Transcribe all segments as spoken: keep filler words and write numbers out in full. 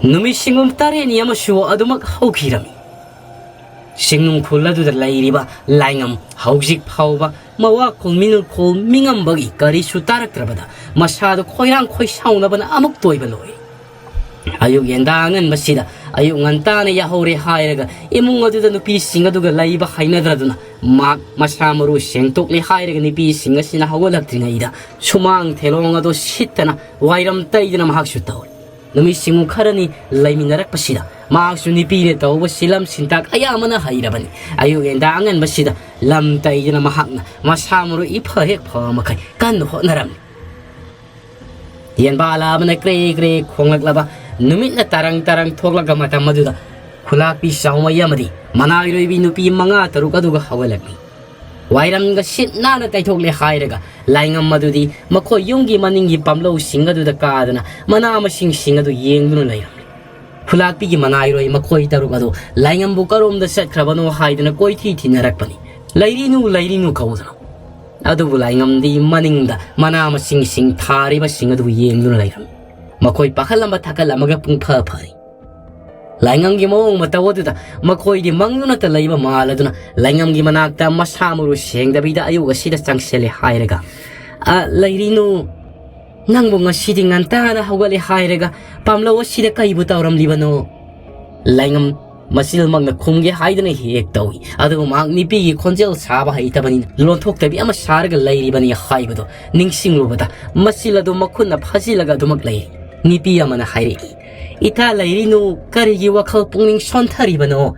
ꯅꯨꯃꯤꯠ ꯁꯤꯡꯒꯨꯝ ꯇꯔꯦꯠꯅꯤ ꯑꯃꯁꯨ ꯑꯗꯨꯃꯛ ꯍꯧꯈꯤꯔꯝꯃꯤ꯫ ꯆꯤꯡꯅꯨꯡ ꯈꯨꯜ ꯑꯗꯨꯗ ꯂꯩꯔꯤꯕ ꯂꯥꯏꯉꯝ ꯍꯧꯖꯤꯛ ꯐꯥꯎꯕ ꯃꯋꯥ ꯈꯣꯜ ꯃꯤꯅꯨꯡ ꯈꯣꯜ ꯃꯤꯉꯝꯕꯒꯤ ꯀꯔꯤꯁꯨ ꯇꯥꯔꯛꯇ꯭ꯔꯕꯗ ꯃꯁꯥꯗꯨ ꯈꯣꯏꯔꯥꯡ ꯈꯣꯏꯁꯥꯎꯅꯕꯅ ꯑꯃꯨꯛ ꯇꯣꯏꯕ ꯂꯣꯏꯔꯦ꯫ ꯑꯌꯨꯛ ꯌꯦꯟꯗꯥ ꯑꯉꯟꯕꯁꯤꯗ ꯑꯌꯨꯛ ꯉꯟꯇꯥꯅ ꯌꯥꯍꯧꯔꯦ ꯍꯥꯏꯔꯒ ꯏꯃꯨꯡ ꯑꯗꯨꯗ ꯅꯨꯄꯤꯁꯤꯡ ꯑꯗꯨꯒ ꯂꯩꯕ ꯍꯩꯅꯗ꯭ꯔꯗꯨꯅ ꯃꯍꯥꯛ ꯃꯁꯥ ꯃꯔꯨ ꯁꯦꯡꯗꯣꯛꯂꯦ ꯍꯥꯏꯔꯒ ꯅꯨꯄꯤꯁꯤꯡ ꯑꯁꯤꯅ ꯍꯧꯒꯠꯂꯛꯇ꯭ꯔꯤꯉꯩꯗ ꯁꯨꯃꯥꯡ ꯊꯦꯂꯣꯡ ꯑꯗꯨ ꯁꯤꯠꯇꯅ ꯋꯥꯏꯔꯝ ꯇꯩꯗꯅ ꯃꯍꯥꯛꯁꯨ ꯇꯧꯔꯤ꯫ ꯅꯨꯃꯤꯠꯁꯤꯡ ꯈꯔꯅꯤ ꯂꯩꯃꯤꯟꯅꯔꯛꯄꯁꯤꯗ ꯃꯍꯥꯛꯁꯨ ꯅꯨꯄꯤꯅ ꯇꯧꯕ ꯁꯤꯂꯝ ꯁꯤꯟꯇꯥꯛ ꯑꯌꯥꯝꯕꯅ ꯍꯩꯔꯕꯅꯤ꯫ ꯑꯌꯨꯛ ꯌꯦꯟꯗꯥ ꯑꯉꯟꯕꯁꯤꯗ ꯂꯝ ꯇꯩꯗꯅ ꯃꯍꯥꯛꯅ ꯃꯁꯥ ꯃꯔꯨ ꯏꯐ ꯍꯦꯛ ꯐꯕ ꯃꯈꯩ ꯀꯟꯅ ꯍꯣꯠꯅꯔꯝꯃꯤ꯫ ꯌꯦꯟꯕꯥꯂꯥ ꯑꯃꯅ ꯀ꯭ꯔꯦ ꯀ꯭ꯔꯦ ꯈꯣꯡꯂꯛꯂꯕ ꯅꯨꯃꯤꯠꯅ ꯇꯔꯪ ꯇꯔꯪ ꯊꯣꯛꯂꯛꯄ ꯃꯇꯝ ꯑꯗꯨꯗ ꯈꯨꯂꯥꯛꯄꯤ ꯆꯥꯎꯃꯩ ꯑꯃꯗꯤ ꯃꯅꯥꯏꯔꯣꯏꯕꯤ ꯅꯨꯄꯤ ꯃꯉꯥ ꯇꯔꯨꯛ ꯑꯗꯨꯒ ꯍꯧꯒꯠꯂꯛꯂꯤ꯫ ꯋꯥꯏꯔꯝꯒ ꯁꯤꯠ ꯅꯥꯟꯅ ꯇꯩꯊꯣꯛꯂꯦ ꯍꯥꯏꯔꯒ ꯂꯥꯏꯉꯝ ꯑꯗꯨꯗꯤ ꯃꯈꯣꯏ ꯌꯨꯝꯒꯤ ꯃꯅꯤꯡꯒꯤ ꯄꯥꯝꯂꯧꯁꯤꯡ ꯑꯗꯨꯗ ꯀꯥꯗꯅ ꯃꯅꯥ ꯃꯁꯤꯡꯁꯤꯡ ꯑꯗꯨ ꯌꯦꯡꯗꯨꯅ ꯂꯩꯔꯝꯂꯤ꯫ ꯈꯨꯂꯥꯛꯄꯤꯒꯤ ꯃꯅꯥꯏꯔꯣꯏ ꯃꯈꯣꯏ ꯇꯔꯨꯛ ꯑꯗꯨ ꯂꯥꯏꯉꯝꯕꯨ ꯀꯔꯣꯝꯗ ꯆꯠꯈ꯭ꯔꯕꯅꯣ ꯍꯥꯏꯗꯨꯅ ꯀꯣꯏꯊꯤ ꯊꯤꯅꯔꯛꯄꯅꯤ꯫ "ꯂꯩꯔꯤꯅꯨ, ꯂꯩꯔꯤꯅꯨ" ꯀꯧꯗꯨꯅ꯫ ꯑꯗꯨꯕꯨ ꯂꯥꯏꯉꯝꯗꯤ ꯃꯅꯤꯡꯗ ꯃꯅꯥ ꯃꯁꯤꯡꯁꯤꯡ ꯊꯥꯔꯤꯕꯁꯤꯡ ꯑꯗꯨ ꯌꯦꯡꯗꯨꯅ ꯂꯩꯔꯝꯃꯤ꯫ ꯃꯈꯣꯏ ꯄꯥꯈꯠꯂꯝꯕ ꯊꯥꯀꯠꯂꯝꯃꯒ ꯄꯨꯡꯐ ꯐꯔꯤ꯫ ꯂꯥꯏꯉꯝꯒꯤ ꯃꯑꯣꯡ ꯃꯇꯧ ꯑꯗꯨꯗ ꯃꯈꯣꯏꯗꯤ ꯃꯪꯗꯨꯅꯇ ꯂꯩꯕ ꯃꯥꯜꯂꯗꯨꯅ ꯂꯥꯏꯉꯝꯒꯤ ꯃꯅꯥꯛꯇ ꯃꯁꯥ ꯃꯔꯨ ꯁꯦꯡꯗꯕꯤꯗ ꯑꯌꯨꯛ ꯑꯁꯤꯗ ꯆꯪꯁꯤꯜꯂꯦ ꯍꯥꯏꯔꯒ, "ꯑ, ꯂꯩꯔꯤꯅꯨ, ꯅꯪꯕꯨ ꯉꯁꯤꯗꯤ ꯉꯟꯇꯥꯅ ꯍꯧꯒꯠꯂꯦ ꯍꯥꯏꯔꯒ ꯄꯥꯝꯂꯧ ꯑꯁꯤꯗ ꯀꯩꯕꯨ ꯇꯧꯔꯝꯂꯤꯕꯅꯣ?" ꯂꯥꯏꯉꯝ ꯃꯆꯤꯜꯃꯛꯅ ꯈꯨꯝꯒꯦ ꯍꯥꯏꯗꯨꯅ ꯍꯦꯛ ꯇꯧꯏ, ꯑꯗꯨꯕꯨ ꯃꯍꯥꯛ ꯅꯨꯄꯤꯒꯤ ꯈꯣꯟꯖꯦꯜ ꯁꯥꯕ ꯍꯩꯇꯕꯅꯤꯅ ꯂꯣꯟꯊꯣꯛꯇꯕꯤ ꯑꯃ ꯁꯥꯔꯒ ꯂꯩꯔꯤꯕꯅꯤ ꯍꯥꯏꯕꯗꯨ ꯅꯤꯡꯁꯤꯡꯂꯨꯕꯗ ꯃꯆꯤꯜ ꯑꯗꯨ ꯃꯈꯨꯠꯅ ꯐꯥꯖꯤꯜꯂꯒ ꯑꯗꯨꯃꯛ ꯂꯩꯔꯤ꯫ ꯅꯨꯄꯤ ꯑꯃꯅ ꯍꯥꯏꯔꯛꯏ, "ꯏꯇꯥ ꯂꯩꯔꯤꯅꯨ, ꯀꯔꯤꯒꯤ ꯋꯥꯈꯜ ꯄꯨꯛꯅꯤꯡ ꯁꯣꯟꯊꯔꯤꯕꯅꯣ?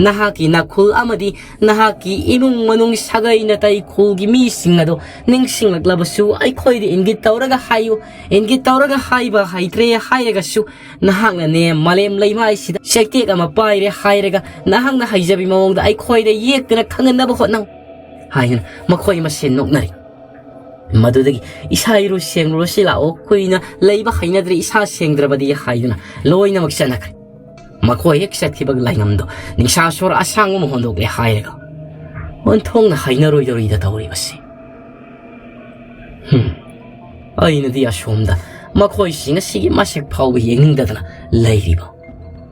ꯅꯍꯥꯛꯀꯤ ꯅꯥꯈꯨꯜ ꯑꯃꯗꯤ ꯅꯍꯥꯛꯀꯤ ꯏꯃꯨꯡ ꯃꯅꯨꯡ ꯁꯥꯒꯩ ꯅꯥꯇꯩ ꯈꯨꯜꯒꯤ ꯃꯤꯁꯤꯡ ꯑꯗꯣ ꯅꯤꯡꯁꯤꯡꯂꯛꯂꯕꯁꯨ ꯑꯩꯈꯣꯏꯗ ꯏꯪꯒꯤꯠ ꯇꯧꯔꯒ ꯍꯥꯏꯌꯨ꯫ ꯏꯪꯒꯤꯠ ꯇꯧꯔꯒ ꯍꯥꯏꯕ ꯍꯩꯇ꯭ꯔꯦ ꯍꯥꯏꯔꯒꯁꯨ ꯅꯍꯥꯛꯅꯅꯦ ꯃꯥꯂꯦꯝ ꯂꯩꯃꯥꯏꯁꯤꯗ ꯆꯩꯇꯦꯛ ꯑꯃ ꯄꯥꯏꯔꯦ ꯍꯥꯏꯔꯒ ꯅꯍꯥꯛꯅ ꯍꯩꯖꯕꯤ ꯃꯑꯣꯡꯗ ꯑꯩꯈꯣꯏꯗ ꯌꯦꯛꯇꯨꯅ ꯈꯪꯍꯟꯅꯕ ꯍꯣꯠꯅꯧ" ꯍꯥꯏꯗꯨꯅ ꯃꯈꯣꯏ ꯃꯁꯦꯟ ꯅꯣꯛꯅꯔꯤ꯫ ꯃꯗꯨꯗꯒꯤ "ꯏꯁꯥ ꯏꯔꯨ ꯁꯦꯡꯂꯨꯔꯁꯤ ꯂꯥꯛꯑꯣ, ꯀꯨꯏꯅ ꯂꯩꯕ ꯍꯩꯅꯗ꯭ꯔꯦ ꯏꯁꯥ ꯁꯦꯡꯗ꯭ꯔꯕꯗꯤ" ꯍꯥꯏꯗꯨꯅ ꯂꯣꯏꯅꯃꯛ ꯆꯠꯅꯈ꯭ꯔꯦ꯫ ꯃꯈꯣꯏ ꯍꯦꯛ ꯆꯠꯈꯤꯕꯒ ꯂꯥꯏꯉꯝꯗꯣ ꯅꯤꯡꯁꯥ ꯁꯣꯔ ꯑꯁꯥꯡꯕ ꯑꯃ ꯍꯣꯟꯗꯣꯛꯂꯦ ꯍꯥꯏꯔꯒ ꯑꯣꯟꯊꯣꯛꯅ ꯍꯩꯅꯔꯣꯏꯗꯧꯔꯤꯗ ꯇꯧꯔꯤꯕꯁꯤ꯫ ꯍꯨꯝ, ꯑꯩꯅꯗꯤ ꯑꯁꯣꯝꯗ ꯃꯈꯣꯏꯁꯤꯡ ꯑꯁꯤꯒꯤ ꯃꯁꯛ ꯐꯥꯎꯕ ꯌꯦꯡꯅꯤꯡꯗꯗꯅ ꯂꯩꯔꯤꯕ꯫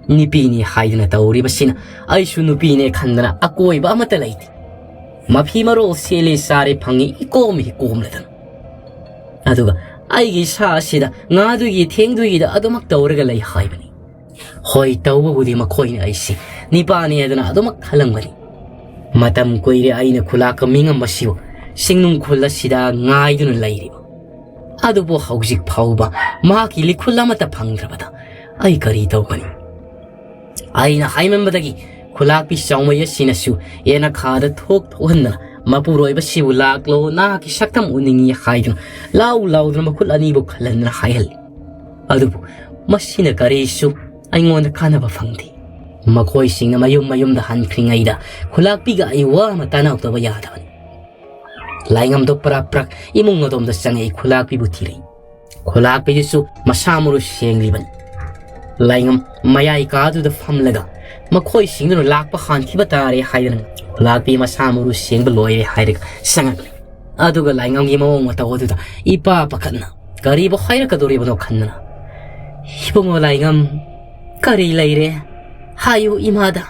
ꯅꯨꯄꯤꯅꯤ ꯍꯥꯏꯗꯅ ꯇꯧꯔꯤꯕꯁꯤꯅ ꯑꯩꯁꯨ ꯅꯨꯄꯤꯅꯦ ꯈꯟꯗꯅ ꯑꯀꯣꯏꯕ ꯑꯃꯠꯇ ꯂꯩꯇꯦ꯫ ꯃꯐꯤ ꯃꯔꯣꯜ ꯁꯦꯠꯂꯦ, ꯆꯥꯔꯦ, ꯐꯪꯉꯤ, ꯏꯀꯣꯝ ꯍꯤꯀꯣꯝꯂꯗꯅ꯫ ꯑꯗꯨꯒ ꯑꯩꯒꯤ ꯏꯁꯥ ꯑꯁꯤꯗ ꯉꯥꯗꯨꯒꯤ ꯊꯦꯡꯗꯨꯒꯤꯗ ꯑꯗꯨꯃꯛ ꯇꯧꯔꯒ ꯂꯩ ꯍꯥꯏꯕꯅꯤ꯫ ꯍꯣꯏ, ꯇꯧꯕꯕꯨꯗꯤ ꯃꯈꯣꯏꯅ ꯑꯩꯁꯤ ꯅꯤꯄꯥꯅꯤ ꯍꯥꯏꯗꯅ ꯑꯗꯨꯃꯛ ꯈꯜꯂꯝꯒꯅꯤ꯫ ꯃꯇꯝ ꯀꯨꯏꯔꯦ ꯑꯩꯅ ꯈꯨꯂꯥꯛꯀ ꯃꯤꯉꯝꯕꯁꯤꯕꯨ ꯁꯤꯡꯅꯨꯡ ꯈꯨꯜ ꯑꯁꯤꯗ ꯉꯥꯏꯗꯨꯅ ꯂꯩꯔꯤꯕ꯫ ꯑꯗꯨꯕꯨ ꯍꯧꯖꯤꯛ ꯐꯥꯎꯕ ꯃꯍꯥꯛꯀꯤ ꯂꯤꯈꯨꯜ ꯑꯃꯠꯇ ꯐꯪꯗ꯭ꯔꯕꯗ ꯑꯩ ꯀꯔꯤ ꯇꯧꯒꯅꯤ? ꯑꯩꯅ ꯍꯥꯏꯃꯟꯕꯗꯒꯤ ꯈꯨꯂꯥꯛꯄꯤ ꯆꯥꯎꯃꯩ ꯑꯁꯤꯅꯁꯨ ꯌꯦꯅꯈꯥꯗ ꯊꯣꯛ ꯊꯣꯛꯍꯟꯗꯅ ꯃꯄꯨꯔꯣꯏꯕꯁꯤꯕꯨ "ꯂꯥꯛꯂꯣ, ꯅꯍꯥꯛꯀꯤ ꯁꯛꯇꯝ ꯎꯅꯤꯡꯉꯤ" ꯍꯥꯏꯗꯨꯅ ꯂꯥꯎ ꯂꯥꯎꯗꯨꯅ ꯃꯈꯨꯠ ꯑꯅꯤꯕꯨ ꯈꯜꯍꯟꯗꯨꯅ ꯍꯥꯏꯍꯜꯂꯤ꯫ ꯑꯗꯨꯕꯨ ꯃꯁꯤꯅ ꯀꯔꯤꯁꯨ ꯑꯩꯉꯣꯟꯗ ꯀꯥꯟꯅꯕ ꯐꯪꯗꯦ꯫ ꯃꯈꯣꯏꯁꯤꯡꯅ ꯃꯌꯨꯝ ꯃꯌꯨꯝꯗ ꯍꯟꯈ꯭ꯔꯤꯉꯩꯗ ꯈꯨꯂꯥꯛꯄꯤꯒ ꯑꯩ ꯋꯥ ꯑꯃ ꯇꯥꯟꯅꯍꯧꯗꯕ ꯌꯥꯗꯕꯅꯤ꯫ ꯂꯥꯏꯉꯝꯗꯣ ꯄꯔꯥꯛ ꯄꯔꯥꯛ ꯏꯃꯨꯡ ꯑꯗꯣꯝꯗ ꯆꯪꯉꯛꯏ, ꯈꯨꯂꯥꯛꯄꯤꯕꯨ ꯊꯤꯔꯛꯏ꯫ ꯈꯨꯂꯥꯛꯄꯤꯗꯨꯁꯨ ꯃꯁꯥ ꯃꯔꯨ ꯁꯦꯡꯂꯤꯕꯅꯤ꯫ ꯂꯥꯏꯉꯝ ꯃꯌꯥꯏ ꯀꯥꯗꯨꯗ ꯐꯝꯂꯒ ꯃꯈꯣꯏꯁꯤꯡꯗꯨꯅ ꯂꯥꯛꯄ ꯍꯥꯟꯈꯤꯕ ꯇꯥꯔꯦ ꯍꯥꯏꯗꯅ ꯈꯨꯂꯥꯛꯄꯤ ꯃꯁꯥ ꯃꯔꯨ ꯁꯦꯡꯕ ꯂꯣꯏꯔꯦ ꯍꯥꯏꯔꯒ ꯆꯪꯉꯛꯂꯤ꯫ ꯑꯗꯨꯒ ꯂꯥꯏꯉꯝꯒꯤ ꯃꯑꯣꯡ ꯃꯇꯧ ꯑꯗꯨꯗ ꯏꯄꯥ ꯄꯥꯈꯠꯅ ꯀꯔꯤꯕꯨ ꯍꯥꯏꯔꯛꯀꯗꯧꯔꯤꯕꯅꯣ ꯈꯟꯗꯅ, "ꯏꯕꯨꯡꯉꯣ ꯂꯥꯏꯉꯝ, ꯀꯔꯤ ꯂꯩꯔꯦ? ꯍꯥꯏꯌꯨ ꯏꯃꯥꯗ꯫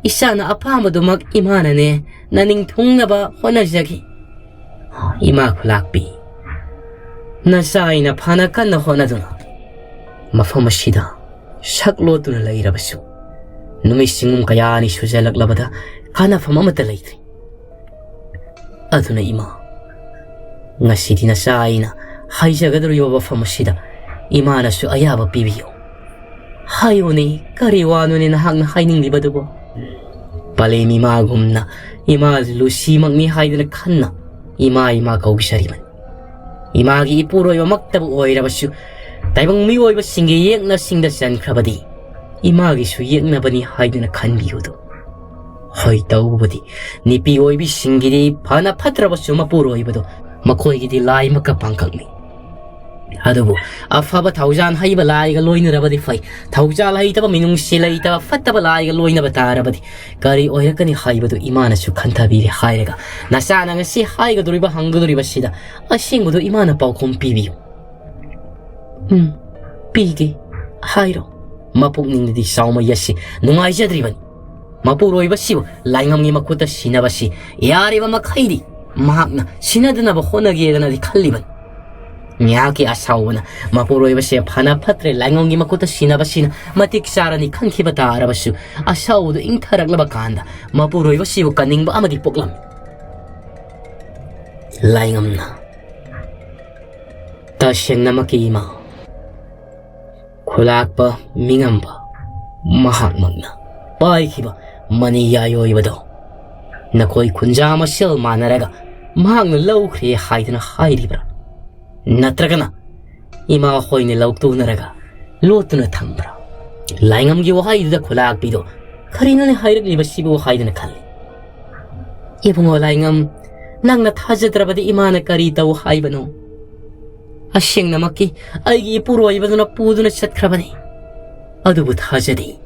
ꯏꯆꯥꯅ ꯑꯄꯥꯝꯕꯗꯨꯃꯛ ꯏꯃꯥꯅꯅꯦ ꯅꯅꯤꯡ ꯊꯨꯡꯅꯕ ꯍꯣꯠꯅꯖꯒꯦ꯫" "ꯏꯃꯥ ꯈꯨꯂꯥꯛꯄꯤ, ꯅꯆꯥ ꯑꯩꯅ ꯐꯅ ꯀꯟꯅ ꯍꯣꯠꯅꯗꯨꯅ ꯃꯐꯝ ꯑꯁꯤꯗ ꯁꯛ ꯂꯣꯠꯇꯨꯅ ꯂꯩꯔꯕꯁꯨ, ꯅꯨꯃꯤꯠ ꯆꯤꯡꯒꯨꯝ ꯀꯌꯥꯅꯤ ꯁꯨꯖꯜꯂꯛꯂꯕꯗ ꯀꯥꯟꯅꯐꯝ ꯑꯃꯠꯇ ꯂꯩꯇ꯭ꯔꯤ꯫ ꯑꯗꯨꯅ ꯏꯃꯥ, ꯉꯁꯤꯗꯤ ꯅꯆꯥ ꯑꯩꯅ ꯍꯥꯏꯖꯒꯗꯧꯔꯤꯕ ꯋꯥꯐꯝ ꯑꯁꯤꯗ ꯏꯃꯥꯅꯁꯨ ꯑꯌꯥꯕ ꯄꯤꯕꯤꯌꯨ꯫ ꯍꯥꯏꯌꯨꯅꯦ, ꯀꯔꯤ ꯋꯥꯅꯣꯅꯦ ꯅꯍꯥꯛꯅ ꯍꯥꯏꯅꯤꯡꯂꯤꯕꯗꯨꯕꯣ?" ꯄꯂꯦꯝ ꯏꯃꯥꯒꯨꯝꯅ ꯏꯃꯥ ꯂꯨꯁꯤꯃꯛꯅꯤ ꯍꯥꯏꯗꯨꯅ ꯈꯟꯅ ꯏꯃꯥ ꯏꯃꯥ ꯀꯧꯖꯔꯤꯕꯅꯤ꯫ ꯏꯃꯥꯒꯤ ꯏꯄꯨꯔꯣꯏꯕꯃꯛꯇꯕꯨ ꯑꯣꯏꯔꯕꯁꯨ, ꯇꯥꯏꯕꯪ ꯃꯤꯑꯣꯏꯕꯁꯤꯡꯒꯤ ꯌꯦꯛꯅꯁꯤꯡꯗ ꯆꯟꯈ꯭ꯔꯕꯗꯤ ꯏꯃꯥꯒꯤꯁꯨ ꯌꯦꯛꯅꯕꯅꯤ ꯍꯥꯏꯗꯨꯅ ꯈꯟꯕꯤꯌꯨꯗꯣ꯫ ꯍꯣꯏ, ꯇꯧꯕꯕꯨꯗꯤ ꯅꯨꯄꯤ ꯑꯣꯏꯕꯤꯁꯤꯡꯒꯤꯗꯤ ꯐꯅ ꯐꯠꯇ꯭ꯔꯕꯁꯨ ꯃꯄꯨꯔꯣꯏꯕꯗꯣ ꯃꯈꯣꯏꯒꯤꯗꯤ ꯂꯥꯏꯃꯛꯀ ꯄꯥꯡꯀꯛꯅꯤ꯫ ꯑꯗꯨꯕꯨ ꯑꯐꯕ ꯊꯧꯖꯥꯜ ꯍꯩꯕ ꯂꯥꯏꯒ ꯂꯣꯏꯅꯔꯕꯗꯤ ꯐꯩ, ꯊꯧꯖꯥꯜ ꯍꯩꯇꯕ, ꯃꯤꯅꯨꯡꯁꯤ ꯂꯩꯇꯕ, ꯐꯠꯇꯕ ꯂꯥꯏꯒ ꯂꯣꯏꯅꯕ ꯇꯥꯔꯕꯗꯤ ꯀꯔꯤ ꯑꯣꯏꯔꯛꯀꯅꯤ ꯍꯥꯏꯕꯗꯨ ꯏꯃꯥꯅꯁꯨ ꯈꯟꯊꯕꯤꯔꯦ ꯍꯥꯏꯔꯒ ꯅꯆꯥꯅ ꯉꯁꯤ ꯍꯥꯏꯒꯗꯧꯔꯤꯕ ꯍꯪꯒꯗꯧꯔꯤꯕꯁꯤꯗ ꯑꯁꯦꯡꯕꯗꯨ ꯏꯃꯥꯅ ꯄꯥꯎꯈꯨꯝ ꯄꯤꯕꯤꯌꯨ꯫ "ꯎꯝ, ꯄꯤꯒꯦ, ꯍꯥꯏꯔꯣ꯫" ꯃꯄꯨꯛꯅꯤꯡꯗꯗꯤ ꯆꯥꯎꯃꯩ ꯑꯁꯤ ꯅꯨꯡꯉꯥꯏꯖꯗ꯭ꯔꯤꯕꯅꯤ꯫ ꯃꯄꯨꯔꯣꯏꯕꯁꯤꯕꯨ ꯂꯥꯏꯉꯝꯒꯤ ꯃꯈꯨꯠꯇ ꯁꯤꯟꯅꯕꯁꯤ ꯌꯥꯔꯤꯕ ꯃꯈꯩꯗꯤ ꯃꯍꯥꯛꯅ ꯁꯤꯟꯅꯗꯅꯕ ꯍꯣꯠꯅꯒꯦꯗꯅꯗꯤ ꯈꯜꯂꯤꯕꯅꯤ꯫ ꯃꯍꯥꯛꯀꯤ ꯑꯁꯥꯎꯕꯅ ꯃꯄꯨꯔꯣꯏꯕꯁꯦ ꯐꯅ ꯐꯠꯇ꯭ꯔꯦ, ꯂꯥꯏꯉꯝꯒꯤ ꯃꯈꯨꯠꯇ ꯁꯤꯟꯅꯕꯁꯤꯅ ꯃꯇꯤꯛ ꯆꯥꯔꯅꯤ ꯈꯟꯈꯤꯕ ꯇꯥꯔꯕꯁꯨ, ꯑꯁꯥꯎꯕꯗꯨ ꯏꯪꯊꯔꯛꯂꯕ ꯀꯥꯟꯗ ꯃꯄꯨꯔꯣꯏꯕꯁꯤꯕꯨ ꯀꯟꯅꯤꯡꯕ ꯑꯃꯗꯤ ꯄꯣꯛꯂꯝꯃꯤ꯫ ꯂꯥꯏꯉꯝꯅ, "ꯇꯁꯦꯡꯅꯃꯛꯀꯤ ꯏꯃꯥ, ꯈꯨꯂꯥꯛꯄ ꯃꯤꯉꯝꯕ ꯃꯍꯥꯛꯃꯛꯅ ꯄꯥꯏꯈꯤꯕ ꯃꯅꯤ ꯌꯥꯏꯑꯣꯏꯕꯗꯣ ꯅꯈꯣꯏ ꯈꯨꯟꯖꯥ ꯃꯁꯦꯜ ꯃꯥꯟꯅꯔꯒ ꯃꯍꯥꯛꯅ ꯂꯧꯈ꯭ꯔꯦ ꯍꯥꯏꯗꯨꯅ ꯍꯥꯏꯔꯤꯕ꯭ꯔꯥ? ꯅꯠꯇ꯭ꯔꯒꯅ ꯏꯃꯥ ꯍꯣꯏꯅ ꯂꯧꯇꯨꯅꯔꯒ ꯂꯣꯠꯇꯨꯅ ꯊꯝꯕ꯭ꯔꯥ?" ꯂꯥꯏꯉꯝꯒꯤ ꯋꯥꯍꯩꯗꯨꯗ ꯈꯨꯂꯥꯛꯄꯤꯗꯣ "ꯀꯔꯤꯅꯣꯅꯦ ꯍꯥꯏꯔꯛꯂꯤꯕꯁꯤꯕꯨ?" ꯍꯥꯏꯗꯨꯅ ꯈꯜꯂꯤ꯫ "ꯏꯕꯨꯡꯉꯣ ꯂꯥꯏꯉꯝ, ꯅꯪꯅ ꯊꯥꯖꯗ꯭ꯔꯕꯗꯤ ꯏꯃꯥꯅ ꯀꯔꯤ ꯇꯧ ꯍꯥꯏꯕꯅꯣ? ꯑꯁꯦꯡꯅꯃꯛꯀꯤ ꯑꯩꯒꯤ ꯏꯄꯨꯔꯣꯏꯕꯗꯨꯅ ꯄꯨꯗꯨꯅ ꯆꯠꯈ꯭ꯔꯕꯅꯤ꯫ ꯑꯗꯨꯕꯨ ꯊꯥꯖꯗꯦ꯫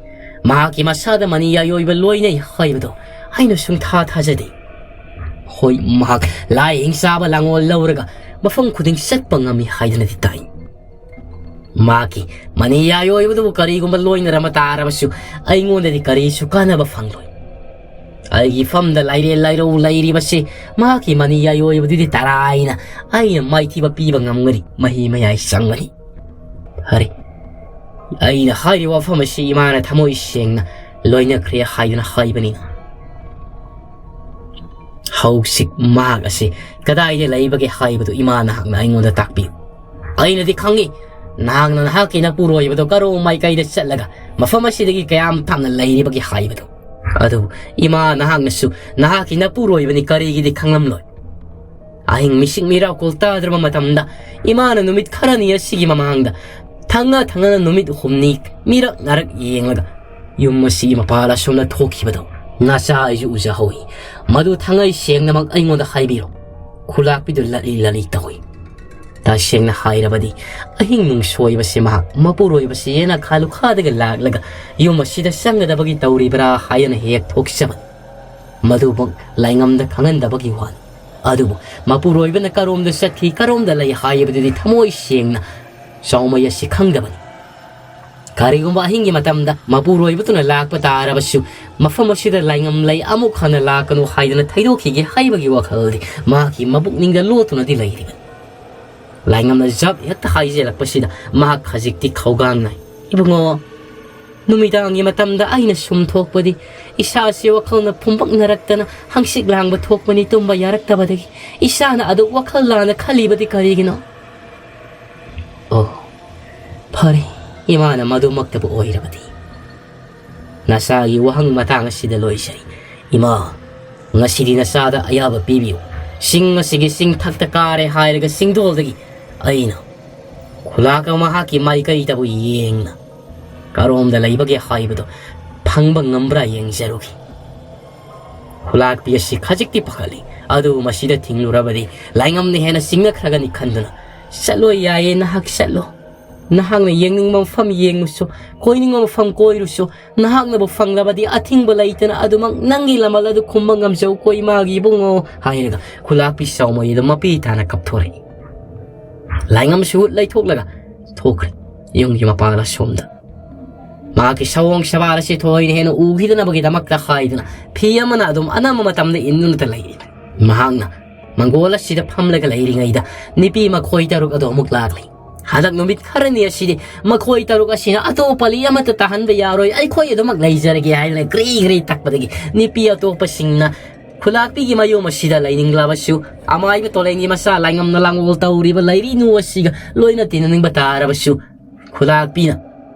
ꯃꯍꯥꯛꯀꯤ ꯃꯁꯥꯗ ꯃꯅꯤ ꯌꯥꯏꯑꯣꯏꯕ ꯂꯣꯏꯅꯩ ꯍꯥꯏꯕꯗꯣ ꯑꯩꯅ ꯁꯨꯡꯊꯥ ꯊꯥꯖꯗꯦ꯫ ꯍꯣꯏ, ꯃꯍꯥꯛ ꯂꯥꯏꯌꯦꯡ ꯆꯥꯕ ꯂꯥꯡꯑꯣꯜ ꯂꯧꯔꯒ ꯃꯐꯝ ꯈꯨꯗꯤꯡ ꯆꯠꯄ ꯉꯝꯃꯤ ꯍꯥꯏꯗꯨꯅꯗꯤ ꯇꯥꯏ꯫ ꯃꯍꯥꯛꯀꯤ ꯃꯅꯤ ꯌꯥꯏꯑꯣꯏꯕꯗꯨꯕꯨ ꯀꯔꯤꯒꯨꯝꯕ ꯂꯣꯏꯅꯔꯝꯕ ꯇꯥꯔꯕꯁꯨ ꯑꯩꯉꯣꯟꯗꯗꯤ ꯀꯔꯤꯁꯨ ꯀꯥꯟꯅꯕ ꯐꯪꯂꯣꯏ꯫ ꯑꯩꯒꯤ ꯐꯝꯗ ꯂꯥꯏꯔꯦꯜ ꯂꯥꯏꯔꯧ ꯂꯩꯔꯤꯕꯁꯤ ꯃꯍꯥꯛꯀꯤ ꯃꯅꯤ ꯌꯥꯏꯑꯣꯏꯕꯗꯨꯗꯤ ꯇꯔꯥꯏꯅ ꯑꯩꯅ ꯃꯥꯏꯊꯤꯕ ꯄꯤꯕ ꯉꯝꯒꯅꯤ, ꯃꯍꯤ ꯃꯌꯥꯏ ꯆꯪꯒꯅꯤ꯫ ꯐꯔꯦ, ꯑꯩꯅ ꯍꯥꯏꯔꯤꯕ ꯋꯥꯐꯝ ꯑꯁꯤ ꯏꯃꯥꯅ ꯊꯃꯣꯏ ꯁꯦꯡꯅ ꯂꯣꯏꯅꯈ꯭ꯔꯦ ꯍꯥꯏꯗꯨꯅ ꯍꯥꯏꯕꯅꯤꯅ, ꯍꯧꯖꯤꯛ ꯃꯍꯥꯛ ꯑꯁꯤ ꯀꯗꯥꯏꯗ ꯂꯩꯕꯒꯦ ꯍꯥꯏꯕꯗꯨ ꯏꯃꯥ ꯅꯍꯥꯛꯅ ꯑꯩꯉꯣꯟꯗ ꯇꯥꯛꯄꯤꯌꯨ꯫ ꯑꯩꯅꯗꯤ ꯈꯪꯏ, ꯅꯍꯥꯛꯅ ꯅꯍꯥꯛꯀꯤ ꯅꯄꯨꯔꯣꯏꯕꯗꯣ ꯀꯔꯣꯝ ꯃꯥꯏꯀꯩꯗ ꯆꯠꯂꯒ ꯃꯐꯝ ꯑꯁꯤꯗꯒꯤ ꯀꯌꯥꯝ ꯊꯥꯞꯅ ꯂꯩꯔꯤꯕꯒꯦ ꯍꯥꯏꯕꯗꯨ꯫ ꯑꯗꯨꯕꯨ ꯏꯃꯥ ꯅꯍꯥꯛꯅꯁꯨ ꯅꯍꯥꯛꯀꯤ ꯅꯄꯨꯔꯣꯏꯕꯅꯤ, ꯀꯔꯤꯒꯤꯗꯤ ꯈꯪꯂꯝꯂꯣꯏ? ꯑꯍꯤꯡ ꯃꯤꯁꯤꯡ ꯃꯤꯔꯥꯎꯀꯨꯜ ꯇꯥꯗ꯭ꯔꯕ ꯃꯇꯝꯗ ꯏꯃꯥꯅ ꯅꯨꯃꯤꯠ ꯈꯔꯅꯤ ꯑꯁꯤꯒꯤ ꯃꯃꯥꯡꯗ ꯊꯪꯅ ꯊꯪꯅꯅ ꯅꯨꯃꯤꯠ ꯍꯨꯝꯅꯤ ꯃꯤꯔꯛ ꯉꯥꯔꯛ ꯌꯦꯡꯂꯒ ꯌꯨꯝ ꯑꯁꯤꯒꯤ ꯃꯄꯥꯜ ꯑꯁꯣꯝꯗ ꯊꯣꯛꯈꯤꯕꯗꯣ ꯅꯆꯥ ꯑꯩꯁꯨ ꯎꯖꯍꯧꯏ꯫ ꯃꯗꯨ ꯊꯉꯩ ꯁꯦꯡꯅꯃꯛ ꯑꯩꯉꯣꯟꯗ ꯍꯥꯏꯕꯤꯔꯣ꯫ ꯈꯨꯂꯥꯛꯄꯤꯗꯨ ꯂꯠꯂꯤ ꯂꯠꯂꯤ ꯇꯧꯏ꯫ ꯇꯁꯦꯡꯅ ꯍꯥꯏꯔꯕꯗꯤ ꯑꯍꯤꯡ ꯅꯨꯡꯁꯣꯏꯕꯁꯤ ꯃꯍꯥꯛ ꯃꯄꯨꯔꯣꯏꯕꯁꯤ ꯌꯦꯅꯈꯥ ꯂꯨꯈꯥꯗꯒ ꯂꯥꯛꯂꯒ ꯌꯨꯝ ꯑꯁꯤꯗ ꯆꯪꯒꯗꯕꯒꯤ ꯇꯧꯔꯤꯕ꯭ꯔꯥ ꯍꯥꯏꯗꯅ ꯍꯦꯛ ꯊꯣꯛꯆꯕꯅꯤ꯫ ꯃꯗꯨꯃꯛ ꯂꯥꯏꯉꯝꯗ ꯈꯪꯍꯟꯗꯕꯒꯤ ꯋꯥꯅꯤ꯫ ꯑꯗꯨꯕꯨ ꯃꯄꯨꯔꯣꯏꯕꯅ ꯀꯔꯣꯝꯗ ꯆꯠꯈꯤ, ꯀꯔꯣꯝꯗ ꯂꯩ ꯍꯥꯏꯕꯗꯨꯗꯤ ꯊꯃꯣꯏ ꯁꯦꯡꯅ ꯆꯥꯎꯃꯩ ꯑꯁꯤ ꯈꯪꯗꯕꯅꯤ꯫ ꯀꯔꯤꯒꯨꯝꯕ ꯑꯍꯤꯡꯒꯤ ꯃꯇꯝꯗ ꯃꯄꯨꯔꯣꯏꯕꯗꯨꯅ ꯂꯥꯛꯄ ꯇꯥꯔꯕꯁꯨ, ꯃꯐꯝ ꯑꯁꯤꯗ ꯂꯥꯏꯉꯝꯂꯩ ꯑꯃꯨꯛ ꯍꯟꯅ ꯂꯥꯛꯀꯅꯨ ꯍꯥꯏꯗꯨꯅ ꯊꯩꯗꯣꯛꯈꯤꯒꯦ ꯍꯥꯏꯕꯒꯤ ꯋꯥꯈꯜꯗꯤ ꯃꯍꯥꯛꯀꯤ ꯃꯕꯨꯛꯅꯤꯡꯗ ꯂꯣꯠꯇꯨꯅꯗꯤ ꯂꯩꯔꯤꯕꯅꯤ꯫ ꯂꯥꯏꯉꯝꯅ ꯖꯞ ꯍꯦꯛꯇ ꯍꯥꯏꯖꯤꯜꯂꯛꯄꯁꯤꯗ ꯃꯍꯥꯛ ꯈꯖꯤꯛꯇꯤ ꯈꯧꯒꯥꯡꯅꯩ꯫ "ꯏꯕꯨꯡꯉꯣ, ꯅꯨꯃꯤꯗꯥꯡꯒꯤ ꯃꯇꯝꯗ ꯑꯩꯅ ꯁꯨꯝ ꯊꯣꯛꯄꯗꯤ ꯏꯁꯥꯁꯤ ꯋꯥꯈꯜꯅ ꯐꯨꯝꯕꯛꯅꯔꯛꯇꯅ ꯍꯪꯆꯤꯠ ꯂꯥꯡꯕ ꯊꯣꯛꯄꯅꯤ꯫ ꯇꯨꯝꯕ ꯌꯥꯔꯛꯇꯕꯗꯒꯤ ꯏꯁꯥꯅ ꯑꯗꯨ ꯋꯥꯈꯜ ꯂꯥꯟꯅ ꯈꯜꯂꯤꯕꯗꯤ ꯀꯔꯤꯒꯤꯅꯣ?" "ꯑꯣ, ꯐꯔꯦ, ꯏꯃꯥꯅ ꯃꯗꯨꯃꯛꯇꯕꯨ ꯑꯣꯏꯔꯕꯗꯤ꯫ ꯅꯆꯥꯒꯤ ꯋꯥꯍꯪ ꯃꯇꯥꯡ ꯑꯁꯤꯗ ꯂꯣꯏꯁꯤ꯫ ꯏꯃꯥ, ꯉꯁꯤꯗꯤ ꯅꯆꯥꯗ ꯑꯌꯥꯕ ꯄꯤꯕꯤꯌꯨ꯫ ꯆꯤꯡ ꯑꯁꯤꯒꯤ ꯆꯤꯡꯊꯛꯇ ꯀꯥꯔꯦ ꯍꯥꯏꯔꯒ ꯆꯤꯡꯗꯣꯜꯗꯒꯤ ꯑꯩꯅ ꯈꯨꯂꯥꯛꯀ ꯃꯍꯥꯛꯀꯤ ꯃꯥꯏꯀꯩꯗꯕꯨ ꯌꯦꯡꯅ ꯀꯔꯣꯝꯗ ꯂꯩꯕꯒꯦ ꯍꯥꯏꯕꯗꯨ ꯐꯪꯕ ꯉꯝꯕ꯭ꯔꯥ ꯌꯦꯡꯖꯔꯨꯒꯦ꯫" ꯈꯨꯂꯥꯛꯄꯤ ꯑꯁꯤ ꯈꯖꯤꯛꯇꯤ ꯄꯥꯈꯠꯂꯤ꯫ ꯑꯗꯨꯕꯨ ꯃꯁꯤꯗ ꯊꯤꯡꯂꯨꯔꯕꯗꯤ ꯂꯥꯏꯉꯝꯅ ꯍꯦꯟꯅ ꯆꯤꯡꯅꯈ꯭ꯔꯒꯅꯤ ꯈꯟꯗꯨꯅ, "ꯆꯠꯂꯣ, ꯌꯥꯏꯌꯦ, ꯅꯍꯥꯛ ꯆꯠꯂꯣ꯫ ꯅꯍꯥꯛꯅ ꯌꯦꯡꯅꯤꯡꯕ ꯃꯐꯝ ꯌꯦꯡꯉꯨꯁꯨ, ꯀꯣꯏꯅꯤꯡꯕ ꯃꯐꯝ ꯀꯣꯏꯔꯨꯁꯨ, ꯅꯍꯥꯛꯅꯕꯨ ꯐꯪꯂꯕꯗꯤ ꯑꯊꯤꯡꯕ ꯂꯩꯇꯅ ꯑꯗꯨꯃꯛ ꯅꯪꯒꯤ ꯂꯃꯜ ꯑꯗꯨ ꯈꯨꯝꯕ ꯉꯝꯖꯧꯀꯣ, ꯏꯃꯥꯒꯤ ꯏꯕꯨꯡꯉꯣ," ꯍꯥꯏꯔꯒ ꯈꯨꯂꯥꯛꯄꯤ ꯆꯥꯎꯃꯩ ꯑꯗꯨ ꯃꯄꯤ ꯇꯥꯅ ꯀꯞꯊꯣꯔꯛꯏ꯫ ꯂꯥꯏꯉꯝꯁꯨ ꯍꯨꯠ ꯂꯩꯊꯣꯛꯂꯒ ꯊꯣꯛꯈ꯭ꯔꯦ ꯌꯨꯝꯒꯤ ꯃꯄꯥꯜ ꯑꯁꯣꯝꯗ꯫ ꯃꯍꯥꯛꯀꯤ ꯁꯑꯣꯡ ꯁꯕꯥꯜ ꯑꯁꯤ ꯊꯣꯏꯅ ꯍꯦꯟꯅ ꯎꯈꯤꯗꯅꯕꯒꯤꯗꯃꯛꯇ ꯍꯥꯏꯗꯨꯅ ꯐꯤ ꯑꯃꯅ ꯑꯗꯨꯝ ꯑꯅꯝꯕ ꯃꯇꯝꯗ ꯏꯟꯗꯨꯅꯇ ꯂꯩꯔꯤ꯫ ꯃꯍꯥꯛꯅ ꯃꯪꯒꯣꯜ ꯑꯁꯤꯗ ꯐꯝꯂꯒ ꯂꯩꯔꯤꯉꯩꯗ ꯅꯨꯄꯤ ꯃꯈꯣꯏ ꯇꯔꯨꯛ ꯑꯗꯨ ꯑꯃꯨꯛ ꯂꯥꯛꯂꯤ꯫ "ꯍꯟꯗꯛ ꯅꯨꯃꯤꯠ ꯈꯔꯅꯤ ꯑꯁꯤꯗꯤ ꯃꯈꯣꯏ ꯇꯔꯨꯛ ꯑꯁꯤꯅ ꯑꯇꯣꯞꯄ ꯂꯤ ꯑꯃꯠꯇ ꯇꯥꯍꯟꯕ ꯌꯥꯔꯣꯏ, ꯑꯩꯈꯣꯏ ꯑꯗꯨꯃꯛ ꯂꯩꯖꯔꯒꯦ," ꯍꯥꯏꯗꯅ ꯒ꯭ꯔꯤ ꯒ꯭ꯔꯤ ꯇꯛꯄꯗꯒꯤ ꯅꯨꯄꯤ ꯑꯇꯣꯞꯄꯁꯤꯡꯅ ꯈꯨꯂꯥꯛꯄꯤꯒꯤ ꯃꯌꯨꯝ ꯑꯁꯤꯗ ꯂꯩꯅꯤꯡꯂꯕꯁꯨ, ꯑꯃꯥꯏꯕ ꯇꯣꯂꯦꯟꯒꯤ ꯃꯆꯥ ꯂꯥꯏꯉꯝꯅ ꯂꯥꯡꯑꯣꯜ ꯇꯧꯔꯤꯕ ꯂꯩꯔꯤꯅꯨ ꯑꯁꯤꯒ ꯂꯣꯏꯅ ꯇꯤꯟꯅꯅꯤꯡꯕ ꯇꯥꯔꯕꯁꯨ, ꯈꯨꯂꯥꯛꯄꯤꯅ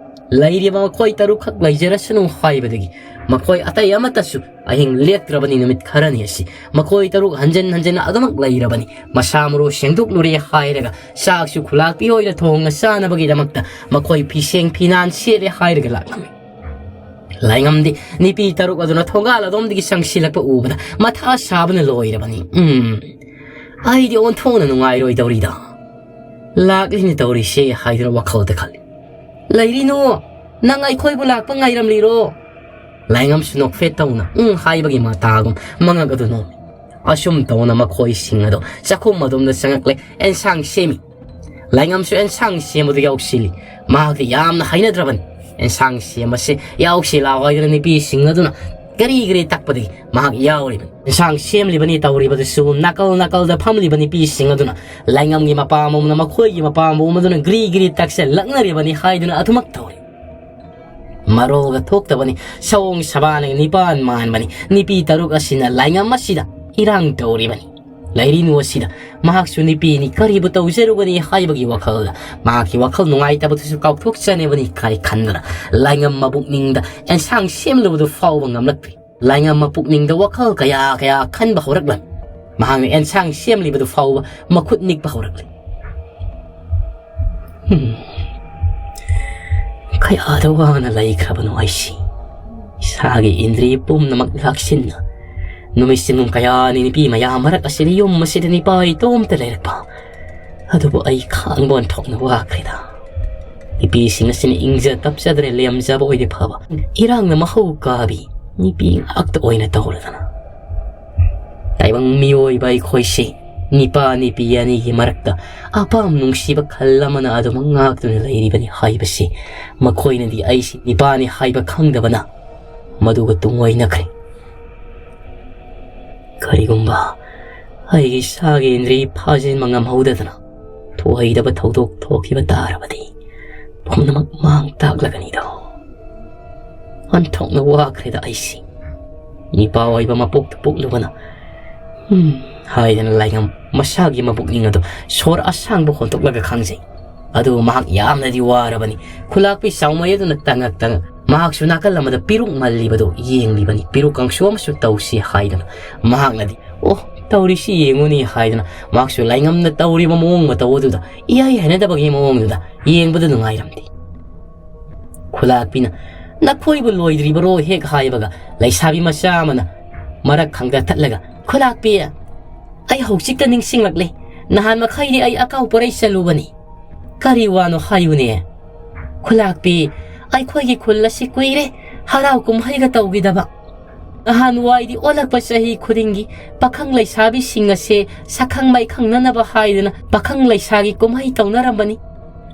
ꯂꯩꯔꯤꯕ ꯃꯈꯣꯏ ꯇꯔꯨꯛꯈꯛ ꯂꯩꯖꯔꯁꯅꯨ ꯍꯥꯏꯕꯗꯒꯤ ꯃꯈꯣꯏ ꯑꯇꯩ ꯑꯃꯠꯇꯁꯨ ꯑꯍꯤꯡ ꯂꯦꯛꯇ꯭ꯔꯕꯅꯤ꯫ ꯅꯨꯃꯤꯠ ꯈꯔꯅꯤ ꯑꯁꯤ ꯃꯈꯣꯏ ꯇꯔꯨꯛ ꯍꯟꯖꯤꯟ ꯍꯟꯖꯤꯟ ꯑꯗꯨꯃꯛ ꯂꯩꯔꯕꯅꯤ꯫ ꯃꯁꯥ ꯃꯔꯨ ꯁꯦꯡꯗꯣꯛꯂꯨꯔꯦ ꯍꯥꯏꯔꯒ ꯆꯥꯛꯁꯨ ꯈꯨꯂꯥꯛꯄꯤ ꯍꯣꯏꯅ ꯊꯣꯡꯅ ꯆꯥꯅꯕꯒꯤꯗꯃꯛꯇ ꯃꯈꯣꯏ ꯐꯤꯁꯦꯡ ꯐꯤꯅꯥꯟ ꯁꯦꯠꯂꯦ ꯍꯥꯏꯔꯒ ꯂꯥꯛꯂꯝꯃꯤ꯫ ꯂꯥꯏꯉꯝꯗꯤ ꯅꯨꯄꯤ ꯇꯔꯨꯛ ꯑꯗꯨꯅ ꯊꯣꯡꯒꯥꯜ ꯑꯗꯣꯝꯗꯒꯤ ꯆꯪꯁꯤꯜꯂꯛꯄ ꯎꯕꯗ ꯃꯊꯥ ꯁꯥꯕꯅ ꯂꯣꯏꯔꯕꯅꯤ꯫ "ꯎꯝ, ꯑꯩꯗꯤ ꯑꯣꯟꯊꯣꯛꯅ ꯅꯨꯡꯉꯥꯏꯔꯣꯏꯗꯧꯔꯤꯗ꯫ ꯂꯥꯛꯂꯤꯅ ꯇꯧꯔꯤꯁꯦ," ꯍꯥꯏꯗꯨꯅ ꯋꯥꯈꯜꯗ ꯈꯜꯂꯤ꯫ "ꯂꯩꯔꯤꯅꯨ, ꯅꯪ ꯑꯩꯈꯣꯏꯕꯨ ꯂꯥꯛꯄ ꯉꯥꯏꯔꯝꯂꯤꯔꯣ?" ꯂꯥꯏꯉꯝꯁꯨ ꯅꯣꯛꯐꯦꯠ ꯇꯧꯅ "ꯎꯝ" ꯍꯥꯏꯕꯒꯤ ꯃꯇꯥꯒꯨꯝ ꯃꯉꯛ ꯑꯗꯨ ꯅꯣꯝꯃꯤ꯫ ꯑꯁꯨꯝ ꯇꯧꯅ ꯃꯈꯣꯏꯁꯤꯡ ꯑꯗꯨ ꯆꯥꯛꯈꯨꯝ ꯑꯗꯣꯝꯗ ꯆꯪꯉꯛꯂꯦ꯫ ꯑꯦꯟꯁꯥꯡ ꯁꯦꯝꯃꯤ꯫ ꯂꯥꯏꯉꯝꯁꯨ ꯑꯦꯟꯁꯥꯡ ꯁꯦꯝꯕꯗꯨ ꯌꯥꯎꯁꯤꯜꯂꯤ꯫ ꯃꯍꯥꯛꯇꯤ ꯌꯥꯝꯅ ꯍꯩꯅꯗ꯭ꯔꯕꯅꯤ꯫ ꯑꯦꯟꯁꯥꯡ ꯁꯦꯝꯕꯁꯦ ꯌꯥꯎꯁꯤ ꯂꯥꯎ ꯍꯥꯏꯗꯨꯅ ꯅꯨꯄꯤꯁꯤꯡ ꯑꯗꯨꯅ ꯀꯔꯤ ꯀꯔꯤ ꯇꯛꯄꯗꯒꯤ ꯃꯍꯥꯛ ꯌꯥꯎꯔꯤꯕꯅꯤ꯫ ꯑꯦꯟꯁꯥꯡ ꯁꯦꯝꯂꯤꯕꯅꯤ ꯇꯧꯔꯤꯕꯗꯨꯁꯨ ꯅꯥꯀꯜ ꯅꯥꯀꯜꯗ ꯐꯝꯂꯤꯕ ꯅꯨꯄꯤꯁꯤꯡ ꯑꯗꯨꯅ ꯂꯥꯏꯉꯝꯒꯤ ꯃꯄꯥꯝ ꯑꯃꯅ ꯃꯈꯣꯏꯒꯤ ꯃꯄꯥꯝ ꯑꯃꯗꯨꯅ ꯒ꯭ꯔꯤ ꯒ꯭ꯔꯤ ꯇꯛꯁꯦ ꯂꯛꯅꯔꯤꯕꯅꯤ ꯍꯥꯏꯗꯨꯅ ꯑꯗꯨꯃꯛ ꯇꯧꯔꯤ꯫ ꯃꯔꯣꯜꯒ ꯊꯣꯛꯇꯕꯅꯤ꯫ ꯁꯑꯣꯡ ꯁꯕꯥꯅꯒ ꯅꯤꯄꯥꯟ ꯃꯥꯟꯕꯅꯤ꯫ ꯅꯨꯄꯤ ꯇꯔꯨꯛ ꯑꯁꯤꯅ ꯂꯥꯏꯉꯝ ꯑꯁꯤꯗ ꯏꯔꯥꯡ ꯇꯧꯔꯤꯕꯅꯤ꯫ ꯂꯩꯔꯤꯅꯨ ꯑꯁꯤꯗ ꯃꯍꯥꯛꯁꯨ ꯅꯨꯄꯤꯅꯤ, ꯀꯔꯤꯕꯨ ꯇꯧꯖꯔꯨꯒꯅꯤ ꯍꯥꯏꯕꯒꯤ ꯋꯥꯈꯜꯗ ꯃꯍꯥꯛꯀꯤ ꯋꯥꯈꯜ ꯅꯨꯡꯉꯥꯏꯇꯕꯗꯨꯁꯨ ꯀꯥꯎꯊꯣꯛꯆꯅꯦꯕꯅꯤ ꯀꯥꯏ ꯈꯟꯗꯅ ꯂꯥꯏꯉꯝ ꯃꯕꯨꯛꯅꯤꯡꯗ ꯑꯦꯟꯁꯥꯡ ꯁꯦꯝꯂꯨꯕꯗꯨ ꯐꯥꯎꯕ ꯉꯝꯂꯛꯇ꯭ꯔꯤ꯫ ꯂꯥꯏꯉꯝ ꯃꯄꯨꯛꯅꯤꯡꯗ ꯋꯥꯈꯜ ꯀꯌꯥ ꯀꯌꯥ ꯈꯟꯕ ꯍꯧꯔꯛꯂꯝꯃꯤ꯫ ꯃꯍꯥꯛꯅ ꯑꯦꯟꯁꯥꯡ ꯁꯦꯝꯂꯤꯕꯗꯨ ꯐꯥꯎꯕ ꯃꯈꯨꯠ ꯅꯤꯛꯄ ꯍꯧꯔꯛꯂꯤ꯫ ꯍꯝ꯫ ꯀꯌꯥꯗ ꯋꯥꯅ ꯂꯩꯈ꯭ꯔꯕꯅꯣ ꯑꯩꯁꯤ꯫ ꯏꯁꯥꯒꯤ ꯏꯟꯗ꯭ꯔꯤ ꯄꯨꯝꯅꯃꯛ ꯂꯥꯛꯁꯤꯟꯅ ꯅꯨꯃꯤꯠ ꯆꯤꯡꯒꯨꯝ ꯀꯌꯥꯅꯤ ꯅꯨꯄꯤ ꯃꯌꯥꯝ ꯃꯔꯛ ꯑꯁꯤꯗ ꯌꯨꯝ ꯑꯁꯤꯗ ꯅꯤꯄꯥ ꯏꯇꯣꯝꯇ ꯂꯩꯔꯛꯄ꯫ ꯑꯗꯨꯕꯨ ꯑꯩ ꯈꯥꯡꯕ ꯑꯣꯟꯊꯣꯛꯅ ꯋꯥꯈ꯭ꯔꯦꯗ꯫ ꯅꯨꯄꯤꯁꯤꯡ ꯑꯁꯤꯅ ꯏꯪꯖ ꯇꯞꯆꯗꯅ ꯂꯦꯝꯖꯕ ꯑꯣꯏꯗꯤ ꯐꯕ꯫ ꯏꯔꯥꯡꯅ ꯃꯍꯧ ꯀꯥꯕꯤ ꯅꯨꯄꯤ ꯉꯥꯛꯇ ꯑꯣꯏꯅ ꯇꯧꯔꯗꯅ꯫ ꯇꯥꯏꯕꯪ ꯃꯤꯑꯣꯏꯕ ꯑꯩꯈꯣꯏꯁꯤ ꯅꯤꯄꯥ ꯅꯨꯄꯤ ꯑꯅꯤꯒꯤ ꯃꯔꯛꯇ ꯑꯄꯥꯝ ꯅꯨꯡꯁꯤꯕ ꯈꯜ ꯑꯃꯅ ꯑꯗꯨꯃꯛ ꯉꯥꯛꯇꯨꯅ ꯂꯩꯔꯤꯕꯅꯤ ꯍꯥꯏꯕꯁꯤ ꯃꯈꯣꯏꯅꯗꯤ ꯑꯩꯁꯤ ꯅꯤꯄꯥꯅꯤ ꯍꯥꯏꯕ ꯈꯪꯗꯕꯅ ꯃꯗꯨꯒ ꯇꯨꯡꯑꯣꯏꯅꯈ꯭ꯔꯦ꯫ ꯀꯔꯤꯒꯨꯝꯕ ꯑꯩꯒꯤ ꯏꯁꯥꯒꯤ ꯏꯟꯗ꯭ꯔꯤ ꯐꯥꯖꯤꯟꯕ ꯉꯝꯍꯧꯗꯗꯅ ꯊꯣꯛꯍꯩꯗꯕ ꯊꯧꯗꯣꯛ ꯊꯣꯛꯈꯤꯕ ꯇꯥꯔꯕꯗꯤ ꯄꯨꯝꯅꯃꯛ ꯃꯥꯡ ꯇꯥꯛꯂꯒꯅꯤꯗꯣ꯫ ꯑꯣꯟꯊꯣꯛꯅ ꯋꯥꯈ꯭ꯔꯦꯗ ꯑꯩꯁꯤ꯫ ꯅꯤꯄꯥ ꯑꯣꯏꯕ ꯃꯄꯣꯛꯇ ꯄꯣꯛꯂꯨꯕꯅ꯫ ꯎꯝ, ꯍꯥꯏꯗꯅ ꯂꯥꯏꯉꯝ ꯃꯁꯥꯒꯤ ꯃꯕꯨꯛꯅꯤꯡ ꯑꯗꯨ ꯁꯣꯔ ꯑꯁꯥꯡꯕ ꯍꯣꯟꯗꯣꯛꯂꯒ ꯈꯥꯡꯖꯩ꯫ ꯑꯗꯨꯕꯨ ꯃꯍꯥꯛ ꯌꯥꯝꯅꯗꯤ ꯋꯥꯔꯕꯅꯤ꯫ ꯈꯨꯂꯥꯛꯄꯤ ꯆꯥꯎꯃꯩ ꯑꯗꯨꯅ ꯇꯉꯛ ꯇꯉꯛ ꯃꯍꯥꯛꯁꯨ ꯅꯥꯀꯜ ꯑꯃꯗ ꯄꯤꯔꯨꯛ ꯃꯜꯂꯤꯕꯗꯨ ꯌꯦꯡꯂꯤꯕꯅꯤ꯫ ꯄꯤꯔꯨꯛ ꯀꯥꯡꯁꯨ ꯑꯃꯁꯨ ꯇꯧꯁꯤ ꯍꯥꯏꯗꯅ ꯃꯍꯥꯛꯅꯗꯤ, "ꯑꯣ, ꯇꯧꯔꯤꯁꯤ ꯌꯦꯡꯉꯨꯅꯤ" ꯍꯥꯏꯗꯅ ꯃꯍꯥꯛꯁꯨ ꯂꯥꯏꯉꯝꯅ ꯇꯧꯔꯤꯕ ꯃꯑꯣꯡ ꯃꯇꯧ ꯑꯗꯨꯗ ꯏꯍꯩ ꯍꯩꯅꯗꯕꯒꯤ ꯃꯑꯣꯡꯗꯨꯗ ꯌꯦꯡꯕꯗ ꯅꯨꯡꯉꯥꯏꯔꯝꯗꯦ꯫ ꯈꯨꯂꯥꯛꯄꯤꯅ, "ꯅꯈꯣꯏꯕꯨ ꯂꯣꯏꯗ꯭ꯔꯤꯕꯔꯣ?" ꯍꯦꯛ ꯍꯥꯏꯕꯒ ꯂꯩꯁꯥꯕꯤ ꯃꯆꯥ ꯑꯃꯅ ꯃꯔꯛ ꯈꯪꯗ ꯊꯠꯂꯒ, "ꯈꯨꯂꯥꯛꯄꯤ, ꯑꯩ ꯍꯧꯖꯤꯛꯇ ꯅꯤꯡꯁꯤꯡꯂꯛꯂꯦ꯫ ꯅꯍꯥꯟ ꯃꯈꯩꯗꯤ ꯑꯩ ꯑꯀꯥꯎ ꯄꯣꯔꯩ ꯆꯠꯂꯨꯕꯅꯤ꯫ ꯀꯔꯤ ꯋꯥꯅꯣ ꯍꯥꯏꯌꯨꯅꯦ?" "ꯈꯨꯂꯥꯛꯄꯤ, ꯑꯩꯈꯣꯏꯒꯤ ꯈꯨꯜ ꯑꯁꯤ ꯀꯨꯏꯔꯦ ꯍꯔꯥꯎ ꯀꯨꯝꯍꯩꯒ ꯇꯧꯈꯤꯗꯕ꯫ ꯅꯍꯥꯟꯋꯥꯏꯗꯤ ꯑꯣꯜꯂꯛꯄ ꯆꯍꯤ ꯈꯨꯗꯤꯡꯒꯤ ꯄꯥꯈꯪ ꯂꯩꯁꯥꯕꯤꯁꯤꯡ ꯑꯁꯦ ꯁꯛꯈꯪ ꯃꯥꯏꯈꯪꯅꯅꯕ ꯍꯥꯏꯗꯨꯅ ꯄꯥꯈꯪ ꯂꯩꯁꯥꯒꯤ ꯀꯨꯝꯍꯩ ꯇꯧꯅꯔꯝꯕꯅꯤ꯫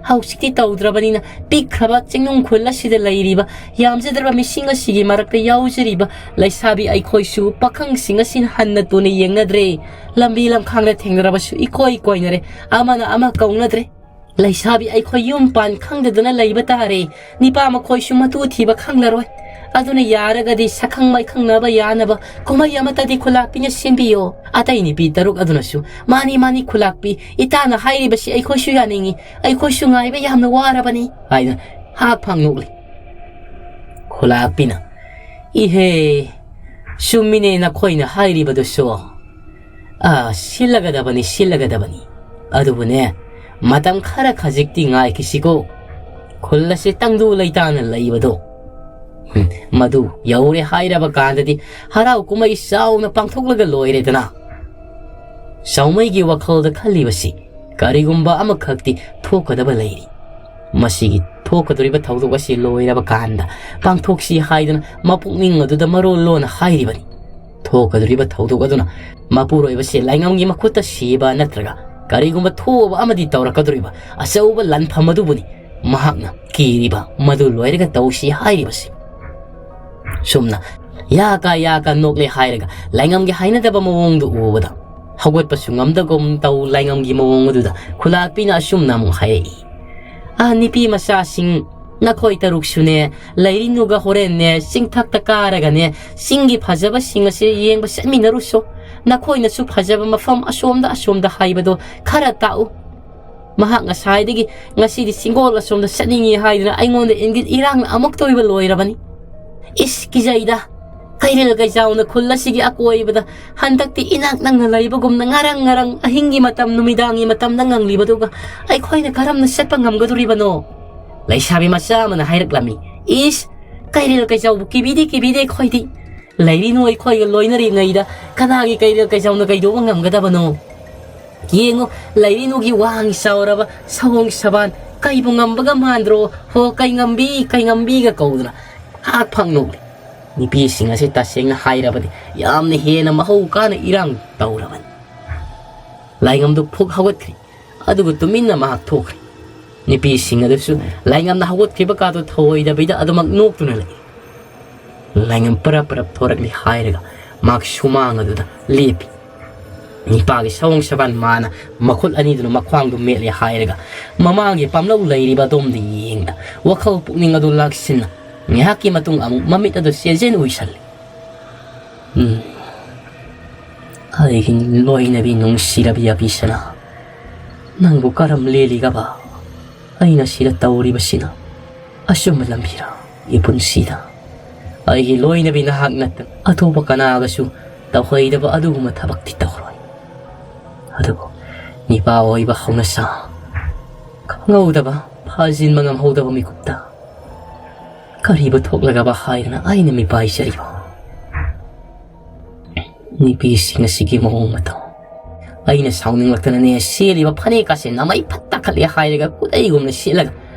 ꯍꯧꯖꯤꯛꯇꯤ ꯇꯧꯗ꯭ꯔꯕꯅꯤꯅ ꯄꯤꯛꯈ꯭ꯔꯕ ꯆꯤꯡꯅꯨꯡ ꯈꯨꯜ ꯑꯁꯤꯗ ꯂꯩꯔꯤꯕ ꯌꯥꯝꯖꯗ꯭ꯔꯕ ꯃꯤꯁꯤꯡ ꯑꯁꯤꯒꯤ ꯃꯔꯛꯇ ꯌꯥꯎꯖꯔꯤꯕ ꯂꯩꯁꯥꯕꯤ ꯑꯩꯈꯣꯏꯁꯨ ꯄꯥꯈꯪꯁꯤꯡ ꯑꯁꯤꯅ ꯍꯟꯅ ꯇꯨꯅ ꯌꯦꯡꯅꯗ꯭ꯔꯦ꯫ ꯂꯝꯕꯤ ꯂꯝꯈꯥꯡꯗ ꯊꯦꯡꯅꯔꯕꯁꯨ ꯏꯀꯣꯏ ꯀꯣꯏꯅꯔꯦ, ꯑꯃꯅ ꯑꯃ ꯀꯧꯅꯗ꯭ꯔꯦ꯫ ꯂꯩꯁꯥꯕꯤ ꯑꯩꯈꯣꯏ ꯌꯨꯝ ꯄꯥꯟ ꯈꯪꯗꯗꯅ ꯂꯩꯕ ꯇꯥꯔꯦ꯫ ꯅꯤꯄꯥ ꯃꯈꯣꯏꯁꯨ ꯃꯇꯨ ꯊꯤꯕ ꯈꯪꯂꯔꯣꯏ꯫ ꯑꯗꯨꯅ ꯌꯥꯔꯒꯗꯤ ꯁꯛꯈꯪ ꯃꯥꯏꯈꯪꯅꯕ ꯌꯥꯅꯕ ꯀꯨꯝꯍꯩ ꯑꯃꯠꯇꯗꯤ ꯈꯨꯂꯥꯛꯄꯤꯅ ꯁꯤꯟꯕꯤꯌꯣ꯫ ꯑꯇꯩ ꯅꯨꯄꯤ ꯇꯔꯨꯛ ꯑꯗꯨꯅꯁꯨ, "ꯃꯥꯅꯤ, ꯃꯥꯅꯤ, ꯈꯨꯂꯥꯛꯄꯤ, ꯏꯇꯥꯅ ꯍꯥꯏꯔꯤꯕꯁꯤ ꯑꯩꯈꯣꯏꯁꯨ ꯌꯥꯅꯤꯡꯏ, ꯑꯩꯈꯣꯏꯁꯨ ꯉꯥꯏꯕ ꯌꯥꯝꯅ ꯋꯥꯔꯕꯅꯤ" ꯍꯥꯏꯅ ꯍꯥꯛ ꯐꯥꯡ ꯅꯣꯛꯂꯤ꯫ ꯈꯨꯂꯥꯛꯄꯤꯅ, "ꯏꯍꯦ, ꯆꯨꯝꯃꯤꯅꯦ ꯅꯈꯣꯏꯅ ꯍꯥꯏꯔꯤꯕꯗꯨꯁꯨ꯫ ꯑꯥ, ꯁꯤꯜꯂꯒꯗꯕꯅꯤ, ꯁꯤꯜꯂꯒꯗꯕꯅꯤ꯫ ꯑꯗꯨꯕꯨꯅꯦ, ꯃꯇꯝ ꯈꯔ ꯈꯖꯤꯛꯇꯤ ꯉꯥꯏꯈꯤꯁꯤꯀꯣ꯫ ꯈꯨꯜ ꯑꯁꯤ ꯇꯪꯗꯨ ꯂꯩꯇꯥꯅ ꯂꯩꯕꯗꯣ, ꯍꯨꯝ, ꯃꯗꯨ ꯌꯧꯔꯦ ꯍꯥꯏꯔꯕ ꯀꯥꯟꯗꯗꯤ ꯍꯔꯥꯎ ꯀꯨꯝꯍꯩ ꯆꯥꯎꯅ ꯄꯥꯡꯊꯣꯛꯂꯒ ꯂꯣꯏꯔꯦꯗꯅ꯫" ꯆꯥꯎꯃꯩꯒꯤ ꯋꯥꯈꯜꯗ ꯈꯜꯂꯤꯕꯁꯤ ꯀꯔꯤꯒꯨꯝꯕ ꯑꯃꯈꯛꯇꯤ ꯊꯣꯛꯀꯗꯕ ꯂꯩꯔꯤ꯫ ꯃꯁꯤꯒꯤ ꯊꯣꯛꯀꯗꯧꯔꯤꯕ ꯊꯧꯗꯣꯛ ꯑꯁꯤ ꯂꯣꯏꯔꯕ ꯀꯥꯟꯗ ꯄꯥꯡꯊꯣꯛꯁꯤ ꯍꯥꯏꯗꯨꯅ ꯃꯄꯨꯛꯅꯤꯡ ꯑꯗꯨꯗ ꯃꯔꯣꯜ ꯂꯣꯟꯅ ꯍꯥꯏꯔꯤꯕꯅꯤ꯫ ꯊꯣꯛꯀꯗꯧꯔꯤꯕ ꯊꯧꯗꯣꯛ ꯑꯗꯨꯅ ꯃꯄꯨꯔꯣꯏꯕꯁꯦ ꯂꯥꯏꯉꯝꯒꯤ ꯃꯈꯨꯠꯇ ꯁꯤꯕ ꯅꯠꯇ꯭ꯔꯒ ꯀꯔꯤꯒꯨꯝꯕ ꯊꯣꯛꯑꯕ ꯑꯃꯗꯤ ꯇꯧꯔꯛꯀꯗꯧꯔꯤꯕ ꯑꯆꯧꯕ ꯂꯥꯟꯐꯝ ꯑꯗꯨꯕꯨꯅꯤ ꯃꯍꯥꯛꯅ ꯀꯤꯔꯤꯕ꯫ ꯃꯗꯨ ꯂꯣꯏꯔꯒ ꯇꯧꯁꯤ ꯍꯥꯏꯔꯤꯕꯁꯤ꯫ ꯁꯨꯝꯅ ꯌꯥ ꯀꯥ ꯌꯥ ꯀꯥ ꯅꯣꯛꯂꯦ ꯍꯥꯏꯔꯒ ꯂꯥꯏꯉꯝꯒꯤ ꯍꯥꯏꯅꯗꯕ ꯃꯑꯣꯡꯗꯨ ꯎꯕꯗ ꯍꯧꯒꯠꯄꯁꯨ ꯉꯝꯗꯒꯨꯝ ꯇꯧ ꯂꯥꯏꯉꯝꯒꯤ ꯃꯑꯣꯡ ꯑꯗꯨꯗ ꯈꯨꯂꯥꯛꯄꯤꯅ ꯑꯁꯨꯝꯅ ꯑꯃꯨꯛ ꯍꯥꯏꯔꯛꯏ, "ꯑꯥ, ꯅꯨꯄꯤ ꯃꯆꯥꯁꯤꯡ, ꯅꯈꯣꯏ ꯇꯔꯨꯛꯁꯨꯅꯦ, ꯂꯩꯔꯤꯅꯨꯒ ꯍꯣꯔꯦꯟꯅꯦ ꯆꯤꯡꯊꯛꯇ ꯀꯥꯔꯒꯅꯦ ꯆꯤꯡꯒꯤ ꯐꯖꯕꯁꯤꯡ ꯑꯁꯤ ꯌꯦꯡꯕ ꯆꯠꯃꯤꯟꯅꯔꯨꯁꯣ꯫ ꯅꯈꯣꯏꯅꯁꯨ ꯐꯖꯕ ꯃꯐꯝ ꯑꯁꯣꯝꯗ ꯑꯁꯣꯝꯗ ꯍꯥꯏꯕꯗꯣ ꯈꯔ ꯇꯥꯛꯎ꯫ ꯃꯍꯥꯛ ꯉꯁꯥꯏꯗꯒꯤ ꯉꯁꯤꯗꯤ ꯆꯤꯡꯒꯣꯜ ꯑꯁꯣꯝꯗ ꯆꯠꯅꯤꯡꯉꯤ ꯍꯥꯏꯗꯨꯅ ꯑꯩꯉꯣꯟꯗ ꯏꯪꯒꯤꯠ ꯏꯔꯥꯡꯅ ꯑꯃꯨꯛꯇ ꯑꯣꯏꯕ ꯂꯣꯏꯔꯕꯅꯤ꯫ ꯏꯁ, ꯀꯤꯖꯩꯗ꯫ ꯀꯩꯔꯦꯜ ꯀꯩꯆꯥꯎꯅ ꯈꯨꯜ ꯑꯁꯤꯒꯤ ꯑꯀꯣꯏꯕꯗ ꯍꯟꯗꯛꯇꯤ ꯏꯅꯥꯛ ꯅꯪꯅ ꯂꯩꯕꯒꯨꯝꯅ ꯉꯔꯪ ꯉꯔꯪ ꯑꯍꯤꯡꯒꯤ ꯃꯇꯝ ꯅꯨꯃꯤꯗꯥꯡꯒꯤ ꯃꯇꯝꯗ ꯉꯪꯂꯤꯕꯗꯨꯒ ꯑꯩꯈꯣꯏꯅ ꯀꯔꯝꯅ ꯆꯠꯄ ꯉꯝꯒꯗꯣꯔꯤꯕꯅꯣ? ꯂꯩꯁꯥꯕꯤ ꯃꯆꯥ ꯑꯃꯅ ꯍꯥꯏꯔꯛꯂꯝꯃꯤ꯫ ꯏꯁ, ꯀꯩꯔꯦꯜ ꯀꯩꯆꯥꯎꯕꯨ ꯀꯤꯕꯤꯗꯦ, ꯀꯤꯕꯤꯗꯦ ꯑꯩꯈꯣꯏꯗꯤ꯫ ꯂꯩꯔꯤꯅꯨ ꯑꯩꯈꯣꯏꯒ ꯂꯣꯏꯅꯔꯤꯉꯩꯗ ꯀꯅꯥꯒꯤ ꯀꯩꯔꯦꯜ ꯀꯩꯆꯥꯎꯅ ꯀꯩꯗꯧꯕ ꯉꯝꯒꯗꯕꯅꯣ? ꯌꯦꯡꯉꯨ, ꯂꯩꯔꯤꯅꯨꯒꯤ ꯋꯥꯡ ꯆꯥꯎꯔꯕ ꯁꯑꯣꯡ ꯁꯕꯥꯟ, ꯀꯩꯕꯨ ꯉꯝꯕꯒ ꯃꯥꯟꯗ꯭ꯔꯣ? ꯍꯣ, ꯀꯩ ꯉꯝꯕꯤ, ꯀꯩ ꯉꯝꯕꯤꯒ ꯀꯧꯗꯅ ꯍꯥꯛ ꯐꯪ ꯅꯣꯛꯂꯤ꯫ ꯅꯨꯄꯤꯁꯤꯡ ꯑꯁꯤ ꯇꯁꯦꯡꯅ ꯍꯥꯏꯔꯕꯗꯤ ꯌꯥꯝꯅ ꯍꯦꯟꯅ ꯃꯍꯧ ꯀꯥꯅ ꯏꯔꯥꯡ ꯇꯧꯔꯕꯅꯤ꯫ ꯂꯥꯏꯉꯝꯗꯨ ꯐꯨꯛ ꯍꯧꯒꯠꯈ꯭ꯔꯤ, ꯑꯗꯨꯒ ꯇꯨꯃꯤꯟꯅ ꯃꯍꯥꯛ ꯊꯣꯛꯈ꯭ꯔꯤ꯫ ꯅꯨꯄꯤꯁꯤꯡ ꯑꯗꯨꯁꯨ ꯂꯥꯏꯉꯝꯅ ꯍꯧꯒꯠꯈ꯭ꯔꯤꯕ ꯀꯥꯗꯨ ꯊꯧꯑꯣꯏꯗꯕꯤꯗ ꯑꯗꯨꯃꯛ ꯅꯣꯛꯇꯨꯅ ꯂꯩ꯫ ꯂꯥꯏꯉꯝ ꯄꯔꯞ ꯄꯔꯞ ꯊꯣꯔꯛꯂꯤ ꯍꯥꯏꯔꯒ ꯃꯍꯥꯛ ꯁꯨꯃꯥꯡ ꯑꯗꯨꯗ ꯂꯦꯞꯄꯤ꯫ ꯅꯤꯄꯥꯒꯤ ꯁꯑꯣꯡ ꯁꯕꯥꯟ ꯃꯥꯅ ꯃꯈꯨꯠ ꯑꯅꯤꯗꯨꯅ ꯃꯈ꯭ꯋꯥꯡꯗꯨ ꯃꯦꯠꯂꯦ ꯍꯥꯏꯔꯒ ꯃꯃꯥꯒꯤ ꯄꯥꯝꯂꯧ ꯂꯩꯔꯤꯕ ꯑꯗꯣꯝꯗ ꯌꯦꯡꯅ ꯋꯥꯈꯜ ꯄꯨꯛꯅꯤꯡ ꯑꯗꯨ ꯂꯥꯛꯁꯤꯟꯅ ꯉꯥꯏꯍꯥꯛꯀꯤ ꯃꯇꯨꯡ ꯑꯃꯨꯛ ꯃꯃꯤꯠ ꯑꯗꯨ ꯆꯦꯖꯦꯟ ꯎꯏꯁꯜꯂꯤ꯫ ꯎꯝ, ꯑꯩꯒꯤ ꯂꯣꯏꯅꯕꯤ ꯅꯨꯡꯁꯤꯔꯕꯤ ꯑꯕꯤꯁꯅꯥ, ꯅꯪꯕꯨ ꯀꯔꯝ ꯂꯦꯜꯂꯤꯒꯕ? ꯑꯩꯅ ꯁꯤꯗ ꯇꯧꯔꯤꯕꯁꯤꯅ ꯑꯆꯨꯝꯕ ꯂꯝꯕꯤꯔ? ꯏꯄꯨꯟꯁꯤꯗ ꯑꯩꯒꯤ ꯂꯣꯏꯅꯕꯤ ꯅꯍꯥꯛ ꯅꯠꯇꯅ ꯑꯇꯣꯞꯄ ꯀꯅꯥꯒꯁꯨ ꯇꯧꯍꯩꯗꯕ ꯑꯗꯨꯒꯨꯝꯕ ꯊꯕꯛꯇꯤ ꯇꯧꯔꯣꯏ꯫ ꯑꯗꯨꯕꯨ ꯅꯤꯄꯥ ꯑꯣꯏꯕ ꯍꯧꯅꯁꯥ ꯈꯪꯍꯧꯗꯕ, ꯐꯥꯖꯤꯟꯕ ꯉꯝꯍꯧꯗꯕ ꯃꯤꯀꯨꯞꯇ ꯀꯔꯤꯕꯨ ꯊꯣꯛꯂꯒꯕ ꯍꯥꯏꯗꯅ ꯑꯩꯅ ꯃꯤꯄꯥꯏꯖꯔꯤꯕ? ꯅꯨꯄꯤꯁꯤꯡ ꯑꯁꯤꯒꯤ ꯃꯑꯣꯡ ꯃꯇꯧ ꯑꯩꯅ ꯁꯥꯎꯅꯤꯡꯂꯛꯇꯅꯅꯦ ꯁꯦꯠꯂꯤꯕ ꯐꯅꯦꯛ ꯑꯁꯦ ꯅꯃꯩ ꯐꯠ ꯇꯥꯈꯠꯂꯦ ꯍꯥꯏꯔꯒ ꯈꯨꯗꯩꯒꯨꯝꯅ ꯁꯦꯠꯂꯒ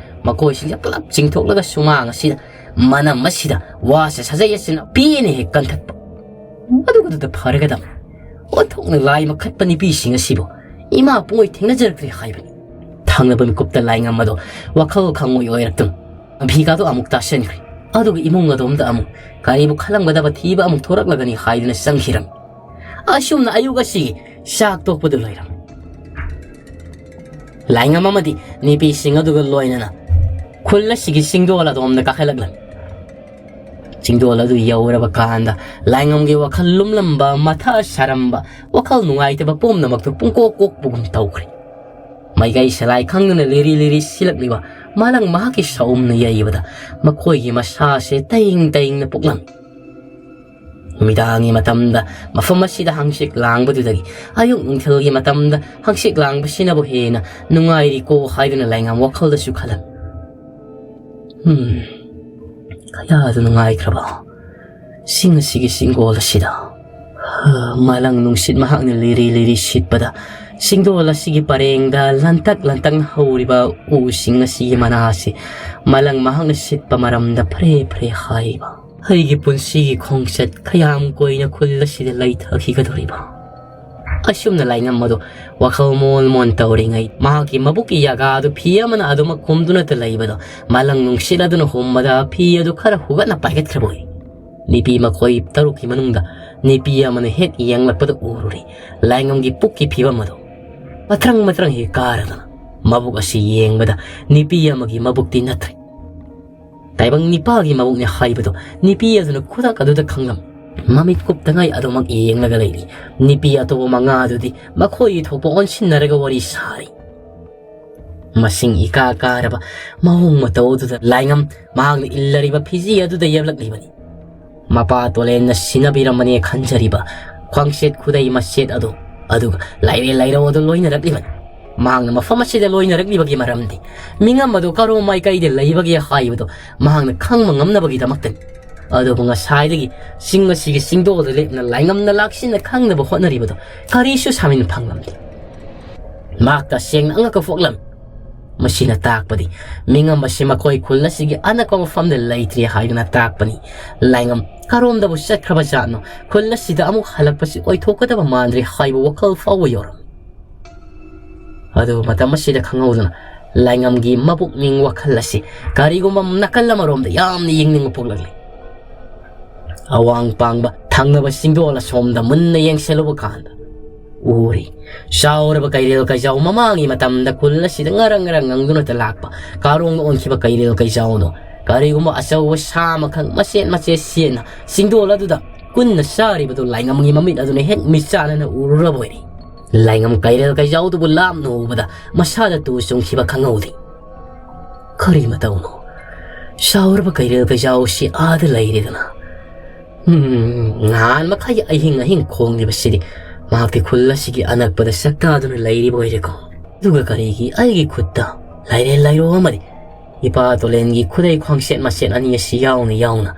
ꯃꯈꯣꯏꯁꯤꯡꯁꯦ ꯄꯨꯂꯞ ꯆꯤꯡꯊꯣꯛꯂꯒ ꯁꯨꯃꯥꯡ ꯑꯁꯤꯗ ꯃꯅꯝ ꯑꯁꯤꯗ ꯋꯥꯁꯦ ꯁꯥꯖꯩ ꯑꯁꯤꯅ ꯄꯦꯟꯅ ꯍꯦꯛ ꯀꯟꯊꯠꯄ꯫ ꯑꯗꯨꯒꯗꯨꯗ ꯐꯔꯒꯗꯕ ꯑꯣꯟꯊꯣꯛꯅ ꯂꯥꯏ ꯃꯈꯠꯄ ꯅꯨꯄꯤꯁꯤꯡ ꯑꯁꯤꯕꯨ ꯏꯃꯥ ꯄꯨꯡꯉꯣꯏ ꯊꯦꯡꯅꯖꯔꯛꯇ꯭ꯔꯦ ꯍꯥꯏꯕꯅꯤ꯫ ꯊꯪꯅꯕ ꯃꯤꯀꯨꯞꯇ ꯂꯥꯏꯉꯝ ꯑꯗꯣ ꯋꯥꯈꯜ ꯈꯪꯉꯣꯏ ꯑꯣꯏꯔꯛꯇꯨꯅ ꯐꯤꯒꯥꯗꯣ ꯑꯃꯨꯛ ꯇꯥꯁꯤꯟꯈ꯭ꯔꯦ꯫ ꯑꯗꯨꯒ ꯏꯃꯨꯡ ꯑꯗꯣꯝꯗ ꯑꯃꯨꯛ ꯀꯔꯤꯕꯨ ꯈꯜꯂꯝꯒꯗꯕ ꯊꯤꯕ ꯑꯃꯨꯛ ꯊꯣꯔꯛꯂꯒꯅꯤ ꯍꯥꯏꯗꯨꯅ ꯆꯪꯈꯤꯔꯝꯃꯤ꯫ ꯑꯁꯨꯝꯅ ꯑꯌꯨꯛ ꯑꯁꯤꯒꯤ ꯆꯥꯛ ꯇꯣꯛꯄꯗꯨ ꯂꯣꯏꯔꯝꯃꯤ꯫ ꯂꯥꯏꯉꯝ ꯑꯃꯗꯤ ꯅꯨꯄꯤꯁꯤꯡ ꯑꯗꯨꯒ ꯂꯣꯏꯅꯅ ꯈꯨꯜ ꯑꯁꯤꯒꯤ ꯆꯤꯡꯗꯣꯜ ꯑꯗꯣꯝꯗ ꯀꯥꯈꯠꯂꯛꯂꯝꯃꯤ꯫ ꯆꯤꯡꯗꯣꯜ ꯑꯗꯨ ꯌꯧꯔꯕ ꯀꯥꯟꯗ ꯂꯥꯏꯉꯝꯒꯤ ꯋꯥꯈꯜ ꯂꯨꯝꯂꯝꯕ, ꯃꯊꯥ ꯁꯥꯔꯝꯕ, ꯋꯥꯈꯜ ꯅꯨꯡꯉꯥꯏꯇꯕ ꯄꯨꯝꯅꯃꯛꯇꯨ ꯄꯨꯡꯀꯣꯛ ꯀꯣꯛꯄꯒꯨꯝ ꯇꯧꯈ꯭ꯔꯦ꯫ ꯃꯥꯏꯀꯩ ꯁꯂꯥꯏ ꯈꯪꯗꯅ ꯂꯤꯔꯤ ꯂꯤꯔꯤ ꯁꯤꯜꯂꯛꯂꯤꯕ ꯃꯥꯂꯪ ꯃꯍꯥꯛꯀꯤ ꯁꯥꯎꯝꯅ ꯌꯩꯕꯗ ꯃꯈꯣꯏꯒꯤ ꯃꯁꯥꯁꯦ ꯇꯌꯤꯡ ꯇꯌꯤꯡꯅ ꯄꯣꯛꯂꯝꯃꯤ꯫ ꯅꯨꯃꯤꯗꯥꯡꯒꯤ ꯃꯇꯝꯗ ꯃꯐꯝ ꯑꯁꯤꯗ ꯍꯪꯆꯤꯠ ꯂꯥꯡꯕꯗꯨꯗꯒꯤ ꯑꯌꯨꯛ ꯅꯨꯡꯊꯤꯜꯒꯤ ꯃꯇꯝꯗ ꯍꯪꯆꯤꯠ ꯂꯥꯡꯕꯁꯤꯅꯕꯨ ꯍꯦꯟꯅ ꯅꯨꯡꯉꯥꯏꯔꯤꯀꯣ ꯍꯥꯏꯗꯨꯅ ꯂꯥꯏꯉꯝ ꯋꯥꯈꯜꯗꯁꯨ ꯈꯜꯂꯝꯃꯤ꯫ ꯎꯝ, ꯀꯌꯥꯗ ꯅꯨꯡꯉꯥꯏꯈ꯭ꯔꯕ ꯆꯤꯡ ꯑꯁꯤꯒꯤ ꯆꯤꯡꯒꯣꯜ ꯑꯁꯤꯗ꯫ ꯍꯥ, ꯃꯥꯂꯪ ꯅꯨꯡꯁꯤꯠ ꯃꯍꯥꯛꯅ ꯂꯤꯔꯤ ꯂꯤꯔꯤ ꯁꯤꯠꯄꯗ ꯆꯤꯡꯗꯣꯜ ꯑꯁꯤꯒꯤ ꯄꯔꯦꯡꯗ ꯂꯟꯇꯛ ꯂꯟꯇꯛꯅ ꯍꯧꯔꯤꯕ ꯎꯁꯤꯡ ꯑꯁꯤꯒꯤ ꯃꯅꯥ ꯑꯁꯤ ꯃꯥꯂꯪ ꯃꯍꯥꯛꯅ ꯁꯤꯠꯄ ꯃꯔꯝꯗ ꯐ꯭ꯔꯦ ꯐ꯭ꯔꯦ ꯍꯥꯏꯕ꯫ ꯑꯩꯒꯤ ꯄꯨꯟꯁꯤꯒꯤ ꯈꯣꯡꯆꯠ ꯀꯌꯥꯝ ꯀꯨꯏꯅ ꯈꯨꯜ ꯑꯁꯤꯗ ꯂꯩꯊꯈꯤꯒꯗꯧꯔꯤꯕ? ꯑꯁꯨꯝꯅ ꯂꯥꯏꯉꯝ ꯑꯗꯨ ꯋꯥꯈꯜ ꯃꯣꯟ ꯃꯣꯟ ꯇꯧꯔꯤꯉꯩ, ꯃꯍꯥꯛꯀꯤ ꯃꯕꯨꯛꯀꯤ ꯌꯥꯒꯥ ꯑꯗꯨ ꯐꯤ ꯑꯃꯅ ꯑꯗꯨꯃꯛ ꯍꯨꯝꯗꯨꯅꯇ ꯂꯩꯕꯗꯣ, ꯃꯂꯪ ꯅꯨꯡꯁꯤꯠ ꯑꯗꯨꯅ ꯍꯨꯝꯕꯗ ꯐꯤ ꯑꯗꯨ ꯈꯔ ꯍꯨꯒꯠꯅ ꯄꯥꯏꯒꯠꯈ꯭ꯔꯕ ꯑꯣꯏ꯫ ꯅꯨꯄꯤ ꯃꯈꯣꯏ ꯇꯔꯨꯛꯀꯤ ꯃꯅꯨꯡꯗ ꯅꯨꯄꯤ ꯑꯃꯅ ꯍꯦꯛ ꯌꯦꯡꯂꯛꯄꯗ ꯎꯔꯨꯔꯦ ꯂꯥꯏꯉꯝꯒꯤ ꯄꯨꯛꯀꯤ ꯐꯤꯕꯝ ꯑꯗꯨ꯫ ꯃꯇ꯭ꯔꯪ ꯃꯇ꯭ꯔꯪ ꯍꯦꯛ ꯀꯥꯔꯗꯅ ꯃꯕꯨꯛ ꯑꯁꯤ ꯌꯦꯡꯕꯗ ꯅꯨꯄꯤ ꯑꯃꯒꯤ ꯃꯕꯨꯛꯇꯤ ꯅꯠꯇ꯭ꯔꯦ꯫ ꯇꯥꯏꯕꯪ ꯅꯤꯄꯥꯒꯤ ꯃꯕꯨꯛꯅꯤ ꯍꯥꯏꯕꯗꯣ ꯅꯨꯄꯤ ꯑꯗꯨꯅ ꯈꯨꯗꯛ ꯑꯗꯨꯗ ꯈꯪꯂꯝ꯫ ꯃꯃꯤꯠ ꯀꯨꯞꯇꯉꯥꯏ ꯑꯗꯨꯃꯛ ꯌꯦꯡꯂꯒ ꯂꯩꯔꯤ꯫ ꯅꯨꯄꯤ ꯑꯇꯣꯞꯄ ꯃꯉꯥ ꯑꯗꯨꯗꯤ ꯃꯈꯣꯏꯒꯤ ꯊꯣꯛꯄ ꯑꯣꯟꯁꯤꯟꯅꯔꯒ ꯋꯥꯔꯤ ꯁꯥꯔꯤ꯫ ꯃꯁꯤꯡ ꯏꯀꯥ ꯀꯥꯔꯕ ꯃꯑꯣꯡ ꯃꯇꯧ ꯑꯗꯨꯗ ꯂꯥꯏꯉꯝ ꯃꯍꯥꯛꯅ ꯏꯜꯂꯔꯤꯕ ꯐꯤꯖꯤ ꯑꯗꯨꯗ ꯌꯦꯞꯂꯛꯂꯤꯕꯅꯤ꯫ ꯃꯄꯥ ꯇꯣꯂꯦꯟꯅ ꯁꯤꯟꯅꯕꯤꯔꯝꯕꯅꯦ ꯈꯟꯖꯔꯤꯕ ꯈ꯭ꯋꯥꯡꯁꯦꯠ ꯈꯨꯗꯩ ꯃꯁꯦꯠ ꯑꯗꯨ, ꯑꯗꯨꯒ ꯂꯥꯏꯔꯦ ꯂꯥꯏꯔꯧ ꯑꯗꯨ ꯂꯣꯏꯅꯔꯛꯂꯤꯕꯅꯤ꯫ ꯃꯍꯥꯛꯅ ꯃꯐꯝ ꯑꯁꯤꯗ ꯂꯣꯏꯅꯔꯛꯂꯤꯕꯒꯤ ꯃꯔꯝꯗꯤ ꯃꯤꯉꯝ ꯑꯗꯨ ꯀꯔꯣꯝ ꯃꯥꯏꯀꯩꯗ ꯂꯩꯕꯒꯦ ꯍꯥꯏꯕꯗꯨ ꯃꯍꯥꯛꯅ ꯈꯪꯕ ꯉꯝꯅꯕꯒꯤꯗꯃꯛꯇꯅꯤ꯫ ꯑꯗꯨꯕꯨ ꯉꯁꯥꯏꯗꯒꯤ ꯆꯤꯡ ꯑꯁꯤꯒꯤ ꯆꯤꯡꯗꯣꯜꯗ ꯂꯦꯞꯅ ꯂꯥꯏꯉꯝꯅ ꯂꯥꯛꯁꯤꯟꯅ ꯈꯪꯅꯕ ꯍꯣꯠꯅꯔꯤꯕꯗꯨ ꯀꯔꯤꯁꯨ ꯁꯥꯃꯤꯟ ꯐꯪꯂꯝꯗꯦ꯫ ꯃꯍꯥꯛ ꯇꯁꯦꯡꯅ ꯑꯉꯛꯄ ꯄꯣꯛꯂꯝꯃꯤ꯫ ꯃꯁꯤꯅ ꯇꯥꯛꯄꯗꯤ ꯃꯤꯉꯝ ꯑꯁꯤ ꯃꯈꯣꯏ ꯈꯨꯜ ꯑꯁꯤꯒꯤ ꯑꯅꯛꯄ ꯃꯐꯝꯗ ꯂꯩꯇ꯭ꯔꯦ ꯍꯥꯏꯗꯨꯅ ꯇꯥꯛꯄꯅꯤ꯫ ꯂꯥꯏꯉꯝ ꯀꯔꯣꯝꯗꯕꯨ ꯆꯠꯈ꯭ꯔꯕ ꯖꯥꯠꯅꯣ? ꯈꯨꯜ ꯑꯁꯤꯗ ꯑꯃꯨꯛ ꯍꯜꯂꯛꯄꯁꯤ ꯑꯣꯏꯊꯣꯛꯀꯗꯕ ꯃꯥꯟꯗ꯭ꯔꯦ ꯍꯥꯏꯕ ꯋꯥꯈꯜ ꯐꯥꯎꯕ ꯌꯧꯔꯝꯃꯤ꯫ ꯑꯗꯨꯕꯨ ꯃꯇꯝ ꯑꯁꯤꯗ ꯈꯪꯍꯧꯗꯅ ꯂꯥꯏꯉꯝꯒꯤ ꯃꯄꯨꯛꯅꯤꯡ ꯋꯥꯈꯜ ꯑꯁꯤ ꯀꯔꯤꯒꯨꯝꯕ ꯅꯥꯀꯜ ꯑꯃꯔꯣꯝꯗ ꯌꯥꯝꯅ ꯌꯦꯡꯅꯤꯡꯕ ꯄꯣꯛꯂꯛꯂꯤ꯫ ꯑꯋꯥꯡ ꯄꯥꯡꯕ ꯊꯪꯅꯕ ꯆꯤꯡꯗꯣꯜ ꯑꯁꯣꯝꯗ ꯃꯨꯟꯅ ꯌꯦꯡꯁꯤꯜꯂꯨꯕ ꯀꯥꯟꯗ ꯎꯔꯤ꯫ ꯆꯥꯎꯔꯕ ꯀꯩꯔꯦꯜ ꯀꯩꯖꯥꯎ ꯃꯃꯥꯡꯒꯤ ꯃꯇꯝꯗ ꯈꯨꯜ ꯑꯁꯤꯗ ꯉꯔꯪ ꯉꯔꯪ ꯉꯪꯗꯨꯅꯇ ꯂꯥꯛꯄ ꯀꯥꯔꯣꯡꯅ ꯑꯣꯟꯈꯤꯕ ꯀꯩꯔꯦꯜ ꯀꯩꯖꯥꯎꯗꯣ ꯀꯔꯤꯒꯨꯝꯕ ꯑꯆꯧꯕ ꯁꯥ ꯑꯃꯈꯛ ꯃꯆꯦꯠ ꯃꯆꯦꯠ ꯁꯦꯠꯅ ꯆꯤꯡꯗꯣꯜ ꯑꯗꯨꯗ ꯀꯨꯟꯅ ꯆꯥꯔꯤꯕꯗꯨ ꯂꯥꯏꯉꯝꯒꯤ ꯃꯃꯤꯠ ꯑꯗꯨꯅ ꯍꯦꯛ ꯃꯤꯠ ꯆꯥꯟꯅꯅ ꯎꯔꯨꯔꯕ ꯑꯣꯏꯔꯦ꯫ ꯂꯥꯏꯉꯝ ꯀꯩꯔꯦꯜ ꯀꯩꯖꯥꯎꯗꯨꯕꯨ ꯂꯥꯞꯅ ꯎꯕꯗ ꯃꯁꯥꯗ ꯇꯨ ꯆꯨꯡꯈꯤꯕ ꯈꯪꯍꯧꯗꯦ꯫ ꯀꯔꯤ ꯃꯇꯧꯅꯣ? ꯆꯥꯎꯔꯕ ꯀꯩꯔꯦꯜ ꯀꯩꯖꯥꯎꯁꯤ ꯑꯥꯗ ꯂꯩꯔꯦꯗꯅ꯫ ꯎꯝ, ꯉꯍꯥꯟ ꯃꯈꯩ ꯑꯍꯤꯡ ꯑꯍꯤꯡ ꯈꯣꯡꯂꯤꯕꯁꯤꯗꯤ ꯃꯍꯥꯛꯇꯤ ꯈꯨꯜ ꯑꯁꯤꯒꯤ ꯑꯅꯛꯄꯗ ꯁꯛꯇꯥꯗꯨꯅ ꯂꯩꯔꯤꯕ ꯑꯣꯏꯔꯦꯀꯣ꯫ ꯑꯗꯨꯒ ꯀꯔꯤꯒꯤ ꯑꯩꯒꯤ ꯈꯨꯠꯇ ꯂꯥꯏꯔꯦꯜ ꯂꯥꯏꯔꯣ ꯑꯃꯗꯤ ꯏꯄꯥ ꯇꯣꯂꯦꯟꯒꯤ ꯈꯨꯗꯩ ꯈ꯭ꯋꯥꯡꯁꯦꯠ ꯃꯁꯦꯠ ꯑꯅꯤ ꯑꯁꯤ ꯌꯥꯎꯅ ꯌꯥꯎꯅ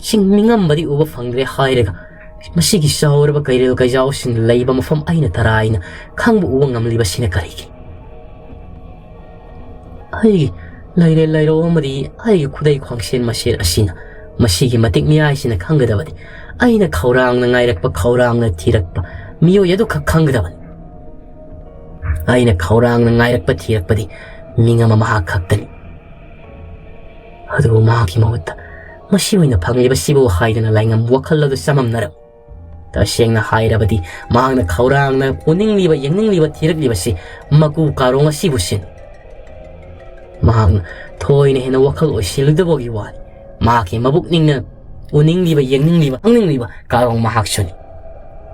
ꯆꯤꯡ ꯃꯤꯉꯝꯕꯗꯤ ꯎꯕ ꯐꯪꯗ꯭ꯔꯦ ꯍꯥꯏꯔꯒ ꯃꯁꯤꯒꯤ ꯆꯥꯎꯔꯕ ꯀꯩꯔꯦꯜ ꯀꯩꯖꯥꯎꯁꯤꯡ ꯂꯩꯕ ꯃꯐꯝ ꯑꯩꯅ ꯇꯔꯥꯏꯅ ꯈꯪꯕ ꯎꯕ ꯉꯝꯂꯤꯕꯁꯤꯅ ꯀꯔꯤꯒꯤ? ꯑꯩꯒꯤ ꯂꯩꯔꯦ ꯂꯩꯔꯧ ꯑꯃꯗꯤ ꯑꯩꯒꯤ ꯈꯨꯗꯩ ꯈ꯭ꯋꯥꯡꯁꯦꯟ ꯃꯁꯦꯟ ꯑꯁꯤꯅ ꯃꯁꯤꯒꯤ ꯃꯇꯤꯛ ꯃꯤꯌꯥꯏꯁꯤꯅ ꯈꯪꯒꯗꯕꯗꯤ ꯑꯩꯅ ꯈꯧꯔꯥꯡꯅ ꯉꯥꯏꯔꯛꯄ, ꯈꯧꯔꯥꯡꯅ ꯊꯤꯔꯛꯄ ꯃꯤꯑꯣꯏ ꯑꯗꯨꯈꯛ ꯈꯪꯒꯗꯕꯅꯤ꯫ ꯑꯩꯅ ꯈꯧꯔꯥꯡꯅ ꯉꯥꯏꯔꯛꯄ ꯊꯤꯔꯛꯄꯗꯤ ꯃꯤꯉꯝ ꯑꯃ ꯃꯍꯥꯛ ꯈꯛꯇꯅꯤ꯫ ꯑꯗꯨꯕꯨ ꯃꯍꯥꯛꯀꯤ ꯃꯍꯨꯠꯇ ꯃꯁꯤ ꯑꯣꯏꯅ ꯐꯪꯂꯤꯕꯁꯤꯕꯨ ꯍꯥꯏꯗꯨꯅ ꯂꯥꯏꯉꯝ ꯋꯥꯈꯜ ꯑꯗꯨ ꯆꯃꯝꯅꯔꯝꯃꯤ꯫ ꯇꯁꯦꯡꯅ ꯍꯥꯏꯔꯕꯗꯤ ꯃꯍꯥꯛꯅ ꯈꯧꯔꯥꯡꯅ ꯎꯅꯤꯡꯂꯤꯕ, ꯌꯦꯡꯅꯤꯡꯂꯤꯕ, ꯊꯤꯔꯛꯂꯤꯕꯁꯤ ꯃꯀꯨ ꯀꯥꯔꯣꯡ ꯑꯁꯤꯕꯨ ꯁꯤꯟ꯫ ꯃꯍꯥꯛꯅ ꯊꯣꯏꯅ ꯍꯦꯟꯅ ꯋꯥꯈꯜ ꯑꯣꯏꯁꯤꯜꯂꯨꯗꯕꯒꯤ ꯋꯥꯅꯤ꯫ ꯃꯍꯥꯛꯀꯤ ꯃꯕꯨꯛꯅꯤꯡꯅ ꯎꯅꯤꯡꯂꯤꯕ, ꯌꯦꯡꯅꯤꯡꯂꯤꯕ, ꯈꯪꯅꯤꯡꯂꯤꯕ ꯀꯥꯔꯣꯡ ꯃꯍꯥꯛꯁꯨꯅꯤ꯫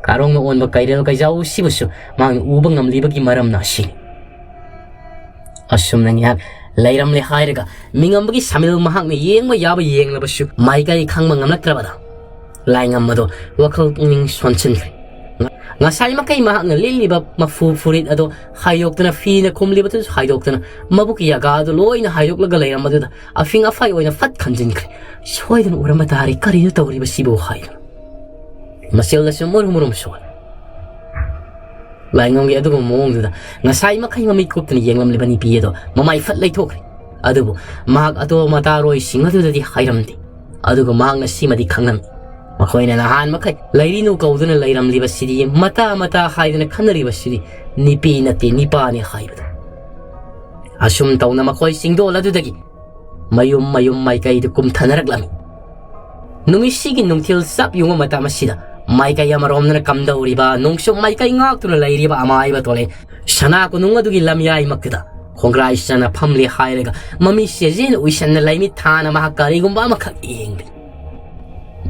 ꯀꯥꯔꯣꯡꯅ ꯑꯣꯟꯕ ꯀꯩꯔꯦꯜ ꯀꯩꯖꯥꯎꯁꯤꯕꯨꯁꯨ ꯃꯍꯥꯛꯅ ꯎꯕ ꯉꯝꯂꯤꯕꯒꯤ ꯃꯔꯝꯅ ꯑꯁꯤꯅꯤ꯫ ꯑꯁꯨꯝꯅ ꯉꯥꯏꯍꯥꯛ ꯂꯩꯔꯝꯂꯦ ꯍꯥꯏꯔꯒ ꯃꯤꯉꯝꯕꯒꯤ ꯁꯥꯃꯤꯜ ꯃꯍꯥꯛꯅ ꯌꯦꯡꯕ ꯌꯥꯕ ꯌꯦꯡꯂꯕꯁꯨ ꯃꯥꯏꯀꯩ ꯈꯪꯕ ꯉꯝꯂꯛꯇ꯭ꯔꯕꯗ ꯂꯥꯏꯉꯝ ꯑꯗꯣ ꯋꯥꯈꯜ ꯄꯨꯛꯅꯤꯡ ꯁꯣꯟꯁꯤꯟꯈ꯭ꯔꯦ꯫ ꯉ-, ꯉꯁꯥꯏ ꯃꯈꯩ ꯃꯍꯥꯛꯅ ꯂꯤꯠꯂꯤꯕ ꯃꯐꯨ ꯐꯨꯔꯤꯠ ꯑꯗꯣ ꯍꯥꯏꯗꯣꯛꯇꯅ, ꯐꯤꯅ ꯈꯨꯝꯂꯤꯕꯗꯨꯁꯨ ꯍꯥꯏꯗꯣꯛꯇꯅ, ꯃꯕꯨꯛꯀꯤ ꯌꯥꯒꯥ ꯑꯗꯨ ꯂꯣꯏꯅ ꯍꯥꯏꯗꯣꯛꯂꯒ ꯂꯩꯔꯝꯕꯗꯨꯗ ꯑꯐꯤꯡ ꯑꯐꯥꯏ ꯑꯣꯏꯅ ꯐꯠ ꯈꯟꯖꯤꯟꯈ꯭ꯔꯦ꯫ "ꯁꯣꯏꯗꯅ ꯎꯔꯝꯕ ꯇꯥꯔꯦ, ꯀꯔꯤꯅꯣ ꯇꯧꯔꯤꯕꯁꯤꯕꯨ?" ꯍꯥꯏꯗꯨꯅ ꯃꯆꯤꯜꯗꯁꯨ ꯃꯨꯔꯨꯝ ꯃꯨꯔꯨꯝ ꯁꯣꯜꯂꯦ꯫ ꯂꯥꯏꯉꯝꯒꯤ ꯑꯗꯨꯒꯨꯝꯕ ꯃꯑꯣꯡꯗꯨꯗ ꯉꯁꯥꯏ ꯃꯈꯩ ꯃꯃꯤꯠ ꯀꯨꯞꯇꯅ ꯌꯦꯡꯂꯝꯂꯤꯕ ꯅꯨꯄꯤ ꯑꯗꯣ ꯃꯃꯥꯏ ꯐꯠ ꯂꯩꯊꯣꯛꯈ꯭ꯔꯦ꯫ ꯑꯗꯨꯕꯨ ꯃꯍꯥꯛ ꯑꯇꯣꯞ ꯑꯇꯥꯔꯣꯏꯁꯤꯡ ꯑꯗꯨꯗꯗꯤ ꯍꯥꯏꯔꯝꯗꯦ꯫ ꯑꯗꯨꯒ ꯃꯍꯥꯛꯅ ꯁꯤꯃꯗꯤ ꯈꯪꯂꯝꯃꯤ, ꯃꯈꯣꯏꯅ ꯅꯍꯥꯟ ꯃꯈꯩ ꯂꯩꯔꯤꯅꯨ ꯀꯧꯗꯨꯅ ꯂꯩꯔꯝꯂꯤꯕꯁꯤꯗꯤ, ꯃꯇꯥ ꯃꯇꯥ ꯍꯥꯏꯗꯅ ꯈꯟꯅꯔꯤꯕꯁꯤꯗꯤ ꯅꯨꯄꯤ ꯅꯠꯇꯦ, ꯅꯤꯄꯥꯅꯤ ꯍꯥꯏꯕꯗꯣ꯫ ꯑꯁꯨꯝ ꯇꯧꯅ ꯃꯈꯣꯏ ꯆꯤꯡꯗꯣꯜ ꯑꯗꯨꯗꯒꯤ ꯃꯌꯨꯝ ꯃꯌꯨꯝ ꯃꯥꯏꯀꯩꯗꯨ ꯀꯨꯝꯊꯅꯔꯛꯂꯝꯃꯤ꯫ ꯅꯨꯃꯤꯠꯁꯤꯒꯤ ꯅꯨꯡꯊꯤꯜ ꯆꯞ ꯌꯨꯡꯕ ꯃꯇꯝ ꯑꯁꯤꯗ ꯃꯥꯏꯀꯩ ꯑꯃꯔꯣꯝꯗꯅ ꯀꯝꯗꯧꯔꯤꯕ ꯅꯣꯡꯆꯨꯞ ꯃꯥꯏꯀꯩ ꯉꯥꯛꯇꯨꯅ ꯂꯩꯔꯤꯕ ꯑꯃꯥꯏꯕ ꯇꯣꯂꯦ ꯁꯅꯥ ꯀꯣꯅꯨꯡ ꯑꯗꯨꯒꯤ ꯂꯝꯌꯥꯏꯃꯛꯇꯨꯗ ꯈꯣꯡꯒ꯭ꯔꯥꯏ ꯆꯅ ꯐꯝꯂꯤ ꯍꯥꯏꯔꯒ ꯃꯃꯤꯠ ꯆꯦꯖꯦꯅ ꯎꯏꯁꯟꯅ ꯂꯩꯃꯤꯠ ꯊꯥꯅ ꯃꯍꯥꯛ ꯀꯔꯤꯒꯨꯝꯕ ꯑꯃꯈꯛ ꯌꯦꯡꯂꯤ꯫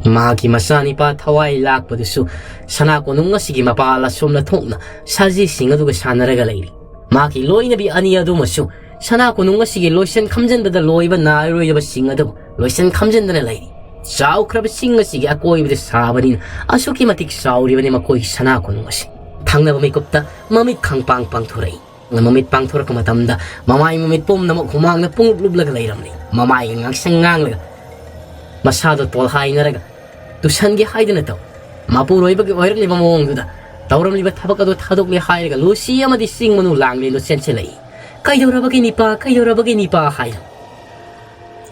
ꯃꯍꯥꯛꯀꯤ ꯃꯆꯥꯅꯤꯄꯥ ꯊꯋꯥꯏ ꯂꯥꯛꯄꯗꯨꯁꯨ ꯁꯅꯥ ꯀꯣꯅꯨꯡ ꯑꯁꯤꯒꯤ ꯃꯄꯥꯜ ꯑꯁꯣꯝꯅ ꯊꯣꯛꯅ ꯁꯖꯤꯁꯤꯡ ꯑꯗꯨꯒ ꯁꯥꯟꯅꯔꯒ ꯂꯩꯔꯤ꯫ ꯃꯍꯥꯛꯀꯤ ꯂꯣꯏꯅꯕꯤ ꯑꯅꯤ ꯑꯗꯨꯃꯁꯨ ꯁꯅꯥ ꯀꯣꯅꯨꯡ ꯑꯁꯤꯒꯤ ꯂꯣꯏꯁꯟ ꯈꯝꯖꯟꯕꯗ ꯂꯣꯏꯕ ꯅꯥꯏꯔꯣꯏꯗꯕꯁꯤꯡ ꯑꯗꯨꯕꯨ ꯂꯣꯏꯁꯟ ꯈꯝꯖꯟꯗꯅ ꯂꯩꯔꯤ꯫ ꯆꯥꯎꯈ꯭ꯔꯕ ꯆꯤꯡ ꯑꯁꯤꯒꯤ ꯑꯀꯣꯏꯕꯗ ꯁꯥꯕꯅꯤꯅ ꯑꯁꯨꯛꯀꯤ ꯃꯇꯤꯛ ꯆꯥꯎꯔꯤꯕꯅꯤ ꯃꯈꯣꯏꯒꯤ ꯁꯅꯥ ꯀꯣꯅꯨꯡ ꯑꯁꯤ꯫ ꯊꯪꯅꯕ ꯃꯤꯀꯨꯞꯇ ꯃꯃꯤꯠ ꯈꯪꯄꯥꯡ ꯄꯥꯡꯊꯣꯔꯛꯏ꯫ ꯃꯃꯤꯠ ꯄꯥꯡꯊꯣꯔꯛꯄ ꯃꯇꯝꯗ ꯃꯃꯥꯏ ꯃꯃꯤꯠ ꯄꯨꯝꯅꯃꯛ ꯍꯨꯃꯥꯡꯅ ꯄꯨꯡꯂꯨꯞ ꯂꯨꯞꯂꯒ ꯂꯩꯔꯝꯂꯤ꯫ ꯃꯃꯥꯏꯒ ꯉꯥꯡꯁꯪ ꯉꯥꯡꯂꯒ ꯃꯁꯥꯗꯣ ꯇꯣꯜꯍꯥꯏꯅꯔꯒ ꯇꯨꯁꯟꯒꯦ ꯍꯥꯏꯗꯨꯅ ꯇꯧ꯫ ꯃꯄꯨꯔꯣꯏꯕꯒꯤ ꯑꯣꯏꯔꯛꯂꯤꯕ ꯃꯑꯣꯡꯗꯨꯗ ꯇꯧꯔꯝꯂꯤꯕ ꯊꯕꯛ ꯑꯗꯨ ꯊꯥꯗꯣꯛꯂꯦ ꯍꯥꯏꯔꯒ ꯂꯨꯁꯤ ꯑꯃꯗꯤ ꯆꯤꯡ ꯃꯅꯨ ꯂꯥꯡꯂꯦꯟꯗꯨ ꯆꯦꯟꯁꯤꯜꯂꯛꯏ꯫ "ꯀꯩꯗꯧꯔꯕꯒꯦ ꯅꯤꯄꯥ, ꯀꯩꯗꯧꯔꯕꯒꯦ ꯅꯤꯄꯥ?" ꯍꯥꯏꯅ꯫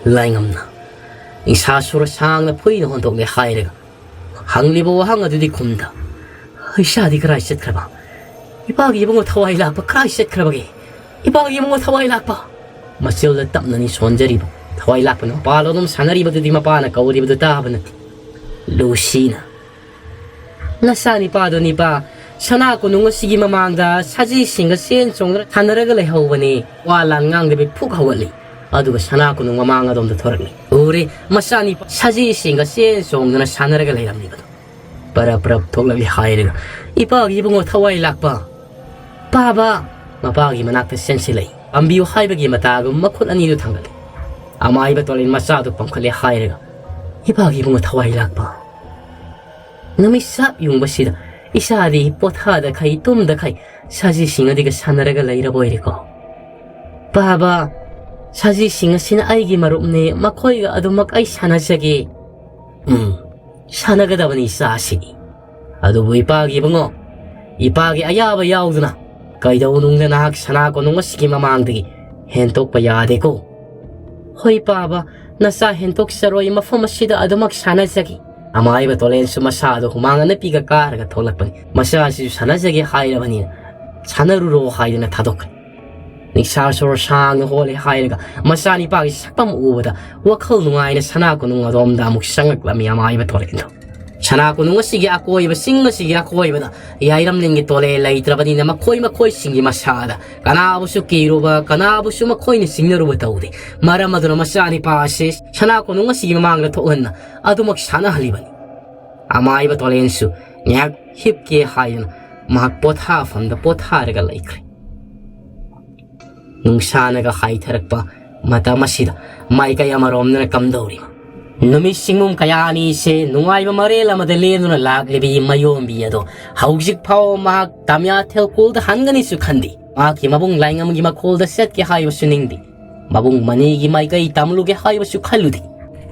ꯂꯥꯏꯉꯝꯅ ꯅꯤꯡꯁꯥ ꯁꯣꯔ ꯁꯥꯡꯅ ꯐꯨꯏꯅ ꯍꯣꯟꯗꯣꯛꯂꯦ ꯍꯥꯏꯔꯒ ꯍꯪꯂꯤꯕ ꯋꯥꯍꯪ ꯑꯗꯨꯗꯤ ꯈꯨꯝꯗ꯫ "ꯏꯆꯥꯗꯤ ꯀꯔꯥꯏ ꯆꯠꯈ꯭ꯔꯕ? ꯏꯄꯥꯒꯤ ꯏꯕꯨꯡꯉꯣ ꯊꯋꯥꯏ ꯂꯥꯛꯄ ꯀꯔꯥꯏ ꯆꯠꯈ꯭ꯔꯕꯒꯦ? ꯏꯄꯥꯒꯤ ꯏꯕꯨꯡꯉꯣ ꯊꯋꯥꯏ ꯂꯥꯛꯄ!" ꯃꯆꯤꯜꯗ ꯇꯞꯅꯅꯤ ꯁꯣꯟꯖꯔꯤꯕ ꯊꯋꯥꯏ ꯂꯥꯛꯄꯅ ꯃꯄꯥ ꯂꯣꯗꯨꯝ ꯁꯥꯟꯅꯔꯤꯕꯗꯨꯗꯤ ꯃꯄꯥꯅ ꯀꯧꯔꯤꯕꯗꯨ ꯇꯥꯕ ꯅꯠꯇꯦ꯫ ꯂꯨꯁꯤꯅ, "ꯅꯆꯥꯅꯤꯄꯥꯗꯨꯅꯤꯄꯥ, ꯁꯅꯥ ꯀꯣꯅꯨꯡ ꯑꯁꯤꯒꯤ ꯃꯃꯥꯡꯗ ꯁꯖꯤꯁꯤꯡꯒ ꯆꯦꯟ ꯆꯣꯡꯗꯨꯅ ꯁꯥꯟꯅꯔꯒ ꯂꯩꯍꯧꯕꯅꯤ꯫" ꯋꯥ ꯂꯥꯟ ꯉꯥꯡꯗꯕꯤ ꯐꯨꯛ ꯍꯧꯒꯠꯂꯤ꯫ ꯑꯗꯨꯒ ꯁꯅꯥ ꯀꯣꯅꯨꯡ ꯃꯃꯥꯡ ꯑꯗꯣꯝꯗ ꯊꯣꯔꯛꯂꯤ꯫ ꯎꯔꯦ, ꯃꯆꯥꯅꯤꯄꯥ ꯁꯖꯤꯁꯤꯡꯒ ꯆꯦꯟ ꯆꯣꯡꯗꯨꯅ ꯁꯥꯟꯅꯔꯒ ꯂꯩꯔꯝꯂꯤꯕꯗꯨ꯫ ꯄꯔꯞ ꯄꯔꯞ ꯊꯣꯛꯂꯛꯂꯤ ꯍꯥꯏꯔꯒ, "ꯏꯄꯥꯒꯤ ꯏꯕꯨꯡꯉꯣ ꯊꯋꯥꯏ ꯂꯥꯛꯄ! ꯄꯥꯕ!" ꯃꯄꯥꯒꯤ ꯃꯅꯥꯛꯇ ꯆꯦꯟꯁꯤꯜꯂꯛꯏ꯫ "ꯄꯥꯝꯕꯤꯌꯨ" ꯍꯥꯏꯕꯒꯤ ꯃꯇꯥꯒꯨꯝ ꯃꯈꯨꯠ ꯑꯅꯤꯗꯨ ꯊꯥꯡꯒꯠꯂꯤ꯫ ꯑꯃꯥꯏꯕ ꯇꯣꯂꯦꯟ ꯃꯆꯥꯗꯨ ꯄꯝꯈꯠꯂꯦ ꯍꯥꯏꯔꯒ, "ꯏꯄꯥꯒꯤ ꯏꯕꯨꯡꯉꯣ ꯊꯋꯥꯏ ꯂꯥꯛꯄ! ꯅꯨꯃꯤꯠ ꯆꯞ ꯌꯨꯡꯕꯁꯤꯗ ꯏꯆꯥꯗꯤ ꯄꯣꯊꯥꯗꯈꯩ ꯇꯨꯝꯗꯈꯩ ꯁꯖꯤꯁꯤꯡ ꯑꯗꯨꯒ ꯁꯥꯟꯅꯔꯒ ꯂꯩꯔꯕꯣꯏꯔꯦꯀꯣ꯫ ꯄꯥꯕ, ꯁꯖꯤꯁꯤꯡ ꯑꯁꯤꯅ ꯑꯩꯒꯤ ꯃꯔꯨꯞꯅꯦ, ꯃꯈꯣꯏꯒ ꯑꯗꯨꯃꯛ ꯑꯩ ꯁꯥꯟꯅꯖꯒꯦ꯫" "ꯎꯝ, ꯁꯥꯟꯅꯒꯗꯕꯅꯤ ꯏꯆꯥꯁꯤ꯫ ꯑꯗꯨꯕꯨ ꯏꯄꯥꯒꯤ ꯏꯕꯨꯡꯉꯣ, ꯏꯄꯥꯒꯤ ꯑꯌꯥꯕ ꯌꯥꯎꯗꯅ ꯀꯩꯗꯧꯅꯨꯡꯗ ꯅꯍꯥꯛ ꯁꯅꯥ ꯀꯣꯅꯨꯡ ꯑꯁꯤꯒꯤ ꯃꯃꯥꯡꯗꯒꯤ ꯍꯦꯟꯇꯣꯛꯄ ꯌꯥꯗꯦꯀꯣ꯫" "ꯍꯣꯏ ꯄꯥꯕ, ꯅꯆꯥ ꯍꯦꯟꯇꯣꯛꯆꯔꯣꯏ, ꯃꯐꯝ ꯑꯁꯤꯗ ꯑꯗꯨꯃꯛ ꯁꯥꯟꯅꯖꯒꯦ꯫" ꯑꯃꯥꯏꯕ ꯇꯣꯂꯦꯟꯁꯨ ꯃꯁꯥꯗꯨ ꯍꯨꯃꯥꯡ ꯑꯅꯞꯄꯤꯒ ꯀꯥꯔꯒ ꯊꯣꯛꯂꯛꯄꯅꯤ꯫ ꯃꯆꯥꯁꯤꯁꯨ ꯁꯥꯟꯅꯖꯒꯦ ꯍꯥꯏꯔꯕꯅꯤꯅ ꯁꯥꯟꯅꯔꯨꯔꯣ ꯍꯥꯏꯗꯨꯅ ꯊꯥꯗꯣꯛꯈ꯭ꯔꯦ꯫ ꯅꯤꯡꯁꯥ ꯁꯣꯔ ꯁꯥꯡꯅ ꯍꯣꯜꯂꯦ ꯍꯥꯏꯔꯒ ꯃꯆꯥꯅꯤꯄꯥꯒꯤ ꯁꯛꯐꯝ ꯎꯕꯗ ꯋꯥꯈꯜ ꯅꯨꯡꯉꯥꯏꯅ ꯁꯅꯥ ꯀꯣꯅꯨꯡ ꯑꯗꯣꯝꯗ ꯑꯃꯨꯛ ꯆꯪꯂꯛꯂꯝꯃꯤ ꯑꯃꯥꯏꯕ ꯇꯣꯂꯦꯟꯗꯣ꯫ ꯁꯅꯥ ꯀꯣꯅꯨꯡ ꯑꯁꯤꯒꯤ ꯑꯀꯣꯏꯕ, ꯆꯤꯡ ꯑꯁꯤꯒꯤ ꯑꯀꯣꯏꯕꯗ ꯌꯥꯏꯔꯝꯂꯤꯡꯒꯤ ꯇꯣꯂꯦ ꯂꯩꯇ꯭ꯔꯕꯅꯤꯅ ꯃꯈꯣꯏ ꯃꯈꯣꯏꯁꯤꯡꯒꯤ ꯃꯁꯥꯗ ꯀꯅꯥꯕꯨꯁꯨ ꯀꯤꯔꯨꯕ, ꯀꯅꯥꯕꯨꯁꯨ ꯃꯈꯣꯏꯅ ꯆꯤꯡꯅꯔꯨꯕ ꯇꯧꯗꯦ꯫ ꯃꯔꯝ ꯑꯗꯨꯅ ꯃꯆꯥꯅꯤꯄꯥ ꯑꯁꯤ ꯁꯅꯥ ꯀꯣꯅꯨꯡ ꯑꯁꯤꯒꯤ ꯃꯃꯥꯡꯗ ꯊꯣꯛꯍꯟꯅ ꯑꯗꯨꯃꯛ ꯁꯥꯟꯅꯍꯜꯂꯤꯕꯅꯤ꯫ ꯑꯃꯥꯏꯕ ꯇꯣꯂꯦꯟꯁꯨ ꯉꯥꯏꯍꯥꯛ ꯍꯤꯞꯀꯦ ꯍꯥꯏꯗꯨꯅ ꯃꯍꯥꯛ ꯄꯣꯊꯥꯐꯝꯗ ꯄꯣꯊꯥꯔꯒ ꯂꯩꯈ꯭ꯔꯦ꯫ ꯅꯨꯡꯁꯥꯅꯒ ꯍꯥꯏꯊꯔꯛꯄ ꯃꯇꯝ ꯑꯁꯤꯗ ꯃꯥꯏꯀꯩ ꯑꯃꯔꯣꯝꯗꯅ ꯀꯝꯗꯧꯔꯤꯕ? ꯅꯨꯃꯤꯠ ꯆꯤꯡꯉꯝ ꯀꯌꯥꯅꯤꯁꯦ ꯅꯨꯡꯉꯥꯏꯕ ꯃꯔꯦꯜ ꯑꯃꯗ ꯂꯦꯟꯗꯨꯅ ꯂꯥꯛꯂꯤꯕꯤ ꯃꯌꯣꯝꯕꯤ ꯑꯗꯣ ꯍꯧꯖꯤꯛ ꯐꯥꯎꯕ ꯃꯍꯥꯛ ꯇꯥꯃꯤꯌꯥ ꯊꯦꯜꯀꯣꯜꯗ ꯍꯟꯒꯅꯤꯁꯨ ꯈꯟꯗꯦ꯫ ꯃꯍꯥꯛꯀꯤ ꯃꯕꯨꯡ ꯂꯥꯏꯉꯝꯒꯤ ꯃꯈꯣꯜꯗ ꯆꯠꯀꯦ ꯍꯥꯏꯕꯁꯨ ꯅꯤꯡꯗꯦ꯫ ꯃꯕꯨꯡ ꯃꯅꯤꯒꯤ ꯃꯥꯏꯀꯩ ꯇꯝꯂꯨꯒꯦ ꯍꯥꯏꯕꯁꯨ ꯈꯜꯂꯨꯗꯦ꯫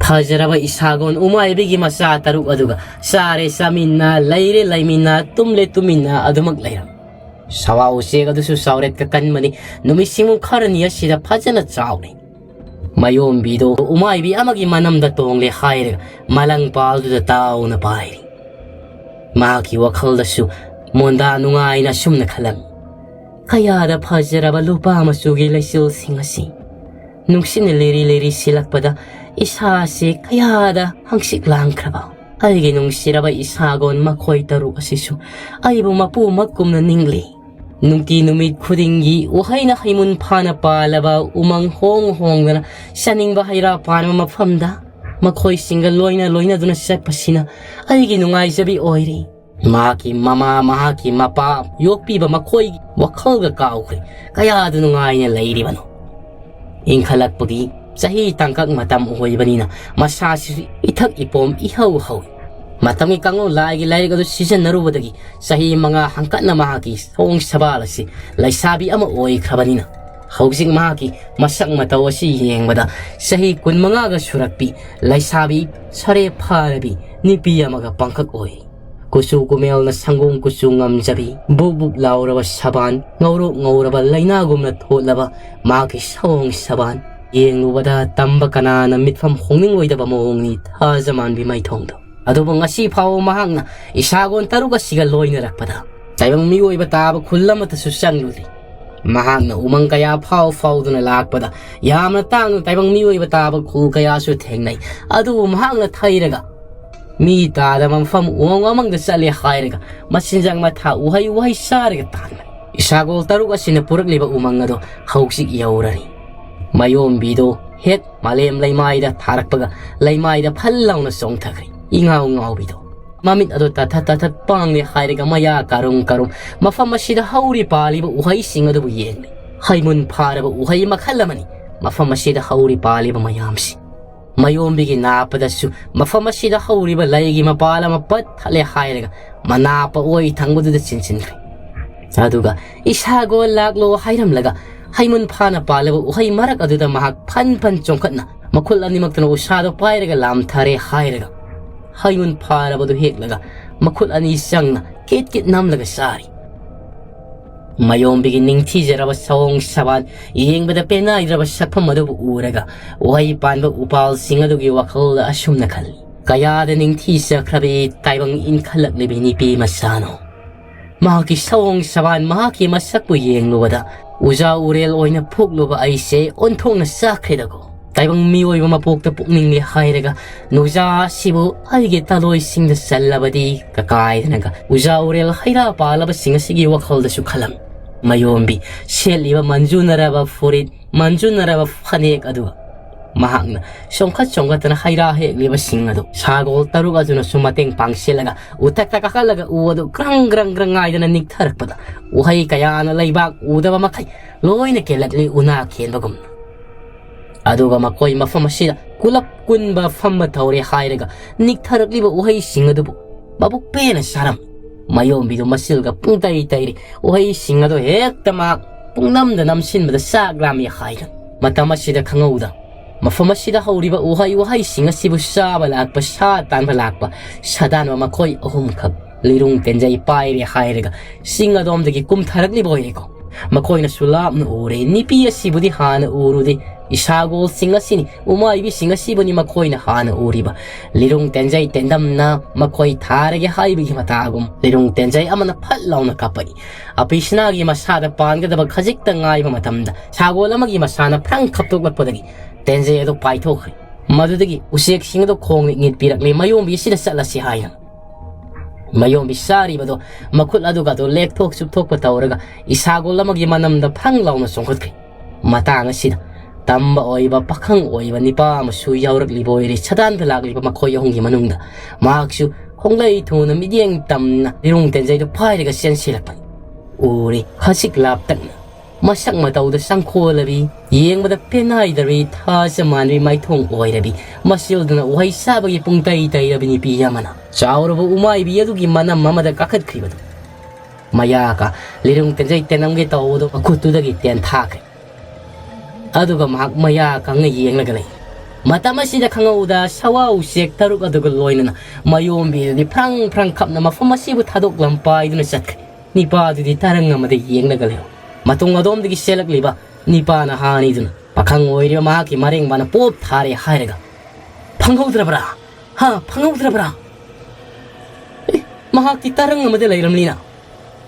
ꯐꯖꯔꯕ ꯏꯁꯥꯒꯣꯟ ꯎꯃꯥꯏꯕꯤꯒꯤ ꯃꯆꯥ ꯇꯔꯨꯛ ꯑꯗꯨꯒ ꯆꯥꯔꯦ ꯆꯥꯃꯤꯟꯅ, ꯂꯩꯔꯦ ꯂꯩꯃꯤꯟꯅ, ꯇꯨꯝꯂꯦ ꯇꯨꯝꯃꯤꯟꯅ ꯑꯗꯨꯃꯛ ꯂꯩꯔꯝ꯫ ꯁꯋꯥ ꯎꯆꯦꯛ ꯑꯗꯨꯁꯨ ꯆꯥꯎꯔꯦꯠꯀ ꯀꯟꯕꯅꯤ꯫ ꯅꯨꯃꯤꯠ ꯁꯤꯡꯃꯨ ꯈꯔꯅꯤ ꯑꯁꯤꯗ ꯐꯖꯅ ꯆꯥꯎꯔꯦ꯫ ꯃꯌꯣꯝꯕꯤꯗꯣ ꯎꯃꯥꯏꯕꯤ ꯑꯃꯒꯤ ꯃꯅꯝꯗ ꯇꯣꯡꯂꯦ ꯍꯥꯏꯔꯒ ꯃꯂꯪꯄꯥꯜꯗꯨꯗ ꯇꯥꯎꯅ ꯄꯥꯏꯔꯤ꯫ ꯃꯍꯥꯛꯀꯤ ꯋꯥꯈꯜꯗꯁꯨ ꯃꯣꯟꯗꯥ ꯅꯨꯡꯉꯥꯏꯅ ꯑꯁꯨꯝꯅ ꯈꯜꯂꯝꯃꯤ, "ꯀꯌꯥꯗ ꯐꯖꯔꯕ ꯂꯨꯄꯥ ꯃꯆꯨꯒꯤ ꯂꯩꯆꯤꯜꯁꯤꯡ ꯑꯁꯤ! ꯅꯨꯡꯁꯤꯠꯅ ꯂꯤꯔꯤ ꯂꯤꯔꯤ ꯁꯤꯜꯂꯛꯄꯗ ꯏꯁꯥꯁꯤ ꯀꯌꯥꯗ ꯍꯪꯆꯤꯠ ꯂꯥꯡꯈ꯭ꯔꯕ! ꯑꯩꯒꯤ ꯅꯨꯡꯁꯤꯔꯕ ꯏꯁꯥꯒꯣꯟ ꯃꯈꯣꯏ ꯇꯔꯨꯛ ꯑꯁꯤꯁꯨ ꯑꯩꯕꯨ ꯃꯄꯨꯃꯛꯀꯨꯝꯅ ꯅꯤꯡꯂꯤ꯫" ꯅꯨꯡꯇꯤ ꯅꯨꯃꯤꯠ ꯈꯨꯗꯤꯡꯒꯤ ꯎꯍꯩꯅ ꯍꯩꯃꯨꯟ ꯐꯥꯅ ꯄꯥꯜꯂꯕ ꯎꯃꯪ ꯍꯣꯡ ꯍꯣꯡꯗꯅ ꯆꯥꯅꯤꯡꯕ ꯍꯩ ꯔꯥ ꯄꯥꯟꯕ ꯃꯐꯝꯗ ꯃꯈꯣꯏꯁꯤꯡꯒ ꯂꯣꯏꯅ ꯂꯣꯏꯅꯗꯨꯅ ꯆꯠꯄꯁꯤꯅ ꯑꯩꯒꯤ ꯅꯨꯡꯉꯥꯏꯖꯕꯤ ꯑꯣꯏꯔꯤ꯫ ꯃꯍꯥꯛꯀꯤ ꯃꯃꯥ, ꯃꯍꯥꯛꯀꯤ ꯃꯄꯥ ꯌꯣꯛꯄꯤꯕ ꯃꯈꯣꯏꯒꯤ ꯋꯥꯈꯜꯒ ꯀꯥꯎꯈ꯭ꯔꯦ꯫ ꯀꯌꯥꯗ ꯅꯨꯡꯉꯥꯏꯅ ꯂꯩꯔꯤꯕꯅꯣ꯫ ꯏꯪꯈꯠꯂꯛꯄꯒꯤ ꯆꯍꯤ ꯇꯥꯡꯀꯛ ꯃꯇꯝ ꯑꯣꯏꯕꯅꯤꯅ ꯃꯁꯥꯁꯤꯁꯨ ꯏꯊꯛ ꯏꯄꯣꯝ ꯏꯍꯧ ꯍꯧꯏ꯫ ꯃꯇꯝꯒꯤ ꯀꯥꯡꯂꯣꯟ ꯂꯥꯏꯒꯤ ꯂꯥꯏꯔꯤꯛ ꯑꯗꯨ ꯁꯤꯖꯤꯟꯅꯔꯨꯕꯗꯒꯤ ꯆꯍꯤ ꯃꯉꯥ ꯍꯪꯀꯠꯅ ꯃꯍꯥꯛꯀꯤ ꯁꯑꯣꯡ ꯁꯕꯥꯜ ꯑꯁꯤ ꯂꯩꯁꯥꯕꯤ ꯑꯃ ꯑꯣꯏꯈ꯭ꯔꯕꯅꯤꯅ ꯍꯧꯖꯤꯛ ꯃꯍꯥꯛꯀꯤ ꯃꯁꯛ ꯃꯇꯧ ꯑꯁꯤ ꯌꯦꯡꯕꯗ ꯆꯍꯤ ꯀꯨꯟꯃꯉꯥꯒ ꯁꯨꯔꯛꯄꯤ ꯂꯩꯁꯥꯕꯤ ꯁꯔꯦ ꯐꯥꯔꯕꯤ ꯅꯨꯄꯤ ꯑꯃꯒ ꯄꯥꯡꯈꯛ ꯑꯣꯏ꯫ ꯀꯨꯆꯨ ꯀꯨꯃꯦꯜꯅ ꯁꯪꯒꯣꯝ ꯀꯨꯆꯨ ꯉꯝꯖꯕꯤ, ꯕꯨꯛ ꯕꯨꯛ ꯂꯥꯎꯔꯕ ꯁꯕꯥꯟ, ꯉꯧꯔꯣꯛ ꯉꯧꯔꯕ ꯂꯩꯅꯥꯒꯨꯝꯅ ꯊꯣꯠꯂꯕ ꯃꯍꯥꯛꯀꯤ ꯁꯑꯣꯡ ꯁꯕꯥꯟ ꯌꯦꯡꯂꯨꯕꯗ ꯇꯝꯕ ꯀꯅꯥꯅ ꯃꯤꯠꯐꯝ ꯍꯣꯡꯅꯤꯡꯂꯣꯏꯗꯕ ꯃꯑꯣꯡꯅꯤ ꯊꯥꯖ ꯃꯥꯟꯕꯤ ꯃꯥꯏꯊꯣꯡꯗꯣ꯫ ꯑꯗꯨꯕꯨ ꯉꯁꯤ ꯐꯥꯎꯕ ꯃꯍꯥꯛꯅ ꯏꯁꯥꯒꯣꯟ ꯇꯔꯨꯛ ꯑꯁꯤꯒ ꯂꯣꯏꯅꯔꯛꯄꯗ ꯇꯥꯏꯕꯪ ꯃꯤꯑꯣꯏꯕ ꯇꯥꯕ ꯈꯨꯜ ꯑꯃꯠꯇꯁꯨ ꯆꯪꯂꯨꯗꯦ꯫ ꯃꯍꯥꯛꯅ ꯎꯃꯪ ꯀꯌꯥ ꯐꯥꯎ ꯐꯥꯎꯗꯨꯅ ꯂꯥꯛꯄꯗ ꯌꯥꯝꯅ ꯇꯥꯡꯅ ꯇꯥꯏꯕꯪ ꯃꯤꯑꯣꯏꯕ ꯇꯥꯕ ꯈꯨꯜ ꯀꯌꯥꯁꯨ ꯊꯦꯡꯅꯩ꯫ ꯑꯗꯨꯕꯨ ꯃꯍꯥꯛꯅ ꯊꯩꯔꯒ ꯃꯤ ꯇꯥꯗꯕ ꯃꯐꯝ ꯎꯃꯪ ꯋꯥꯃꯪꯗ ꯆꯠꯂꯦ ꯍꯥꯏꯔꯒ ꯃꯆꯤꯟꯖꯥꯛ ꯃꯊꯥ ꯎꯍꯩ ꯋꯥꯍꯩ ꯆꯥꯔꯒ ꯇꯥꯟꯕꯅꯤ꯫ ꯏꯁꯥꯒꯣꯜ ꯇꯔꯨꯛ ꯑꯁꯤꯅ ꯄꯨꯔꯛꯂꯤꯕ ꯎꯃꯪ ꯑꯗꯣ ꯍꯧꯖꯤꯛ ꯌꯧꯔꯔꯤ꯫ ꯃꯌꯣꯝꯕꯤꯗꯣ ꯍꯦꯛ ꯃꯥꯂꯦꯝ ꯂꯩꯃꯥꯏꯗ ꯊꯥꯔꯛꯄꯒ ꯂꯩꯃꯥꯏꯗ ꯐꯜ ꯂꯥꯎꯅ ꯆꯣꯡꯊꯈ꯭ꯔꯦ꯫ ꯏꯉꯥꯎ ꯉꯥꯎꯕꯤꯗꯣ꯫ ꯃꯃꯤꯠ ꯑꯗꯨ ꯇꯥꯊꯠ ꯇꯥꯊꯠ ꯄꯥꯡꯂꯦ ꯍꯥꯏꯔꯒ ꯃꯌꯥ ꯀꯥꯔꯨꯝ ꯀꯥꯔꯨꯝ ꯃꯐꯝ ꯑꯁꯤꯗ ꯍꯧꯔꯤ ꯄꯥꯜꯂꯤꯕ ꯎꯍꯩꯁꯤꯡ ꯑꯗꯨꯕꯨ ꯌꯦꯡꯂꯤ꯫ ꯍꯩꯃꯨꯟ ꯐꯥꯔꯕ ꯎꯍꯩ ꯃꯈꯜ ꯑꯃꯅꯤ ꯃꯐꯝ ꯑꯁꯤꯗ ꯍꯧꯔꯤ ꯄꯥꯜꯂꯤꯕ ꯃꯌꯥꯝꯁꯤ꯫ ꯃꯌꯣꯝꯕꯤꯒꯤ ꯅꯥꯞꯄꯗꯁꯨ ꯃꯐꯝ ꯑꯁꯤꯗ ꯍꯧꯔꯤꯕ ꯂꯩꯒꯤ ꯃꯄꯥꯜ ꯑꯃ ꯄꯠ ꯊꯠꯂꯦ ꯍꯥꯏꯔꯒ ꯃꯅꯥꯞꯄ ꯑꯣꯏ ꯊꯪꯕꯗꯨꯗ ꯆꯤꯟꯁꯤꯟꯈ꯭ꯔꯦ꯫ ꯑꯗꯨꯒ "ꯏꯁꯥꯒꯣ ꯂꯥꯛꯂꯣ" ꯍꯥꯏꯔꯝꯂꯒ ꯍꯩꯃꯨꯟ ꯐꯥꯅ ꯄꯥꯜꯂꯕ ꯎꯍꯩ ꯃꯔꯛ ꯑꯗꯨꯗ ꯃꯍꯥꯛ ꯐꯟ ꯐꯟ ꯆꯣꯡꯈꯠꯅ ꯃꯈꯨꯜ ꯑꯅꯤꯃꯛꯇꯨꯅ ꯎꯁꯥꯗꯣ ꯄꯥꯏꯔꯒ ꯂꯥꯝꯊꯔꯦ ꯍꯥꯏꯔꯒ ꯍꯩꯃꯨꯟ ꯐꯥꯔꯕꯗꯨ ꯍꯦꯛꯂꯒ ꯃꯈꯨꯠ ꯑꯅꯤ ꯆꯪꯅ ꯀꯤꯠ ꯀꯤꯠ ꯅꯝꯂꯒ ꯆꯥꯔꯤ꯫ ꯃꯌꯣꯝꯕꯤꯒꯤ ꯅꯤꯡꯊꯤꯖꯔꯕ ꯁꯑꯣꯡ ꯁꯕꯥꯟ, ꯌꯦꯡꯕꯗ ꯄꯦꯟꯅꯥꯏꯗ꯭ꯔꯕ ꯁꯛꯐꯝ ꯑꯗꯨꯕꯨ ꯎꯔꯒ ꯎꯍꯩ ꯄꯥꯟꯕ ꯎꯄꯥꯜꯁꯤꯡ ꯑꯗꯨꯒꯤ ꯋꯥꯈꯜꯗ ꯑꯁꯨꯝꯅ ꯈꯜꯂꯤ: "ꯀꯌꯥꯗ ꯅꯤꯡꯊꯤꯖꯈ꯭ꯔꯕꯤ ꯇꯥꯏꯕꯪ ꯏꯟꯈꯠꯂꯛꯂꯤꯕꯤ ꯅꯨꯄꯤ ꯃꯆꯥꯅꯣ! ꯃꯍꯥꯛꯀꯤ ꯁꯑꯣꯡ ꯁꯕꯥꯟ, ꯃꯍꯥꯛꯀꯤ ꯃꯁꯛꯄꯨ ꯌꯦꯡꯂꯨꯕꯗ ꯎꯖꯥ ꯎꯔꯦꯜ ꯑꯣꯏꯅ ꯐꯨꯛꯂꯨꯕ ꯑꯩꯁꯦ ꯑꯣꯟꯊꯣꯛꯅ ꯆꯥꯛꯈ꯭ꯔꯦꯗꯀꯣ꯫ ꯇꯥꯏꯕꯪ ꯃꯤꯑꯣꯏꯕ ꯃꯄꯣꯛꯇ ꯄꯣꯛꯅꯤꯡꯂꯦ ꯍꯥꯏꯔꯒ ꯅꯨꯖꯥ ꯑꯁꯤꯕꯨ ꯑꯩꯒꯤ ꯇꯂꯣꯏꯁꯤꯡꯗ ꯆꯜꯂꯕꯗꯤ ꯀꯀꯥꯏꯗꯅꯒ ꯎꯖꯥ ꯎꯔꯦꯜ ꯍꯩꯔꯥ ꯄꯥꯜꯂꯕꯁꯤꯡ ꯑꯁꯤꯒꯤ ꯋꯥꯈꯜꯗꯁꯨ ꯈꯜꯂꯝꯃꯤ꯫ ꯃꯌꯣꯝꯕꯤ ꯁꯦꯠꯂꯤꯕ ꯃꯟꯖꯨꯅꯔꯕ ꯐꯨꯔꯤꯠ, ꯃꯟꯖꯨꯅꯔꯕ ꯐꯅꯦꯛ ꯑꯗꯨꯒ ꯃꯍꯥꯛꯅ ꯆꯣꯡꯈꯠ ꯆꯣꯡꯈꯠꯇꯅ ꯍꯩꯔꯥ ꯍꯦꯛꯂꯤꯕꯁꯤꯡ ꯑꯗꯨ ꯁꯥꯒꯣꯜ ꯇꯔꯨꯛ ꯑꯗꯨꯅꯁꯨ ꯃꯇꯦꯡ ꯄꯥꯡꯁꯤꯜꯂꯒ ꯎꯊꯛꯇ ꯀꯥꯈꯠꯂꯒ ꯎ ꯑꯗꯨ ꯒ꯭ꯔꯪ ꯒ꯭ꯔꯪ ꯒ꯭ꯔꯪ ꯍꯥꯏꯗꯅ ꯅꯤꯛꯊꯔꯛꯄꯗ ꯎꯍꯩ ꯀꯌꯥꯅ ꯂꯩꯕꯥꯛ ꯎꯗꯕ ꯃꯈꯩ ꯂꯣꯏꯅ ꯀꯦꯜꯂꯛꯂꯤ ꯎꯅꯥ ꯈꯦꯟꯕꯒꯨꯝꯅ꯫ ꯑꯗꯨꯒ ꯃꯈꯣꯏ ꯃꯐꯝ ꯑꯁꯤꯗ ꯀꯨꯂꯞ ꯀꯨꯟꯕ ꯐꯝꯕ ꯊꯧꯔꯦ ꯍꯥꯏꯔꯒ ꯅꯤꯛꯊꯔꯛꯂꯤꯕ ꯎꯍꯩꯁꯤꯡ ꯑꯗꯨꯕꯨ ꯃꯕꯨꯛ ꯄꯦꯟꯅ ꯆꯥꯔꯝꯃꯤ꯫ ꯃꯌꯣꯝꯕꯤꯗꯨ ꯃꯆꯤꯜꯒ ꯄꯨꯡꯇꯩ ꯇꯩꯔꯤ꯫ ꯎꯍꯩꯁꯤꯡ ꯑꯗꯨ ꯍꯦꯛꯇ ꯃꯍꯥꯛ ꯄꯨꯡꯅꯝꯗ ꯅꯝꯁꯤꯟꯕꯗ ꯆꯥꯛ ꯂꯥꯝꯃꯤ ꯍꯥꯏꯔꯝꯃꯤ꯫ ꯃꯇꯝ ꯑꯁꯤꯗ ꯈꯪꯍꯧꯗ ꯃꯐꯝ ꯑꯁꯤꯗ ꯍꯧꯔꯤꯕ ꯎꯍꯩ ꯋꯥꯍꯩꯁꯤꯡ ꯑꯁꯤꯕꯨ ꯆꯥꯕ ꯂꯥꯛꯄ, ꯁꯥ ꯇꯥꯟꯕ ꯂꯥꯛꯄ ꯁꯥꯗꯥꯟꯕ ꯃꯈꯣꯏ ꯑꯍꯨꯝꯈꯛ ꯂꯤꯔꯨꯡ ꯇꯦꯟꯖꯩ ꯄꯥꯏꯔꯦ ꯍꯥꯏꯔꯒ ꯆꯤꯡ ꯑꯗꯣꯝꯗꯒꯤ ꯀꯨꯝꯊꯔꯛꯂꯤꯕ ꯑꯣꯏꯔꯦꯀꯣ꯫ ꯃꯈꯣꯏꯅꯁꯨ ꯂꯥꯞꯅ ꯎꯔꯦ꯫ ꯅꯨꯄꯤ ꯑꯁꯤꯕꯨꯗꯤ ꯍꯥꯟꯅ ꯎꯔꯨꯗꯦ꯫ ꯏꯁꯥꯒꯣꯜꯁꯤꯡ ꯑꯁꯤꯅꯤ, ꯎꯃꯥꯏꯕꯤꯁꯤꯡ ꯑꯁꯤꯕꯨꯅꯤ ꯃꯈꯣꯏꯅ ꯍꯥꯟꯅ ꯎꯔꯤꯕ꯫ ꯂꯤꯔꯨꯡ ꯇꯦꯟꯖꯩ ꯇꯦꯟꯗꯝꯅ ꯃꯈꯣꯏ ꯊꯥꯔꯒꯦ ꯍꯥꯏꯕꯒꯤ ꯃꯇꯥꯒꯨꯝ ꯂꯤꯔꯨꯡ ꯇꯦꯟꯖꯩ ꯑꯃꯅ ꯐꯠ ꯂꯥꯎꯅ ꯀꯥꯞꯄꯛꯏ꯫ ꯑꯄꯤꯁꯤꯅꯥꯒꯤ ꯃꯁꯥꯗ ꯄꯥꯟꯒꯗꯕ ꯈꯖꯤꯛꯇ ꯉꯥꯏꯕ ꯃꯇꯝꯗ ꯁꯥꯒꯣꯜ ꯑꯃꯒꯤ ꯃꯁꯥꯅ ꯐ꯭ꯔꯪ ꯈꯞꯇꯣꯛꯂꯛꯄꯗꯒꯤ ꯇꯦꯟꯖꯩ ꯑꯗꯨ ꯄꯥꯏꯊꯣꯛꯈ꯭ꯔꯦ꯫ ꯃꯗꯨꯗꯒꯤ ꯎꯆꯦꯛꯁꯤꯡ ꯑꯗꯨ ꯈꯣꯡꯅ ꯏꯪꯉꯤꯠ ꯄꯤꯔꯛꯂꯦ, "ꯃꯌꯣꯝꯕꯤ ꯑꯁꯤꯗ ꯆꯠꯂꯁꯤ" ꯍꯥꯏꯅ꯫ ꯃꯌꯣꯝꯕꯤ ꯆꯥꯔꯤꯕꯗꯣ ꯃꯈꯨꯠ ꯑꯗꯨꯒ ꯑꯗꯨ ꯂꯦꯛꯊꯣꯛ ꯆꯨꯞꯊꯣꯛꯄ ꯇꯧꯔꯒ ꯏꯁꯥꯒꯣꯜ ꯑꯃꯒꯤ ꯃꯅꯝꯗ ꯐ꯭ꯔꯪ ꯂꯥꯎꯅ ꯆꯣꯡꯈꯠꯈ꯭ꯔꯦ꯫ ꯃꯇꯥꯡ ꯑꯁꯤꯗ ꯇꯝꯕ ꯑꯣꯏꯕ, ꯄꯥꯈꯪ ꯑꯣꯏꯕ ꯅꯤꯄꯥ ꯑꯃꯁꯨ ꯌꯥꯎꯔꯛꯂꯤꯕ ꯑꯣꯏꯔꯦ꯫ ꯁꯗꯥꯟꯗ ꯂꯥꯛꯂꯤꯕ ꯃꯈꯣꯏ ꯑꯍꯨꯝꯒꯤ ꯃꯅꯨꯡꯗ ꯃꯍꯥꯛꯁꯨ ꯈꯣꯡꯂꯩ ꯊꯨꯅ ꯃꯤꯠꯌꯦꯡ ꯇꯝꯅ ꯂꯤꯔꯨꯡ ꯇꯦꯟꯖꯩꯗꯨ ꯄꯥꯏꯔꯒ ꯆꯦꯟꯁꯤꯜꯂꯛꯄꯅꯤ꯫ ꯎꯔꯦ, ꯈꯖꯤꯛ ꯂꯥꯞꯇꯛꯅ ꯃꯁꯛ ꯃꯇꯧꯗ ꯆꯪꯈꯣꯜꯂꯕꯤ, ꯌꯦꯡꯕꯗ ꯄꯦꯟꯅꯥꯏꯗ꯭ꯔꯕꯤ, ꯊꯥꯖ ꯃꯥꯟꯕꯤ ꯃꯥꯏꯊꯣꯡ ꯑꯣꯏꯔꯕꯤ, ꯃꯆꯤꯜꯗꯅ ꯎꯍꯩ ꯆꯥꯕꯒꯤ ꯄꯨꯡꯇꯩ ꯇꯩꯔꯕꯤ ꯅꯨꯄꯤ ꯑꯃꯅ ꯆꯥꯎꯔꯕ ꯎꯃꯥꯏꯕꯤ ꯑꯗꯨꯒꯤ ꯃꯅꯝ ꯑꯃꯗ ꯀꯥꯈꯠꯈ꯭ꯔꯤꯕꯗꯨ꯫ ꯃꯌꯥꯒ ꯂꯤꯔꯨꯡ ꯇꯦꯟꯖꯩ ꯇꯦꯟꯅꯝꯒꯦ ꯇꯧꯕꯗꯨ ꯃꯈꯨꯠꯇꯨꯗꯒꯤ ꯇꯦꯟꯊꯥꯈ꯭ꯔꯦ꯫ ꯑꯗꯨꯒ ꯃꯍꯥꯛ ꯃꯌꯥ ꯀꯪꯅ ꯌꯦꯡꯂꯒ ꯂꯩ꯫ ꯃꯇꯝ ꯑꯁꯤꯗ ꯈꯪꯍꯧꯗ ꯁꯋꯥ ꯎꯆꯦꯛ ꯇꯔꯨꯛ ꯑꯗꯨꯒ ꯂꯣꯏꯅꯅ ꯃꯌꯣꯝꯕꯤꯗꯨꯗꯤ ꯐ꯭ꯔꯪ ꯐ꯭ꯔꯪ ꯈꯞꯅ ꯃꯐꯝ ꯑꯁꯤꯕꯨ ꯊꯥꯗꯣꯛꯂꯝ ꯄꯥꯏꯗꯨꯅ ꯆꯠꯈ꯭ꯔꯦ꯫ ꯅꯤꯄꯥꯗꯨꯗꯤ ꯇꯔꯪ ꯑꯃꯗ ꯌꯦꯡꯂꯒ ꯂꯩꯍꯧ꯫ ꯃꯇꯨꯡ ꯑꯗꯣꯝꯗꯒꯤ ꯆꯦꯜꯂꯛꯂꯤꯕ ꯅꯤꯄꯥ ꯅꯍꯥ ꯑꯅꯤꯗꯨꯅ ꯄꯥꯈꯪ ꯑꯣꯏꯔꯤꯕ ꯃꯍꯥꯛꯀꯤ ꯃꯔꯦꯡꯕꯥꯅ ꯄꯣꯞ ꯊꯥꯔꯦ ꯍꯥꯏꯔꯒ, "ꯐꯪꯍꯧꯗ꯭ꯔꯕ꯭ꯔꯥ? ꯍꯥ, ꯐꯪꯍꯧꯗ꯭ꯔꯕ꯭ꯔꯥ?" ꯑꯦ, ꯃꯍꯥꯛꯇꯤ ꯇꯔꯪ ꯑꯃꯗ ꯂꯩꯔꯝꯂꯤꯅ꯫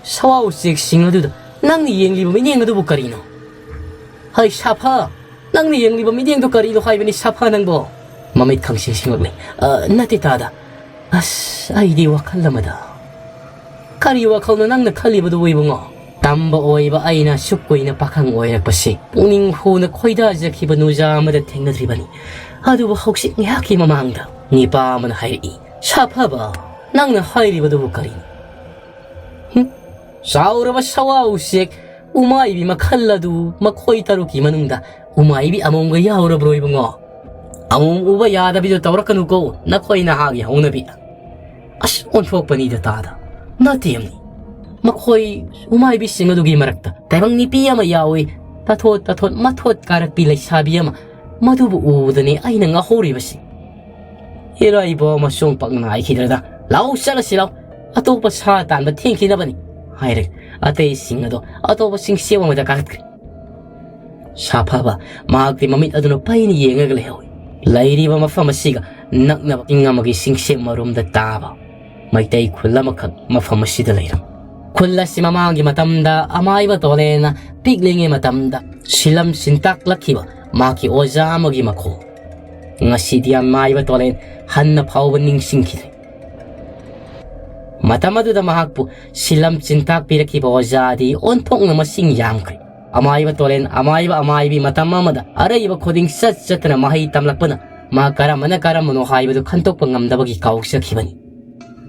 ꯁꯋꯥ ꯎꯆꯦꯛꯁꯤꯡ ꯑꯗꯨꯗ ꯅꯪꯅ ꯌꯦꯡꯂꯤꯕ ꯃꯤꯠꯌꯦꯡ ꯑꯗꯨꯕꯨ ꯀꯔꯤꯅꯣ? ꯍꯩ ꯁꯥꯐ, ꯅꯪꯅ ꯌꯦꯡꯂꯤꯕ ꯃꯤꯠꯌꯦꯡꯗꯨ ꯀꯔꯤꯅꯣ ꯍꯥꯏꯕꯅꯤ ꯁꯥꯐ ꯅꯪꯕꯣ? ꯃꯃꯤꯠ ꯈꯪꯁꯤꯡ ꯁꯤꯡꯂꯛꯂꯦ꯫ "ꯑ, ꯅꯠꯇꯦ ꯇꯥꯗ꯫ ꯑꯁ, ꯑꯩꯗꯤ ꯋꯥꯈꯜ ꯑꯃꯗ꯫" "ꯀꯔꯤ ꯋꯥꯈꯜꯅꯣ ꯅꯪꯅ ꯈꯜꯂꯤꯕꯗꯨ ꯏꯕꯨꯡꯉꯣ?" ꯇꯝꯕ ꯑꯣꯏꯕ ꯑꯩꯅ ꯑꯁꯨꯛ ꯀꯨꯏꯅ ꯄꯥꯈꯪ ꯑꯣꯏꯔꯛꯄꯁꯤ ꯄꯨꯛꯅꯤꯡ ꯍꯨꯅ ꯈꯣꯏꯗꯥꯖꯈꯤꯕ ꯅꯨꯖꯥ ꯑꯃꯗ ꯊꯦꯡꯅꯗ꯭ꯔꯤꯕꯅꯤ꯫ ꯑꯗꯨꯕꯨ ꯍꯧꯖꯤꯛ ꯉꯥꯏꯍꯥꯛꯀꯤ ꯃꯃꯥꯡꯗ ꯅꯤꯄꯥ ꯑꯃꯅ ꯍꯥꯏꯔꯛꯏ, "ꯁꯥꯐꯕ, ꯅꯪꯅ ꯍꯥꯏꯔꯤꯕꯗꯨꯕꯨ ꯀꯔꯤꯅꯣ?" ꯍꯨꯝ? ꯆꯥꯎꯔꯕ ꯁꯋꯥ ꯎꯆꯦꯛ ꯎꯃꯥꯏꯕꯤ ꯃꯈꯜ ꯑꯗꯨ ꯃꯈꯣꯏ ꯇꯔꯨꯛꯀꯤ ꯃꯅꯨꯡꯗ ꯎꯃꯥꯏꯕꯤ ꯑꯃꯣꯝꯒ ꯌꯥꯎꯔꯕ꯭ꯔꯣ ꯏꯕꯨꯡꯉꯣ? ꯑꯃꯣꯝ ꯎꯕ ꯌꯥꯗꯕꯤꯗꯣ ꯇꯧꯔꯛꯀꯅꯨꯀꯣ, ꯅꯈꯣꯏ ꯅꯍꯥꯒꯤ ꯍꯧꯅꯕꯤ꯫ ꯑꯁ, ꯑꯣꯟꯊꯣꯛꯄꯅꯤꯗ ꯇꯥꯗ꯫ ꯅꯠꯇꯦ ꯑꯃꯅꯤ꯫ ꯃꯈꯣꯏ ꯎꯃꯥꯏꯕꯤꯁꯤꯡ ꯑꯗꯨꯒꯤ ꯃꯔꯛꯇ ꯇꯥꯏꯕꯪ ꯅꯤꯄꯤ ꯑꯃ ꯌꯥꯎꯏ, ꯇꯥꯊꯣꯠ ꯇꯥꯊꯣꯠ ꯃꯊꯣꯠ ꯀꯥꯔꯛꯄꯤ ꯂꯩꯁꯥꯕꯤ ꯑꯃ꯫ ꯃꯗꯨꯕꯨ ꯎꯕꯗꯅꯤ ꯑꯩꯅ ꯉꯥꯎꯍꯧꯔꯤꯕꯁꯤ꯫ ꯏꯔꯥꯏꯕꯣ ꯑꯃꯁꯨꯡ ꯄꯛꯅ ꯍꯥꯏꯈꯤꯗ꯭ꯔꯗ, "ꯂꯥꯎ, ꯆꯠꯂꯁꯤ ꯂꯥꯎ, ꯑꯇꯣꯞꯄ ꯁꯥ ꯇꯥꯟꯕ ꯊꯦꯡꯈꯤꯅꯕꯅꯤ" ꯍꯥꯏꯔꯒ ꯑꯇꯩꯁꯤꯡ ꯑꯗꯣ ꯑꯇꯣꯞꯄꯁꯤꯡ ꯁꯦꯝ ꯑꯃꯗ ꯀꯥꯈꯠꯈ꯭ꯔꯦ꯫ ꯁꯥꯐꯕ ꯃꯍꯥꯛꯇꯤ ꯃꯃꯤꯠ ꯑꯗꯨꯅ ꯄꯩꯅ ꯌꯦꯡꯉꯒ ꯂꯩꯍꯧꯏ꯫ ꯂꯩꯔꯤꯕ ꯃꯐꯝ ꯑꯁꯤꯒ ꯅꯛꯅꯕ ꯆꯤꯡ ꯑꯃꯒꯤ ꯆꯤꯡꯁꯦꯝ ꯃꯔꯨꯝꯗ ꯇꯥꯕ ꯃꯩꯇꯩ ꯈꯨꯜ ꯑꯃꯈꯛ ꯃꯐꯝ ꯑꯁꯤꯗ ꯂꯩꯔꯝꯃꯤ꯫ ꯈꯨꯜ ꯑꯁꯤ ꯃꯃꯥꯡꯒꯤ ꯃꯇꯝꯗ ꯑꯃꯥꯏꯕ ꯇꯣꯂꯦꯅ ꯄꯤꯛꯂꯤꯉꯩ ꯃꯇꯝꯗ ꯁꯤꯂꯝ ꯁꯤꯟꯇꯥꯛꯂꯛꯈꯤꯕ ꯃꯍꯥꯛꯀꯤ ꯑꯣꯖꯥ ꯑꯃꯒꯤ ꯃꯈꯣꯜ꯫ ꯉꯁꯤꯗꯤ ꯑꯃꯥꯏꯕ ꯇꯣꯂꯦꯟ ꯍꯟꯅ ꯐꯥꯎꯕ ꯅꯤꯡꯁꯤꯡꯈꯤꯗ꯭ꯔꯦ꯫ ꯃꯇꯝ ꯑꯗꯨꯗ ꯃꯍꯥꯛꯄꯨ ꯁꯤꯂꯝ ꯆꯤꯟꯇꯥꯛ ꯄꯤꯔꯛꯈꯤꯕ ꯑꯣꯖꯥꯗꯤ ꯑꯣꯟꯊꯣꯛꯅ ꯃꯁꯤꯡ ꯌꯥꯝꯈ꯭ꯔꯦ꯫ ꯑꯃꯥꯏꯕ ꯇꯣꯂꯦꯟ, ꯑꯃꯥꯏꯕ ꯑꯃꯥꯏꯕꯤ ꯃꯇꯝ ꯑꯃꯗ ꯑꯔꯩꯕ ꯈꯨꯗꯤꯡ ꯆꯠ ꯆꯠꯇꯅ ꯃꯍꯩ ꯇꯝꯂꯛꯄꯅ ꯃꯍꯥꯛ ꯀꯔꯝꯕꯅ ꯀꯔꯝꯕꯅꯣ ꯍꯥꯏꯕꯗꯨ ꯈꯟꯗꯣꯛꯄ ꯉꯝꯗꯕꯒꯤ ꯀꯥꯎꯖꯈꯤꯕꯅꯤ꯫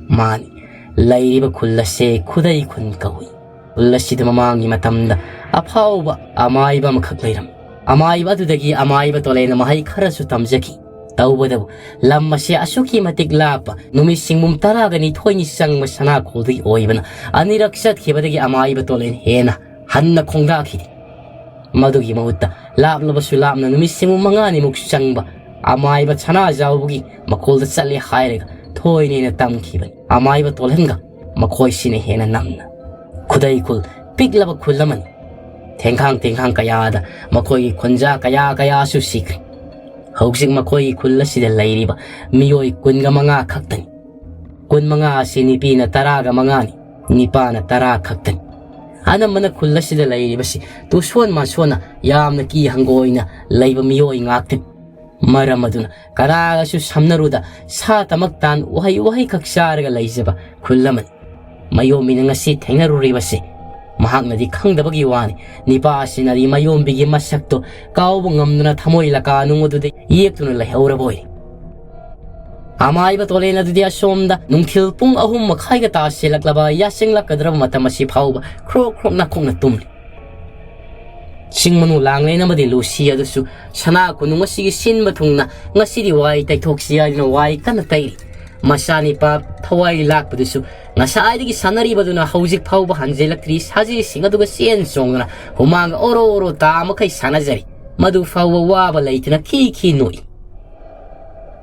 ꯃꯥꯅꯤ, ꯂꯩꯔꯤꯕ ꯈꯨꯜ ꯑꯁꯦ ꯈꯨꯗꯩ ꯈꯨꯟ ꯀꯧꯏ꯫ ꯈꯨꯜ ꯑꯁꯤꯗ ꯃꯃꯥꯡꯒꯤ ꯃꯇꯝꯗ ꯑꯐꯥꯎꯕ ꯑꯃꯥꯏꯕ ꯑꯃꯈꯛ ꯂꯩꯔꯝꯃꯤ꯫ ꯑꯃꯥꯏꯕ ꯑꯗꯨꯗꯒꯤ ꯑꯃꯥꯏꯕ ꯇꯣꯂꯦꯟꯅ ꯃꯍꯩ ꯈꯔꯁꯨ ꯇꯝꯖꯈꯤ꯫ ꯇꯧꯕꯗꯕꯨ ꯂꯝ ꯑꯁꯤ ꯑꯁꯨꯛꯀꯤ ꯃꯇꯤꯛ ꯂꯥꯞꯄ, ꯅꯨꯃꯤꯠ ꯁꯤꯡꯕꯨꯝ ꯇꯔꯥꯒ ꯅꯤꯊꯣꯏꯅꯤ ꯆꯪꯕ ꯁꯅꯥꯈꯣꯜꯗꯒꯤ ꯑꯣꯏꯕꯅ, ꯑꯅꯤꯔꯛ ꯆꯠꯈꯤꯕꯗꯒꯤ ꯑꯃꯥꯏꯕ ꯇꯣꯂꯦꯟ ꯍꯦꯟꯅ ꯍꯟꯅ ꯈꯣꯡꯗꯥꯈꯤꯗꯦ꯫ ꯃꯗꯨꯒꯤ ꯃꯍꯨꯠꯇ ꯂꯥꯞꯂꯕꯁꯨ ꯂꯥꯞꯅ ꯅꯨꯃꯤꯠ ꯁꯤꯡꯕꯨꯝ ꯃꯉꯥꯅꯤꯃꯨꯛ ꯆꯪꯕ ꯑꯃꯥꯏꯕ ꯁꯅꯥꯖꯥꯎꯕꯒꯤ ꯃꯈꯣꯜꯗ ꯆꯠꯂꯦ ꯍꯥꯏꯔꯒ ꯊꯣꯏꯅꯦꯅ ꯇꯝꯈꯤꯕꯅꯤ꯫ ꯑꯃꯥꯏꯕ ꯇꯣꯜꯍꯟꯒ ꯃꯈꯣꯏꯁꯤꯅ ꯍꯦꯟꯅ ꯅꯝꯅ꯫ ꯂꯩꯈꯨꯜ ꯄꯤꯛꯂꯕ ꯈꯨꯜ ꯑꯃꯅꯤ꯫ ꯊꯦꯡꯈꯥꯡ ꯊꯦꯡꯈꯥꯡ ꯀꯌꯥꯗ ꯃꯈꯣꯏꯒꯤ ꯈꯨꯟꯖꯥ ꯀꯌꯥ ꯀꯌꯥꯁꯨ ꯁꯤꯈ꯭ꯔꯦ꯫ ꯍꯧꯖꯤꯛ ꯃꯈꯣꯏꯒꯤ ꯈꯨꯜ ꯑꯁꯤꯗ ꯂꯩꯔꯤꯕ ꯃꯤꯑꯣꯏ ꯀꯨꯟꯒ ꯃꯉꯥ ꯈꯛꯇꯅꯤ꯫ ꯀꯨꯟꯃꯉꯥ ꯑꯁꯤ ꯅꯨꯄꯤꯅ ꯇꯔꯥꯒ ꯃꯉꯥꯅꯤ, ꯅꯨꯄꯥꯅ ꯇꯔꯥ ꯈꯛꯇꯅꯤ꯫ ꯑꯅꯝꯕꯅ ꯈꯨꯜ ꯑꯁꯤꯗ ꯂꯩꯔꯤꯕꯁꯤ ꯇꯨꯁꯣꯟ ꯃꯥꯁꯣꯟꯅ ꯌꯥꯝꯅ ꯀꯤ ꯍꯪꯒꯣꯏꯅ ꯂꯩꯕ ꯃꯤꯑꯣꯏ ꯉꯥꯛꯇꯅꯤ꯫ ꯃꯔꯝ ꯑꯗꯨꯅ ꯀꯅꯥꯒꯁꯨ ꯁꯝꯅꯔꯨꯗ ꯁꯥ ꯇꯃꯛ ꯇꯥꯟ ꯎꯍꯩ ꯋꯥꯍꯩꯈꯛ ꯆꯥꯔꯒ ꯂꯩꯖꯕ ꯈꯨꯜ ꯑꯃꯅꯤ꯫ ꯃꯌꯣꯝꯕꯤꯅ ꯉꯁꯤ ꯊꯦꯡꯅꯔꯨꯔꯤꯕꯁꯤ ꯃꯍꯥꯛꯅꯗꯤ ꯈꯪꯗꯕꯒꯤ ꯋꯥꯅꯤ꯫ ꯅꯤꯄꯥ ꯑꯁꯤꯅꯗꯤ ꯃꯌꯣꯝꯕꯤꯒꯤ ꯃꯁꯛꯇꯨ ꯀꯥꯎꯕ ꯉꯝꯗꯅ ꯊꯃꯣꯏ ꯂꯀꯥꯅꯨꯡ ꯑꯗꯨꯗ ꯌꯦꯛꯇꯨꯅ ꯂꯩꯍꯧꯔꯕ ꯑꯣꯏꯔꯦ꯫ ꯑꯃꯥꯏꯕ ꯇꯣꯂꯦꯟ ꯑꯗꯨꯗꯤ ꯑꯁꯣꯝꯗ ꯅꯨꯡꯊꯤꯜ ꯄꯨꯡ ꯑꯍꯨꯝ ꯃꯈꯥꯏꯒ ꯇꯥꯁꯤꯜꯂꯛꯂꯕ ꯌꯥꯁꯤꯜꯂꯛꯀꯗ꯭ꯔꯕ ꯃꯇꯝ ꯑꯁꯤ ꯐꯥꯎꯕ ꯈ꯭ꯔꯣꯛ ꯈ꯭ꯔꯣꯛ ꯅꯥꯈꯣꯛꯅ ꯇꯨꯝꯂꯤ꯫ ꯆꯤꯡ ꯃꯅꯨ ꯂꯥꯡꯂꯦꯟ ꯑꯃꯗꯤ ꯂꯨꯁꯤ ꯑꯗꯨꯁꯨ ꯁꯅꯥ ꯈꯨꯅꯨꯡ ꯑꯁꯤꯒꯤ ꯁꯤꯟꯕ ꯊꯨꯡꯅ ꯉꯁꯤꯗꯤ ꯋꯥꯏ ꯇꯩꯊꯣꯛꯁꯤ ꯍꯥꯏꯗꯨꯅ ꯋꯥꯏ ꯀꯟꯅ ꯇꯩꯔꯤ꯫ ꯃꯆꯥꯅꯤꯄꯥ ꯊꯋꯥꯏ ꯂꯥꯛꯄꯗꯨꯁꯨ ꯉꯁꯥꯏꯗꯒꯤ ꯁꯥꯟꯅꯔꯤꯕꯗꯨꯅ ꯍꯧꯖꯤꯛ ꯐꯥꯎꯕ ꯍꯟꯖꯤꯜꯂꯛꯇ꯭ꯔꯤ꯫ ꯁꯖꯤꯁꯤꯡ ꯑꯗꯨꯒ ꯆꯦꯟ ꯆꯣꯡꯗꯨꯅ ꯍꯨꯃꯥꯡ ꯑꯣꯔꯣ ꯑꯣꯔꯣ ꯇꯥ ꯃꯈꯩ ꯁꯥꯟꯅꯖꯔꯤ꯫ ꯃꯗꯨ ꯐꯥꯎꯕ ꯋꯥꯕ ꯂꯩꯇꯅ ꯈꯤ ꯈꯤ ꯅꯣꯛꯏ꯫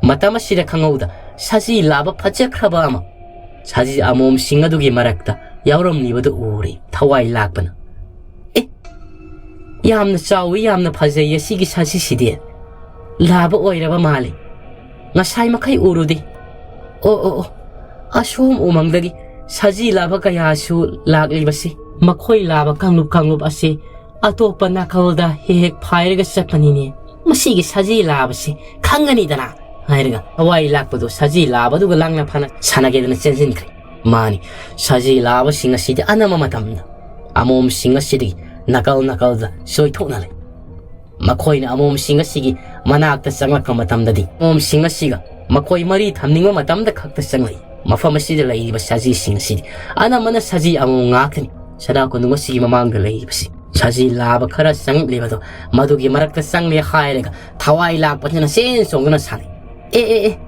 ꯃꯇꯝ ꯑꯁꯤꯗ ꯈꯪꯍꯧꯗ ꯁꯖꯤ ꯂꯥꯕ ꯐꯖꯈ꯭ꯔꯕ ꯑꯃ ꯁꯖꯤ ꯑꯃꯣꯝꯁꯤꯡ ꯑꯗꯨꯒꯤ ꯃꯔꯛꯇ ꯌꯥꯎꯔꯝꯂꯤꯕꯗꯨ ꯎꯔꯦ꯫ ꯊꯋꯥꯏ ꯂꯥꯛꯄꯅ, "ꯑꯦ, ꯌꯥꯝꯅ ꯆꯥꯎꯏ, ꯌꯥꯝꯅ ꯐꯖꯩ ꯑꯁꯤꯒꯤ ꯁꯖꯤꯁꯤꯗꯤ꯫ ꯂꯥꯕ ꯑꯣꯏꯔꯕ ꯃꯥꯜꯂꯤ꯫ ꯉꯁꯥꯏ ꯃꯈꯩ ꯎꯔꯨꯗꯦ꯫ ꯑꯣ, ꯑꯣ, ꯑꯣ, ꯑꯁꯣꯝ ꯎꯃꯪꯗꯒꯤ ꯁꯖꯤ ꯂꯥꯕ ꯀꯌꯥꯁꯨ ꯂꯥꯛꯂꯤꯕꯁꯤ꯫ ꯃꯈꯣꯏ ꯂꯥꯕ ꯀꯥꯡꯂꯨꯞ ꯀꯥꯡꯂꯨꯞ ꯑꯁꯤ ꯑꯇꯣꯞꯄ ꯅꯥꯀꯜꯗ ꯍꯦꯛ ꯍꯦꯛ ꯐꯥꯏꯔꯒ ꯆꯠꯄꯅꯤꯅꯦ꯫ ꯃꯁꯤꯒꯤ ꯁꯖꯤ ꯂꯥꯕꯁꯤ ꯈꯪꯒꯅꯤꯗꯅ," ꯍꯥꯏꯔꯒ ꯊꯋꯥꯏ ꯂꯥꯛꯄꯗꯨ ꯁꯖꯤ ꯂꯥꯕꯗꯨꯒ ꯂꯥꯡꯅ ꯐꯥꯅ ꯁꯥꯟꯅꯒꯦꯗꯅ ꯆꯦꯟꯁꯤꯟꯈ꯭ꯔꯦ꯫ ꯃꯥꯅꯤ, ꯁꯖꯤ ꯂꯥꯕꯁꯤꯡ ꯑꯁꯤꯗꯤ ꯑꯅꯝꯕ ꯃꯇꯝꯗ ꯑꯃꯣꯝꯁꯤꯡ ꯑꯁꯤꯗꯒꯤ ꯅꯥꯀꯜ ꯅꯥꯀꯜꯗ ꯆꯣꯏꯊꯣꯛꯅ ꯂꯩ꯫ ꯃꯈꯣꯏꯅ ꯑꯃꯣꯝꯁꯤꯡ ꯑꯁꯤꯒꯤ ꯃꯅꯥꯛꯇ ꯆꯪꯂꯛꯄ ꯃꯇꯝꯗꯗꯤ ꯑꯃꯣꯝꯁꯤꯡ ꯑꯁꯤꯒ ꯃꯈꯣꯏ ꯃꯔꯤ ꯊꯝꯅꯤꯡꯕ ꯃꯇꯝꯗ ꯈꯛꯇ ꯆꯪꯂꯛꯏ꯫ ꯃꯐꯝ ꯑꯁꯤꯗ ꯂꯩꯔꯤꯕ ꯁꯖꯤꯁꯤꯡ ꯑꯁꯤꯗꯤ ꯑꯅꯝꯕꯅ ꯁꯖꯤ ꯑꯃꯣꯝ ꯉꯥꯛꯇꯅꯤ꯫ ꯁꯅꯥ ꯀꯣꯅꯨꯡ ꯑꯁꯤꯒꯤ ꯃꯃꯥꯡꯗ ꯂꯩꯔꯤꯕꯁꯤ ꯁꯖꯤ ꯂꯥꯕ ꯈꯔ ꯆꯪꯂꯛꯂꯤꯕꯗꯣ ꯃꯗꯨꯒꯤ ꯃꯔꯛꯇ ꯆꯪꯂꯦ ꯍꯥꯏꯔꯒ ꯊꯋꯥꯏ ꯂꯥꯛꯄꯁꯤꯅ ꯆꯦꯟ ꯆꯣꯡꯗꯨꯅ ꯁꯥꯟꯅꯩ꯫ "ꯑꯦ, ꯑꯦ, ꯑꯦ,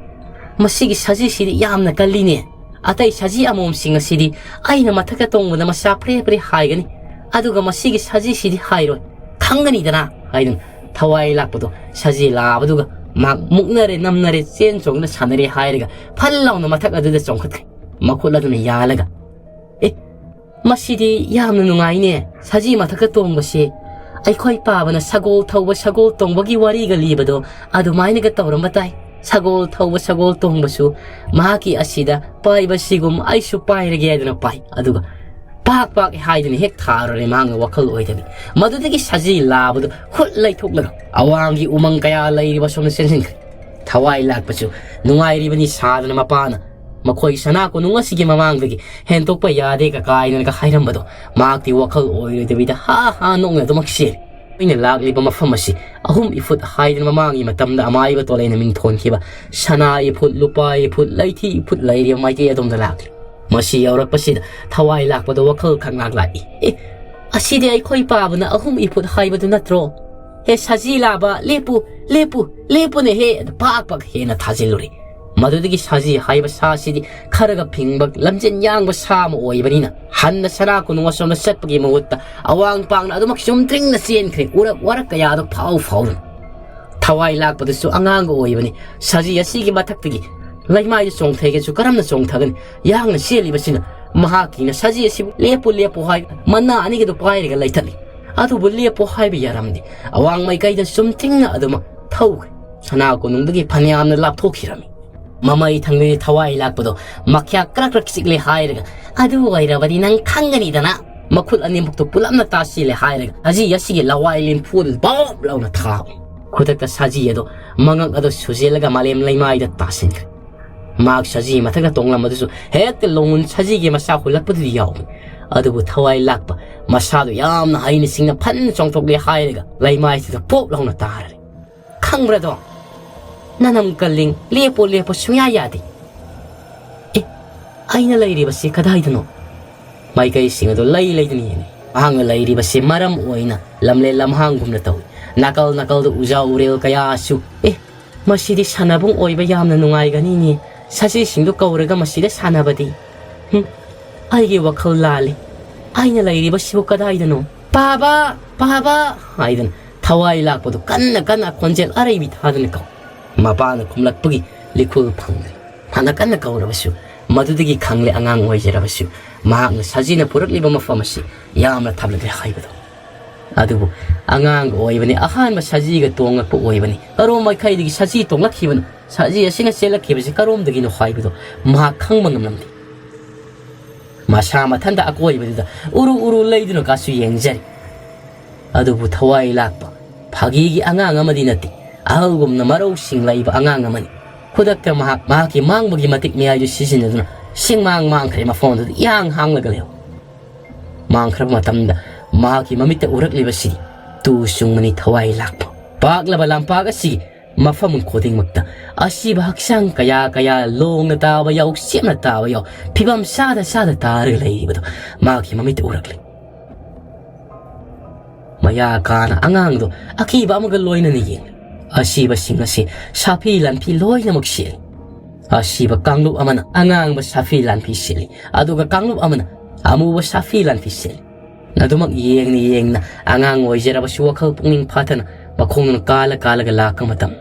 ꯃꯁꯤꯒꯤ ꯁꯖꯤꯁꯤꯗꯤ ꯌꯥꯝꯅ ꯀꯜꯂꯤꯅꯦ꯫ ꯑꯇꯩ ꯁꯖꯤ ꯑꯃꯣꯝꯁꯤꯡ ꯑꯁꯤꯗꯤ ꯑꯩꯅ ꯃꯊꯛꯇ ꯇꯣꯡꯕꯗ ꯃꯁꯥ ꯄ꯭ꯔꯦ ꯄ꯭ꯔꯦ ꯍꯥꯏꯒꯅꯤ, ꯑꯗꯨꯒ ꯃꯁꯤꯒꯤ ꯁꯖꯤꯁꯤꯗꯤ ꯍꯥꯏꯔꯣꯏ, ꯈꯪꯒꯅꯤꯗꯅ," ꯍꯥꯏꯗꯨꯅ ꯊꯋꯥꯏ ꯂꯥꯛꯄꯗꯣ ꯁꯖꯤ ꯂꯥꯕꯗꯨꯒ ꯃꯍꯥꯛ ꯃꯨꯛꯅꯔꯦ, ꯅꯝꯅꯔꯦ, ꯆꯦꯟ ꯆꯣꯡꯗꯨꯅ ꯁꯥꯟꯅꯔꯦ ꯍꯥꯏꯔꯒ ꯐꯜ ꯂꯥꯎꯅ ꯃꯊꯛ ꯑꯗꯨꯗ ꯆꯣꯡꯈꯠꯈ꯭ꯔꯦ꯫ ꯃꯈꯨꯠ ꯑꯗꯨꯅ ꯌꯥꯜꯂꯒ, "ꯑꯦ, "ꯃꯁꯤꯗꯤ ꯌꯥꯝꯅ ꯅꯨꯡꯉꯥꯏꯅꯦ, ꯁꯖꯤ ꯃꯊꯛꯇ ꯇꯣꯡꯕꯁꯦ꯫ ꯑꯩꯈꯣꯏ ꯄꯥꯕꯅ ꯁꯒꯣꯜ ꯊꯧꯕ ꯁꯒꯣꯜ ꯇꯣꯡꯕꯒꯤ ꯋꯥꯔꯤꯒ ꯂꯤꯕꯗꯣ ꯑꯗꯨꯃꯥꯏꯅꯒ ꯇꯧꯔꯝꯕ ꯇꯥꯏ꯫ ꯁꯒꯣꯜ ꯊꯧꯕ ꯁꯒꯣꯜ ꯇꯣꯡꯕꯁꯨ ꯃꯍꯥꯛꯀꯤ ꯑꯁꯤꯗ ꯄꯥꯏꯕꯁꯤꯒꯨꯝ ꯑꯩꯁꯨ ꯄꯥꯏꯔꯒꯦ" ꯍꯥꯏꯗꯅ ꯄꯥꯏ꯫ ꯑꯗꯨꯒ ꯄꯥꯛ ꯄꯥꯛ ꯍꯥꯏꯗꯨꯅ ꯍꯦꯛ ꯊꯥꯔꯨꯔꯦ ꯃꯍꯥꯛꯅ ꯋꯥꯈꯜ ꯑꯣꯏꯗꯕꯤ꯫ ꯃꯗꯨꯗꯒꯤ ꯁꯖꯤ ꯂꯥꯕꯗꯨ ꯍꯨꯠ ꯂꯩꯊꯣꯛꯂꯒ ꯑꯋꯥꯡꯒꯤ ꯎꯃꯪ ꯀꯌꯥ ꯂꯩꯔꯤꯕ ꯁꯣꯝꯗ ꯆꯦꯟꯁꯤꯟꯈ꯭ꯔꯦ꯫ ꯊꯋꯥꯏ ꯂꯥꯛꯄꯁꯨ ꯅꯨꯡꯉꯥꯏꯔꯤꯕꯅꯤ ꯁꯥꯗꯅ ꯃꯄꯥꯅ ꯃꯈꯣꯏ ꯁꯅꯥ ꯀꯣꯅꯨꯡ ꯑꯁꯤꯒꯤ ꯃꯃꯥꯡꯗꯒꯤ ꯍꯦꯟꯇꯣꯛꯄ ꯌꯥꯗꯦ ꯀꯀꯥꯏꯗꯅꯒ ꯍꯥꯏꯔꯝꯕꯗꯣ ꯃꯍꯥꯛꯇꯤ ꯋꯥꯈꯜ ꯑꯣꯏꯔꯣꯏꯗꯕꯤꯗ ꯍꯥ ꯍꯥ ꯅꯣꯛꯅ ꯑꯗꯨꯃꯛ ꯆꯦꯜꯂꯤ꯫ ꯑꯩꯅ ꯂꯥꯛꯂꯤꯕ ꯃꯐꯝ ꯑꯁꯤ ꯑꯍꯨꯝ ꯏꯐꯨꯠ ꯍꯥꯏꯗꯅ ꯃꯃꯥꯡꯒꯤ ꯃꯇꯝꯗ ꯑꯃꯥꯏꯕ ꯇꯣꯂꯩꯅ ꯃꯤꯡꯊꯣꯟꯈꯤꯕ ꯁꯅꯥ ꯏꯐꯨꯠ, ꯂꯨꯄꯥ ꯏꯐꯨꯠ, ꯂꯩꯊꯤ ꯏꯐꯨꯠ ꯂꯩꯔꯤꯕ ꯃꯥꯏꯀꯩ ꯑꯗꯣꯝꯗ ꯂꯥꯛꯂꯤ꯫ ꯃꯁꯤ ꯌꯧꯔꯛꯄꯁꯤꯗ ꯊꯋꯥꯏ ꯂꯥꯛꯄꯗ ꯋꯥꯈꯜ ꯈꯪꯂꯥꯛ ꯂꯥꯛꯏ꯫ "ꯑꯦ, ꯑꯁꯤꯗꯤ ꯑꯩꯈꯣꯏ ꯄꯥꯕꯅ ꯑꯍꯨꯝ ꯏꯐꯨꯠ ꯍꯥꯏꯕꯗꯨ ꯅꯠꯇ꯭ꯔꯣ? ꯍꯦ ꯁꯖꯤ ꯂꯥꯕ, ꯂꯦꯞꯄꯨ, ꯂꯦꯞꯄꯨ, ꯂꯦꯞꯄꯨꯅꯦꯍꯦ!" ꯑꯗꯨ ꯄꯥꯛ ꯄꯥꯛ ꯍꯦꯟꯅ ꯊꯥꯖꯤꯜꯂꯨꯔꯦ꯫ ꯃꯗꯨꯗꯒꯤ ꯁꯖꯤ ꯍꯥꯏꯕ ꯁꯥꯁꯤꯗꯤ ꯈꯔꯒ ꯐꯤꯡꯕ, ꯂꯝꯖꯦꯟ ꯌꯥꯡꯕ ꯁꯥ ꯑꯃ ꯑꯣꯏꯕꯅꯤꯅ ꯍꯟꯅ ꯁꯅꯥ ꯀꯣꯅꯨꯡ ꯑꯁꯣꯝꯗ ꯆꯠꯄꯒꯤ ꯃꯍꯨꯠꯇ ꯑꯋꯥꯡ ꯄꯥꯡꯅ ꯑꯗꯨꯃꯛ ꯆꯨꯝꯗ꯭ꯔꯤꯡꯅ ꯆꯦꯟꯈ꯭ꯔꯦ, ꯎꯔꯛ ꯋꯥꯔꯛ ꯀꯌꯥꯗꯣ ꯐꯥꯎ ꯐꯥꯎꯗꯨꯅ꯫ ꯊꯋꯥꯏ ꯂꯥꯛꯄꯗꯨꯁꯨ ꯑꯉꯥꯡꯒ ꯑꯣꯏꯕꯅꯤ꯫ ꯁꯖꯤ ꯑꯁꯤꯒꯤ ꯃꯊꯛꯇꯒꯤ ꯂꯩꯃꯥꯏꯗ ꯆꯣꯡꯊꯩꯒꯦꯁꯨ ꯀꯔꯝꯅ ꯆꯣꯡꯊꯒꯅꯤ? ꯌꯥꯡꯅ ꯆꯦꯜꯂꯤꯕꯁꯤꯅ ꯃꯍꯥꯛꯀꯤꯅ ꯁꯖꯤ ꯑꯁꯤꯕꯨ "ꯂꯦꯞꯄꯨ, ꯂꯦꯞꯄꯨ" ꯍꯥꯏ ꯃꯅꯥ ꯑꯅꯤꯒꯗꯨ ꯄꯥꯏꯔꯒ ꯂꯩꯊꯠꯂꯤ꯫ ꯑꯗꯨꯕꯨ ꯂꯦꯞꯄꯨ ꯍꯥꯏꯕ ꯌꯥꯔꯝꯗꯦ꯫ ꯑꯋꯥꯡ ꯃꯥꯏꯀꯩꯗ ꯆꯨꯝꯇ꯭ꯔꯤꯡꯅ ꯑꯗꯨꯃꯛ ꯊꯧꯈ꯭ꯔꯦ꯫ ꯁꯅꯥ ꯀꯣꯅꯨꯡꯗꯒꯤ ꯐꯅꯌꯥꯝꯅ ꯂꯥꯞꯊꯣꯛꯈꯤꯔꯝꯃꯤ꯫ ꯃꯃꯩ ꯊꯪꯗꯒꯤ ꯊꯋꯥꯏ ꯂꯥꯛꯄꯗꯣ ꯃꯈ꯭ꯌꯥ ꯀ꯭ꯔꯛ ꯀ꯭ꯔꯛ ꯆꯤꯛꯂꯦ ꯍꯥꯏꯔꯒ, "ꯑꯗꯨ ꯑꯣꯏꯔꯕꯗꯤ ꯅꯪ ꯈꯪꯒꯅꯤꯗꯅ!" ꯃꯈꯨꯠ ꯑꯅꯤꯃꯛꯇꯨ ꯄꯨꯂꯞꯅ ꯇꯥꯁꯤꯜꯂꯦ ꯍꯥꯏꯔꯒ ꯁꯖꯤ ꯑꯁꯤꯒꯤ ꯂꯋꯥꯏ ꯂꯤꯟꯐꯨ ꯑꯗꯨ ꯕꯣꯞ ꯂꯥꯎꯅ ꯊꯥꯕ꯫ ꯈꯨꯗꯛꯇ ꯁꯖꯤ ꯑꯗꯣ ꯃꯉꯛ ꯑꯗꯣ ꯁꯨꯖꯤꯜꯂꯒ ꯃꯥꯂꯦꯝ ꯂꯩꯃꯥꯏꯗ ꯇꯥꯁꯤꯟꯈ꯭ꯔꯦ꯫ ꯃꯍꯥꯛ ꯁꯖꯤ ꯃꯊꯛꯇ ꯇꯣꯡꯂꯝꯕꯗꯨꯁꯨ ꯍꯦꯛꯇ ꯂꯣꯡꯍꯨꯟ ꯁꯖꯤꯒꯤ ꯃꯁꯥ ꯍꯨꯜꯂꯛꯄꯗꯨꯗꯤ ꯌꯥꯎꯕꯅꯤ꯫ ꯑꯗꯨꯕꯨ ꯊꯋꯥꯏ ꯂꯥꯛꯄ ꯃꯁꯥꯗꯨ ꯌꯥꯝꯅ ꯍꯩꯅ ꯁꯤꯡꯅ ꯐꯟ ꯆꯣꯡꯊꯣꯛꯂꯦ ꯍꯥꯏꯔꯒ ꯂꯩꯃꯥꯏꯁꯤꯗ ꯄꯣꯞ ꯂꯥꯎꯅ ꯇꯥꯔꯔꯦ꯫ "ꯈꯪꯕ꯭ꯔꯥꯗꯣ? ꯅꯅꯝ ꯀꯜꯂꯤꯡ, ꯂꯦꯞꯄꯣ, ꯂꯦꯞꯄꯣ, ꯁꯨꯡꯌꯥ ꯌꯥꯗꯦ꯫ ꯑꯦ, ꯑꯩꯅ ꯂꯩꯔꯤꯕꯁꯤ ꯀꯗꯥꯏꯗꯅꯣ?" ꯃꯥꯏꯀꯩꯁꯤꯡ ꯑꯗꯨ ꯂꯩ ꯂꯩꯗꯨꯅ ꯌꯦꯡꯉꯤ꯫ ꯃꯍꯥꯛꯅ ꯂꯩꯔꯤꯕꯁꯤ ꯃꯔꯝ ꯑꯣꯏꯅ ꯂꯝꯂꯦꯟ ꯂꯝꯍꯥꯡꯒꯨꯝꯅ ꯇꯧꯏ꯫ ꯅꯥꯀꯜ ꯅꯥꯀꯜꯗ ꯎꯖꯥ ꯎꯔꯦꯜ ꯀꯌꯥꯁꯨ꯫ "ꯑꯦ, ꯃꯁꯤꯗꯤ ꯁꯥꯟꯅꯕꯨꯡ ꯑꯣꯏꯕ ꯌꯥꯝꯅ ꯅꯨꯡꯉꯥꯏꯒꯅꯤꯅꯦ꯫ ꯁꯖꯤꯁꯤꯡꯗꯨ ꯀꯧꯔꯒ ꯃꯁꯤꯗ ꯁꯥꯟꯅꯕꯗꯤ꯫ ꯍꯨꯝ, ꯑꯩꯒꯤ ꯋꯥꯈꯜ ꯂꯥꯜꯂꯤ꯫ ꯑꯩꯅ ꯂꯩꯔꯤꯕꯁꯤꯕꯨ ꯀꯗꯥꯏꯗꯅꯣ?" "ꯄꯥꯕ! ꯄꯥꯕ!" ꯍꯥꯏꯗꯅ ꯊꯋꯥꯏ ꯂꯥꯛꯄꯗꯨ ꯀꯟꯅ ꯀꯟꯅ ꯈꯣꯟꯖꯦꯜ ꯑꯔꯩꯕꯤ ꯊꯥꯗꯨꯅ ꯀꯧꯏ꯫ ꯃꯄꯥꯅ ꯈꯨꯝꯂꯛꯄꯒꯤ ꯂꯤꯈꯨꯜ ꯐꯪꯗ꯭ꯔꯦ꯫ ꯐꯅ ꯀꯟꯅ ꯀꯧꯔꯕꯁꯨ ꯃꯗꯨꯗꯒꯤ ꯈꯪꯂꯦ ꯑꯉꯥꯡ ꯑꯣꯏꯖꯔꯕꯁꯨ ꯃꯍꯥꯛꯅ ꯁꯖꯤꯅ ꯄꯨꯔꯛꯂꯤꯕ ꯃꯐꯝ ꯑꯁꯤ ꯌꯥꯝꯅ ꯊꯥꯞꯂꯗ꯭ꯔꯦ ꯍꯥꯏꯕꯗꯣ꯫ ꯑꯗꯨꯕꯨ ꯑꯉꯥꯡꯒ ꯑꯣꯏꯕꯅꯤ, ꯑꯍꯥꯟꯕ ꯁꯖꯤꯒ ꯇꯣꯡꯂꯛꯄ ꯑꯣꯏꯕꯅꯤ꯫ ꯀꯔꯣꯝ ꯃꯥꯏꯀꯩꯗꯒꯤ ꯁꯖꯤ ꯇꯣꯡꯂꯛꯈꯤꯕꯅꯣ? ꯁꯖꯤ ꯑꯁꯤꯅ ꯆꯦꯜꯂꯛꯈꯤꯕꯁꯤ ꯀꯔꯣꯝꯗꯒꯤꯅꯣ ꯍꯥꯏꯕꯗꯣ ꯃꯍꯥꯛ ꯈꯪꯕ ꯉꯝꯂꯝꯗꯦ꯫ ꯃꯁꯥ ꯃꯊꯟꯇ ꯑꯀꯣꯏꯕꯗꯨꯗ ꯎꯔꯨ ꯎꯔꯨ ꯂꯩꯗꯨꯅ ꯀꯥꯁꯨ ꯌꯦꯡꯖꯔꯤ꯫ ꯑꯗꯨꯕꯨ ꯊꯋꯥꯏ ꯂꯥꯛꯄ ꯐꯥꯒꯤꯒꯤ ꯑꯉꯥꯡ ꯑꯃꯗꯤ ꯅꯠꯇꯦ꯫ ꯑꯍꯜꯒꯨꯝꯅ ꯃꯔꯧꯁꯤꯡ ꯂꯩꯕ ꯑꯉꯥꯡ ꯑꯃꯅꯤ꯫ ꯈꯨꯗꯛꯇ ꯃꯍꯥꯛ ꯃꯍꯥꯛꯀꯤ ꯃꯥꯡꯕꯒꯤ ꯃꯇꯤꯛ ꯃꯌꯥꯏꯗꯨ ꯁꯤꯖꯤꯟꯅꯗꯨꯅ ꯁꯤꯡꯃꯥꯡ ꯃꯥꯡꯈ꯭ꯔꯦ, ꯃꯐꯝ ꯑꯗꯨꯗ ꯏꯍꯥꯡ ꯍꯥꯡꯂꯒ ꯂꯩꯍꯧ꯫ ꯃꯥꯡꯈ꯭ꯔꯕ ꯃꯇꯝꯗ ꯃꯍꯥꯛꯀꯤ ꯃꯃꯤꯠꯇ ꯎꯔꯛꯂꯤꯕꯁꯤ ꯇꯨ ꯆꯨꯡꯕꯅꯤ ꯊꯋꯥꯏ ꯂꯥꯛꯄ꯫ ꯄꯥꯛꯂꯕ ꯂꯝꯄꯥꯛ ꯑꯁꯤꯒꯤ ꯃꯐꯝ ꯈꯨꯗꯤꯡꯃꯛꯇ ꯑꯁꯤꯕ ꯍꯛꯆꯥꯡ ꯀꯌꯥ ꯀꯌꯥ ꯂꯣꯡꯅ ꯇꯥꯕ ꯌꯥꯎ, ꯆꯦꯞꯅ ꯇꯥꯕ ꯌꯥꯎ, ꯐꯤꯕꯝ ꯆꯥꯗ ꯆꯥꯗ ꯇꯥꯔꯒ ꯂꯩꯔꯤꯕꯗꯨ ꯃꯍꯥꯛꯀꯤ ꯃꯃꯤꯠꯇ ꯎꯔꯛꯂꯤ꯫ ꯃꯌꯥ ꯀꯥꯅ ꯑꯉꯥꯡꯗꯨ ꯑꯀꯤꯕ ꯑꯃꯒ ꯂꯣꯏꯅꯅ ꯌꯦꯡꯂꯤ꯫ ꯑꯁꯤꯕꯁꯤꯡ ꯑꯁꯤ ꯁꯥꯐꯤ ꯂꯥꯟꯐꯤ ꯂꯣꯏꯅꯃꯛ ꯁꯦꯠꯂꯤ꯫ ꯑꯁꯤꯕ ꯀꯥꯡꯂꯨꯞ ꯑꯃꯅ ꯑꯉꯥꯡꯕ ꯁꯥꯐꯤ ꯂꯥꯟꯐꯤ ꯁꯦꯠꯂꯤ, ꯑꯗꯨꯒ ꯀꯥꯡꯂꯨꯞ ꯑꯃꯅ ꯑꯃꯨꯕ ꯁꯥꯐꯤ ꯂꯥꯟꯐꯤ ꯁꯦꯠꯂꯤ꯫ ꯑꯗꯨꯃꯛ ꯌꯦꯡꯅ ꯌꯦꯡꯅ ꯑꯉꯥꯡ ꯑꯣꯏꯖꯔꯕꯁꯨ ꯋꯥꯈꯜ ꯄꯨꯛꯅꯤꯡ ꯐꯥꯊꯅ ꯃꯈꯣꯡꯅ ꯀꯥꯜꯂ ꯀꯥꯜꯂꯒ ꯂꯥꯛꯄ ꯃꯇꯝ,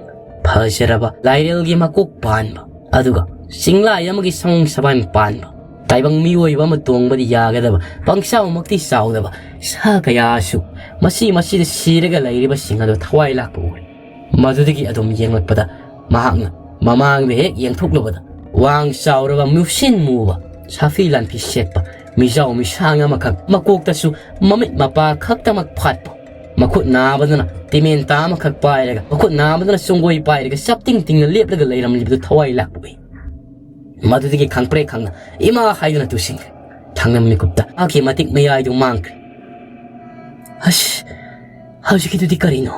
ꯐꯖꯔꯕ ꯂꯥꯏꯔꯦꯜꯒꯤ ꯃꯀꯣꯛ ꯄꯥꯟꯕ, ꯑꯗꯨꯒ ꯆꯤꯡꯂꯥꯏ ꯑꯃꯒꯤ ꯁꯑꯣꯡ ꯁꯕꯥꯟ ꯄꯥꯟꯕ, ꯇꯥꯏꯕꯪ ꯃꯤꯑꯣꯏꯕ ꯑꯃ ꯇꯣꯡꯕꯗꯤ ꯌꯥꯒꯗꯕ ꯄꯪꯆꯥꯎꯃꯛꯇꯤ ꯆꯥꯎꯗꯕ ꯁꯥ ꯀꯌꯥꯁꯨ ꯃꯁꯤ ꯃꯁꯤꯗ ꯁꯤꯔꯒ ꯂꯩꯔꯤꯕꯁꯤꯡ ꯑꯗꯨ ꯊꯋꯥꯏ ꯂꯥꯛꯄ ꯎꯔꯦ꯫ ꯃꯗꯨꯗꯒꯤ ꯑꯗꯨꯝ ꯌꯦꯡꯂꯛꯄꯗ ꯃꯍꯥꯛꯅ ꯃꯃꯥꯡꯗ ꯍꯦꯛ ꯌꯦꯡꯊꯣꯛꯂꯨꯕꯗ ꯋꯥꯡ ꯆꯥꯎꯔꯕ ꯃꯨꯁꯤꯟ ꯃꯨꯕ ꯁꯥꯐꯤ ꯂꯥꯟꯐꯤ ꯁꯦꯠꯄ ꯃꯤꯖꯥꯎ ꯃꯤꯁꯥꯡ ꯑꯃꯈꯛ, ꯃꯀꯣꯛꯇꯁꯨ ꯃꯃꯤꯠ ꯃꯄꯥ ꯈꯛꯇꯃꯛ ꯐꯥꯠꯄ, ꯃꯈꯨꯠ ꯅꯥꯕꯗꯨꯅ ꯇꯤꯃꯦꯟꯇꯥ ꯑꯃꯈꯛ ꯄꯥꯏꯔꯒ, ꯃꯈꯨꯠ ꯅꯥꯕꯗꯨꯅ ꯆꯣꯡꯒꯣꯏ ꯄꯥꯏꯔꯒ ꯆꯞ ꯇꯤꯡ ꯇꯤꯡꯅ ꯂꯦꯞꯂꯒ ꯂꯩꯔꯝꯂꯤꯕꯗꯨ ꯊꯋꯥꯏ ꯂꯥꯛꯄ ꯎꯏ꯫ ꯃꯗꯨꯗꯒꯤ ꯈꯪꯄ꯭ꯔꯦꯛ ꯈꯪꯅ ꯏꯃꯥ ꯍꯥꯏꯗꯨꯅ ꯇꯨꯁꯤꯟꯈ꯭ꯔꯦ꯫ ꯊꯪꯅ ꯃꯤꯀꯨꯞꯇ ꯃꯍꯥꯛꯀꯤ ꯃꯇꯤꯛ ꯃꯌꯥꯏꯗꯨ ꯃꯥꯡꯈ꯭ꯔꯦ꯫ ꯑꯁ, ꯍꯧꯖꯤꯛꯀꯤꯗꯨꯗꯤ ꯀꯔꯤꯅꯣ?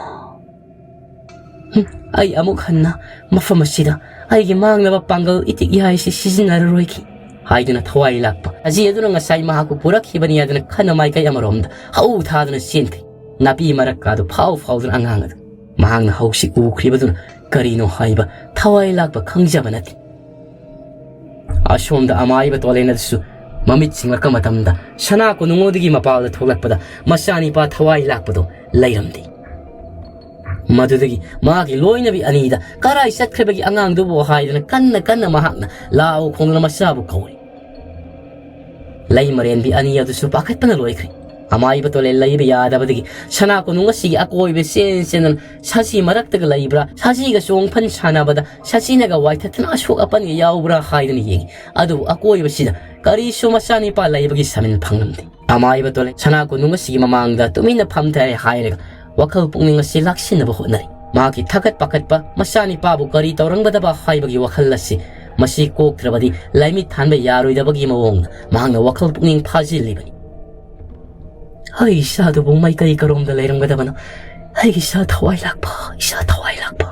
ꯍꯨꯝ, ꯑꯩ ꯑꯃꯨꯛ ꯍꯟꯅ ꯃꯐꯝ ꯑꯁꯤꯗ ꯑꯩꯒꯤ ꯃꯥꯡꯅꯕ ꯄꯥꯡꯒꯜ ꯏꯇꯤꯛ ꯌꯥꯏꯁꯤ ꯁꯤꯖꯤꯟꯅꯔꯔꯣꯏꯒꯦ ꯍꯥꯏꯗꯨꯅ ꯊꯋꯥꯏ ꯂꯥꯛꯄ ꯁꯖꯤ ꯑꯗꯨꯅ ꯉꯁꯥꯏ ꯃꯍꯥꯛꯄꯨ ꯄꯨꯔꯛꯈꯤꯕꯅꯤ ꯍꯥꯏꯗꯨꯅ ꯈꯟꯅ ꯃꯥꯏꯀꯩ ꯑꯃꯔꯣꯝꯗ ꯍꯧ ꯊꯥꯗꯨꯅ ꯆꯦꯟꯈ꯭ꯔꯦ꯫ ꯅꯥꯄꯤ ꯃꯔꯛꯀꯥꯗꯨ ꯐꯥꯎ ꯐꯥꯎꯗꯨꯅ ꯑꯉꯥꯡ ꯑꯗꯨ ꯃꯍꯥꯛꯅ ꯍꯧꯖꯤꯛ ꯎꯈ꯭ꯔꯤꯕꯗꯨꯅ ꯀꯔꯤꯅꯣ ꯍꯥꯏꯕ ꯊꯋꯥꯏ ꯂꯥꯛꯄ ꯈꯪꯖꯕ ꯅꯠꯇꯦ꯫ ꯑꯁꯣꯝꯗ ꯑꯃꯥꯏꯕ ꯇꯣꯂꯦꯟ ꯑꯗꯨꯁꯨ ꯃꯃꯤꯠ ꯁꯤꯡꯂꯛꯄ ꯃꯇꯝꯗ ꯁꯅꯥ ꯀꯣꯅꯨꯡ ꯑꯗꯨꯒꯤ ꯃꯄꯥꯜꯗ ꯊꯣꯛꯂꯛꯄꯗ ꯃꯆꯥꯅꯤꯄꯥ ꯊꯋꯥꯏ ꯂꯥꯛꯄꯗꯣ ꯂꯩꯔꯝꯗꯦ꯫ ꯃꯗꯨꯗꯒꯤ ꯃꯥꯒꯤ ꯂꯣꯏꯅꯕꯤ ꯑꯅꯤꯗ ꯀꯔꯥꯏ ꯆꯠꯈ꯭ꯔꯕꯒꯤ ꯑꯉꯥꯡꯗꯨꯕꯨ ꯍꯥꯏꯗꯨꯅ ꯀꯟꯅ ꯀꯟꯅ ꯃꯍꯥꯛꯅ ꯂꯥꯎ ꯈꯣꯡꯗꯨꯅ ꯃꯆꯥꯕꯨ ꯀꯧꯔꯤ꯫ ꯂꯩꯃꯔꯦꯟꯕꯤ ꯑꯅꯤ ꯑꯗꯨꯁꯨ ꯄꯥꯈꯠꯄꯅ ꯂꯣꯏꯈ꯭ꯔꯦ꯫ ꯑꯃꯥꯏꯕ ꯇꯣꯂꯦꯟ ꯂꯩꯕ ꯌꯥꯗꯕꯗꯒꯤ ꯁꯅꯥ ꯀꯣꯅꯨꯡ ꯑꯁꯤꯒꯤ ꯑꯀꯣꯏꯕ ꯆꯦꯟ ꯆꯦꯟꯗꯨꯅ ꯁꯖꯤ ꯃꯔꯛꯇꯒ ꯂꯩꯕ꯭ꯔꯥ, ꯁꯖꯤꯒ ꯆꯣꯡ ꯐꯟ ꯁꯥꯟꯅꯕꯗ ꯁꯖꯤꯅꯒ ꯋꯥꯏꯊꯠꯇꯅ ꯑꯁꯣꯛ ꯑꯄꯟꯒ ꯌꯥꯎꯕ꯭ꯔꯥ ꯍꯥꯏꯗꯨꯅ ꯌꯦꯡꯉꯤ꯫ ꯑꯗꯨꯕꯨ ꯑꯀꯣꯏꯕꯁꯤꯗ ꯀꯔꯤꯁꯨ ꯃꯆꯥꯅꯤꯄꯥ ꯂꯩꯕꯒꯤ ꯁꯃꯤꯟ ꯐꯪꯂꯝꯗꯦ꯫ ꯑꯃꯥꯏꯕ ꯇꯣꯂꯦꯟ ꯁꯅꯥ ꯀꯣꯅꯨꯡ ꯑꯁꯤꯒꯤ ꯃꯃꯥꯡꯗ ꯇꯨꯃꯤꯟꯅ ꯐꯝꯊꯔꯦ ꯍꯥꯏꯔꯒ ꯋꯥꯈꯜ ꯄꯨꯛꯅꯤꯡ ꯑꯁꯤ ꯂꯥꯛꯁꯤꯟꯅꯕ ꯍꯣꯠꯅꯔꯤ꯫ ꯃꯍꯥꯛꯀꯤ ꯊꯥꯒꯠ ꯄꯥꯈꯠꯄ, ꯃꯆꯥꯅꯤꯄꯥꯕꯨ ꯀꯔꯤ ꯇꯧꯔꯝꯒꯗꯕ ꯍꯥꯏꯕꯒꯤ ꯋꯥꯈꯜ ꯑꯁꯤ ꯃꯁꯤ ꯀꯣꯛꯇ꯭ꯔꯕꯗꯤ ꯂꯥꯏꯃꯤꯠ ꯊꯥꯟꯕ ꯌꯥꯔꯣꯏꯗꯕꯒꯤ ꯃꯑꯣꯡꯗ ꯃꯍꯥꯛꯅ ꯋꯥꯈꯜ ꯄꯨꯛꯅꯤꯡ ꯐꯥꯖꯤꯜꯂꯤꯕꯅꯤ꯫ ꯑꯩ ꯏꯆꯥꯗꯨꯕꯨ ꯃꯥꯏꯀꯩ ꯀꯔꯣꯝꯗ ꯂꯩꯔꯝꯒꯗꯕꯅꯣ? ꯑꯩꯒꯤ ꯏꯆꯥ ꯊꯋꯥꯏ ꯂꯥꯛꯄ, ꯏꯆꯥ ꯊꯋꯥꯏ ꯂꯥꯛꯄ꯫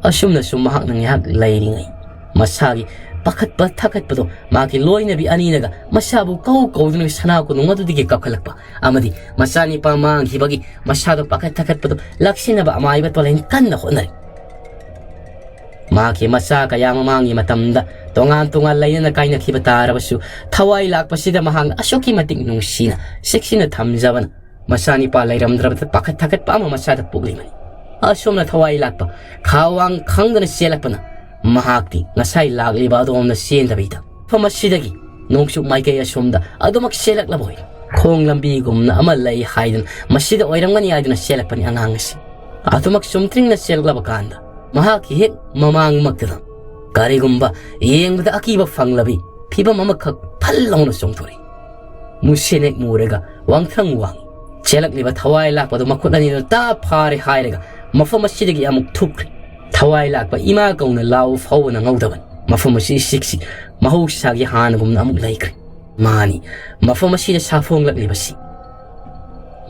ꯑꯁꯨꯝꯅ ꯁꯨꯝ ꯃꯍꯥꯛꯅ ꯉꯥꯏꯍꯥꯛ ꯂꯩꯔꯤꯉꯩ, ꯃꯁꯥꯒꯤ ꯄꯥꯈꯠꯄ ꯊꯥꯀꯠꯄꯗꯣ ꯃꯍꯥꯛꯀꯤ ꯂꯣꯏꯅꯕꯤ ꯑꯅꯤꯅꯒ ꯃꯁꯥꯕꯨ ꯀꯧ ꯀꯧꯗꯨꯅ ꯁꯅꯥ ꯀꯣꯅꯨꯡ ꯑꯗꯨꯗꯒꯤ ꯀꯥꯈꯠꯂꯛꯄ ꯑꯃꯗꯤ ꯃꯆꯥꯅꯤꯄꯥ ꯃꯥꯡꯈꯤꯕꯒꯤ ꯃꯁꯥꯗꯣ ꯄꯥꯈꯠ ꯊꯥꯀꯠꯄꯗꯣ ꯂꯥꯛꯁꯤꯟꯅꯕ ꯑꯃꯥꯏꯕ ꯇꯣꯂꯦꯟ ꯀꯟꯅ ꯍꯣꯠꯅꯔꯤ꯫ ꯃꯍꯥꯛꯀꯤ ꯃꯆꯥ ꯀꯌꯥ ꯃꯃꯥꯡꯒꯤ ꯃꯇꯝꯗ ꯇꯣꯉꯥꯟ ꯇꯣꯉꯥꯟ ꯂꯩꯅꯅ ꯀꯥꯏꯅꯈꯤꯕ ꯇꯥꯔꯕꯁꯨ, ꯊꯋꯥꯏ ꯂꯥꯛꯄꯁꯤꯗ ꯃꯍꯥꯛꯅ ꯑꯁꯨꯛꯀꯤ ꯃꯇꯤꯛ ꯅꯨꯡꯁꯤꯅ ꯆꯦꯛꯁꯤꯟꯅ ꯊꯝꯖꯕꯅ ꯃꯆꯥꯅꯤꯄꯥ ꯂꯩꯔꯝꯗ꯭ꯔꯕꯗ ꯄꯥꯈꯠ ꯊꯥꯀꯠꯄ ꯑꯃ ꯃꯆꯥꯗ ꯄꯣꯛꯂꯤꯕꯅꯤ꯫ ꯑꯁꯣꯝꯅ ꯊꯋꯥꯏ ꯂꯥꯛꯄ ꯈꯥꯋꯥꯡ ꯈꯪꯗꯅ ꯆꯦꯜꯂꯛꯄꯅ ꯃꯍꯥꯛꯇꯤ ꯉꯁꯥꯏ ꯂꯥꯛꯂꯤꯕ ꯑꯗꯣꯝꯗ ꯆꯦꯟꯗꯕꯤꯗ ꯃꯐꯝ ꯑꯁꯤꯗꯒꯤ ꯅꯣꯡꯆꯨꯞ ꯃꯥꯏꯀꯩ ꯑꯁꯣꯝꯗ ꯑꯗꯨꯃꯛ ꯆꯦꯜꯂꯛꯂꯕ ꯑꯣꯏꯔꯦ꯫ ꯈꯣꯡ ꯂꯝꯕꯤꯒꯨꯝꯅ ꯑꯃ ꯂꯩ ꯍꯥꯏꯗꯨꯅ ꯃꯁꯤꯗ ꯑꯣꯏꯔꯝꯒꯅꯤ ꯍꯥꯏꯗꯨꯅ ꯆꯦꯜꯂꯛꯄꯅꯤ ꯑꯉꯥꯡ ꯑꯁꯤ꯫ ꯑꯗꯨꯃꯛ ꯆꯨꯝꯇ꯭ꯔꯤꯡꯅ ꯆꯦꯜꯂꯛꯂꯕ ꯀꯥꯟꯗ ꯃꯍꯥꯛꯀꯤ ꯍꯦꯛ ꯃꯃꯥꯡꯃꯛꯇꯗ ꯀꯔꯤꯒꯨꯝꯕ ꯌꯦꯡꯕꯗ ꯑꯀꯤꯕ ꯐꯪꯂꯕꯤ ꯐꯤꯕꯝ ꯑꯃꯈꯛ ꯐꯜ ꯂꯥꯎꯅ ꯆꯣꯡꯊꯣꯔꯛꯏ꯫ ꯃꯨꯁꯦꯟ ꯍꯦꯛ ꯃꯨꯔꯒ ꯋꯥꯡꯊ꯭ꯔꯪ ꯋꯥꯡꯏ꯫ ꯆꯦꯜꯂꯛꯂꯤꯕ ꯊꯋꯥꯏ ꯂꯥꯛꯄꯗꯨ ꯃꯈꯨꯠ ꯑꯅꯤꯗꯨꯅ ꯇꯥ ꯐꯥꯔꯦ ꯍꯥꯏꯔꯒ ꯃꯐꯝ ꯑꯁꯤꯗꯒꯤ ꯑꯃꯨꯛ ꯊꯨꯞꯈ꯭ꯔꯦ꯫ ꯊꯋꯥꯏ ꯂꯥꯛꯄ ꯏꯃꯥ ꯀꯧꯅ ꯂꯥꯎ ꯐꯥꯎꯕ ꯅꯪꯍꯧꯗꯕꯅꯤ꯫ ꯃꯐꯝ ꯑꯁꯤ ꯏꯆꯤꯛꯁꯤ ꯃꯍꯧꯁꯥꯒꯤ ꯍꯥꯟꯅꯒꯨꯝꯅ ꯑꯃꯨꯛ ꯂꯩꯈ꯭ꯔꯦ꯫ ꯃꯥꯅꯤ, ꯃꯐꯝ ꯑꯁꯤꯗ ꯁꯥꯐꯣꯡꯂꯛꯂꯤꯕꯁꯤ꯫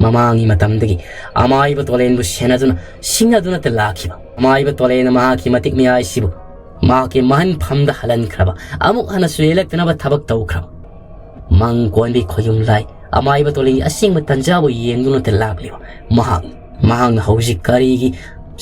ꯃꯃꯥꯡꯒꯤ ꯃꯇꯝꯗꯒꯤ ꯑꯃꯥꯏꯕ ꯇꯣꯂꯦꯟꯕꯨ ꯁꯦꯟꯅꯗꯨꯅ ꯁꯤꯡꯅꯗꯨꯅꯇ ꯂꯥꯛꯈꯤꯕ ꯑꯃꯥꯏꯕ ꯇꯣꯂꯦꯟꯅ ꯃꯍꯥꯛꯀꯤ ꯃꯇꯤꯛ ꯃꯌꯥꯏꯁꯤꯕꯨ ꯃꯍꯥꯛꯀꯤ ꯃꯍꯟꯐꯝꯗ ꯍꯜꯍꯟꯈ꯭ꯔꯕ, ꯑꯃꯨꯛ ꯍꯟꯅ ꯆꯦꯜꯂꯛꯇꯅꯕ ꯊꯕꯛ ꯇꯧꯈ꯭ꯔꯕ꯫ ꯃꯪ ꯀꯣꯟꯕꯤ ꯈꯣꯌꯨꯝ ꯂꯥꯏ ꯑꯃꯥꯏꯕ ꯇꯣꯂꯦꯟꯒꯤ ꯑꯁꯦꯡꯕ ꯇꯟꯖꯥꯕꯨ ꯌꯦꯡꯗꯨꯅꯇ ꯂꯥꯛꯂꯤꯕ ꯃꯍꯥꯛꯅꯤ꯫ ꯃꯍꯥꯛꯅ ꯍꯧꯖꯤꯛ ꯀꯔꯤꯒꯤ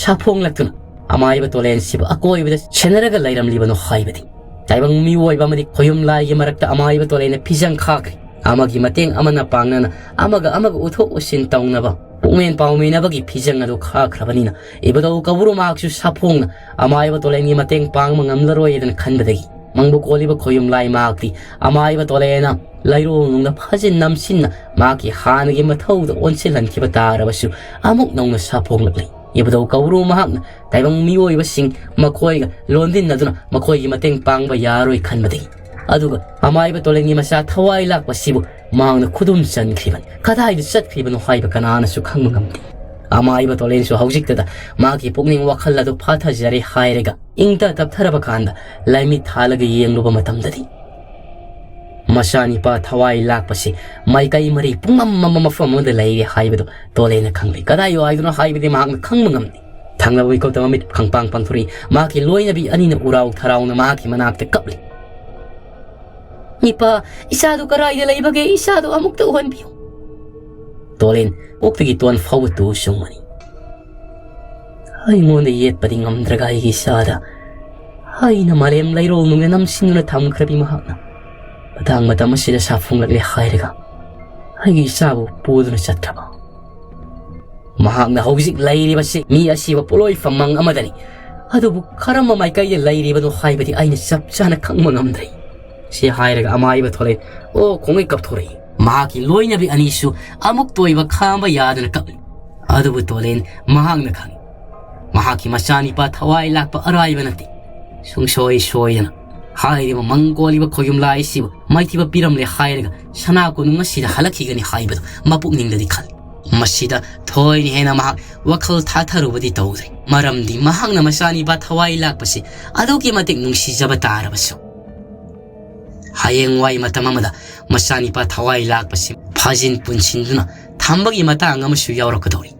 ꯁꯥꯐꯣꯡꯂꯛꯇꯨꯅ ꯑꯃꯥꯏꯕ ꯇꯣꯂꯦꯟꯁꯤꯕꯨ ꯑꯀꯣꯏꯕꯗ ꯁꯦꯟꯅꯔꯒ ꯂꯩꯔꯝꯂꯤꯕꯅꯣ ꯍꯥꯏꯕꯗꯤ꯫ ꯇꯥꯏꯕꯪ ꯃꯤꯑꯣꯏꯕ ꯑꯃꯗꯤ ꯈꯣꯌꯨꯝ ꯂꯥꯏꯒꯤ ꯃꯔꯛꯇ ꯑꯃꯥꯏꯕ ꯇꯣꯂꯦꯟꯅ ꯐꯤꯖꯪ ꯈꯥꯈ꯭ꯔꯦ꯫ ꯑꯃꯒꯤ ꯃꯇꯦꯡ ꯑꯃꯅ ꯄꯥꯡꯅꯅ ꯑꯃꯒ ꯑꯃꯒ ꯎꯠꯊꯣꯛ ꯎꯠꯁꯤꯟ ꯇꯧꯅꯕ, ꯄꯨꯛꯃꯦꯟ ꯄꯥꯎꯃꯤꯟꯅꯕꯒꯤ ꯐꯤꯖꯪ ꯑꯗꯨ ꯈꯥꯈ꯭ꯔꯕꯅꯤꯅ ꯏꯕꯨꯙꯧ ꯀꯧꯕ꯭ꯔꯨ ꯃꯍꯥꯛꯁꯨ ꯁꯥꯐꯣꯡꯅ ꯑꯃꯥꯏꯕ ꯇꯣꯂꯦꯟꯒꯤ ꯃꯇꯦꯡ ꯄꯥꯡꯕ ꯉꯝꯂꯔꯣꯏꯗꯅ ꯈꯟꯕꯗꯒꯤ ꯃꯪꯕꯨ ꯀꯣꯜꯂꯤꯕ ꯈꯣꯌꯨꯝ ꯂꯥꯏ ꯃꯍꯥꯛꯇꯤ ꯑꯃꯥꯏꯕ ꯇꯣꯂꯦꯟꯅ ꯂꯩꯔꯣꯜꯅꯨꯡꯗ ꯐꯖꯅ ꯅꯝꯁꯤꯟꯅ ꯃꯍꯥꯛꯀꯤ ꯍꯥꯟꯅꯒꯤ ꯃꯊꯧꯗ ꯑꯣꯟꯁꯤꯜꯍꯟꯈꯤꯕ ꯇꯥꯔꯕꯁꯨ, ꯑꯃꯨꯛ ꯅꯧꯅ ꯁꯥꯐꯣꯡꯂꯛꯂꯤ꯫ ꯏꯕꯨꯙꯧ ꯀꯧꯕ꯭ꯔꯨ ꯃꯍꯥꯛꯅ ꯇꯥꯏꯕꯪ ꯃꯤꯑꯣꯏꯕꯁꯤꯡ ꯃꯈꯣꯏꯒ ꯂꯣꯟꯗꯤꯟꯅꯗꯨꯅ ꯃꯈꯣꯏꯒꯤ ꯃꯇꯦꯡ ꯄꯥꯡꯕ ꯌꯥꯔꯣꯏ ꯈꯟꯕꯗꯒꯤ꯫ ꯑꯗꯨꯒ ꯑꯃꯥꯏꯕ ꯇꯣꯂꯦꯟꯒꯤ ꯃꯆꯥ ꯊꯋꯥꯏ ꯂꯥꯛꯄꯁꯤꯕꯨ ꯃꯍꯥꯛꯅ ꯈꯨꯗꯨꯝ ꯆꯟꯈ꯭ꯔꯤꯕꯅꯤ꯫ ꯀꯗꯥꯏꯗ ꯆꯠꯈ꯭ꯔꯤꯕꯅꯣ ꯍꯥꯏꯕ ꯀꯅꯥꯅꯁꯨ ꯈꯪꯕ ꯉꯝꯗꯦ꯫ ꯑꯃꯥꯏꯕ ꯇꯣꯂꯦꯟꯁꯨ ꯍꯧꯖꯤꯛꯇꯗ ꯃꯍꯥꯛꯀꯤ ꯄꯨꯛꯅꯤꯡ ꯋꯥꯈꯜ ꯑꯗꯨ ꯐꯥꯊꯖꯔꯦ ꯍꯥꯏꯔꯒ ꯏꯪꯇ ꯇꯞꯊꯔꯕ ꯀꯥꯟꯗ ꯂꯥꯏꯃꯤꯠ ꯊꯥꯜꯂꯒ ꯌꯦꯡꯂꯨꯕ ꯃꯇꯝꯗꯗꯤ, ꯃꯆꯥꯅꯤꯄꯥ ꯊꯋꯥꯏ ꯂꯥꯛꯄꯁꯤ ꯃꯥꯏꯀꯩ ꯃꯔꯤ ꯄꯨꯡꯃꯝ ꯃꯝꯕ ꯃꯐꯝ ꯑꯃꯗ ꯂꯩꯔꯦ ꯍꯥꯏꯕꯗꯨ ꯇꯣꯂꯦꯟꯅ ꯈꯪꯂꯦ꯫ ꯀꯗꯥꯏ ꯋꯥꯏꯗꯅꯣ ꯍꯥꯏꯕꯗꯤ ꯃꯍꯥꯛꯅ ꯈꯪꯕ ꯉꯝꯗꯦ꯫ ꯊꯪꯂꯕ ꯃꯤꯀꯨꯞꯇ ꯃꯃꯤꯠ ꯈꯪꯄꯥꯡ ꯄꯥꯡꯊꯣꯔꯛꯏ꯫ ꯃꯍꯥꯛꯀꯤ ꯂꯣꯏꯅꯕꯤ ꯑꯅꯤꯅ ꯎꯔꯥꯎ ꯊꯔꯥꯎꯅ ꯃꯍꯥꯛꯀꯤ ꯃꯅꯥꯛꯇ ꯀꯞꯂꯤ꯫ "ꯏꯄꯥ, ꯏꯆꯥꯗꯨ ꯀꯗꯥꯏꯗ ꯂꯩꯕꯒꯦ? ꯏꯆꯥꯗꯨ ꯑꯃꯨꯛꯇ ꯎꯍꯟꯕꯤꯌꯨ꯫" ꯇꯣꯂꯦꯟ ꯀꯣꯛꯇꯒꯤ ꯇꯣꯟ ꯐꯥꯎꯕ ꯇꯨ ꯆꯨꯡꯕꯅꯤ꯫ "ꯑꯩꯉꯣꯟꯗ ꯌꯦꯠꯄꯗꯤ ꯉꯝꯗ꯭ꯔꯒ ꯑꯩꯒꯤ ꯏꯆꯥꯗ ꯑꯩꯅ ꯃꯥꯂꯦꯝ ꯂꯩꯔꯣꯜ ꯅꯨꯡꯗ ꯅꯝꯁꯤꯟꯗꯨꯅ ꯊꯝꯈ꯭ꯔꯕꯤ ꯃꯍꯥꯛꯅ ꯃꯇꯥꯡ ꯃꯇꯝ ꯑꯁꯤꯗ ꯁꯥꯐꯣꯡꯂꯛꯂꯦ ꯍꯥꯏꯔꯒ ꯑꯩꯒꯤ ꯏꯆꯥꯕꯨ ꯄꯨꯗꯨꯅ ꯆꯠꯈ꯭ꯔꯕ꯫ ꯃꯍꯥꯛꯅ ꯍꯧꯖꯤꯛ ꯂꯩꯔꯤꯕꯁꯤ ꯃꯤ ꯑꯁꯤꯕ ꯄꯣꯠꯂꯣꯏ ꯐꯝꯃꯪ ꯑꯃꯗꯅꯤ꯫ ꯑꯗꯨꯕꯨ ꯀꯔꯝꯕ ꯃꯥꯏꯀꯩꯗ ꯂꯩꯔꯤꯕꯅꯣ ꯍꯥꯏꯕꯗꯤ ꯑꯩꯅ ꯆꯞ ꯆꯥꯅ ꯈꯪꯕ ꯉꯝꯗ꯭ꯔꯦ꯫" ꯁꯤ ꯍꯥꯏꯔꯒ ꯑꯃꯥꯏꯕ ꯊꯣꯂꯦꯟ ꯑꯣ ꯈꯣꯡꯉꯩ ꯀꯞꯊꯣꯔꯛꯏ꯫ ꯃꯍꯥꯛꯀꯤ ꯂꯣꯏꯅꯕꯤ ꯑꯅꯤꯁꯨ ꯑꯃꯨꯛꯇ ꯑꯣꯏꯕ ꯈꯥꯡꯕ ꯌꯥꯗꯅ ꯀꯞꯂꯤ꯫ ꯑꯗꯨꯕꯨ ꯇꯣꯂꯦꯟ ꯃꯍꯥꯛꯅ ꯈꯪꯏ, ꯃꯍꯥꯛꯀꯤ ꯃꯆꯥꯅꯤꯄꯥ ꯊꯋꯥꯏ ꯂꯥꯛꯄ ꯑꯔꯥꯏꯕ ꯅꯠꯇꯦ꯫ ꯁꯨꯡꯁꯣꯏ ꯁꯣꯏꯗꯅ ꯍꯥꯏꯔꯤꯕ ꯃꯪꯒꯣꯜꯂꯤꯕ ꯈꯣꯌꯨꯝ ꯂꯥꯏ ꯑꯁꯤꯕꯨ ꯃꯥꯏꯊꯤꯕ ꯄꯤꯔꯝꯂꯦ ꯍꯥꯏꯔꯒ ꯁꯅꯥ ꯀꯣꯅꯨꯡ ꯑꯁꯤꯗ ꯍꯜꯂꯛꯈꯤꯒꯅꯤ ꯍꯥꯏꯕꯗꯨ ꯃꯄꯨꯛꯅꯤꯡꯗꯗꯤ ꯈꯜꯂꯤ꯫ ꯃꯁꯤꯗ ꯊꯣꯏꯅ ꯍꯦꯟꯅ ꯃꯍꯥꯛ ꯋꯥꯈꯜ ꯊꯥꯊꯔꯨꯕꯗꯤ ꯇꯧꯗ꯭ꯔꯦ, ꯃꯔꯝꯗꯤ ꯃꯍꯥꯛꯅ ꯃꯆꯥꯅꯤꯄꯥ ꯊꯋꯥꯏ ꯂꯥꯛꯄꯁꯤ ꯑꯗꯨꯛꯀꯤ ꯃꯇꯤꯛ ꯅꯨꯡꯁꯤꯖꯕ ꯇꯥꯔꯕꯁꯨ꯫ ꯍꯌꯦꯡꯋꯥꯏ ꯃꯇꯝ ꯑꯃꯗ ꯃꯆꯥꯅꯤꯄꯥ ꯊꯋꯥꯏ ꯂꯥꯛꯄꯁꯤ ꯐꯥꯖꯤꯟ ꯄꯨꯟꯁꯤꯟꯗꯨꯅ ꯊꯝꯕꯒꯤ ꯃꯇꯥꯡ ꯑꯃꯁꯨ ꯌꯥꯎꯔꯛꯀꯗꯧꯔꯤ꯫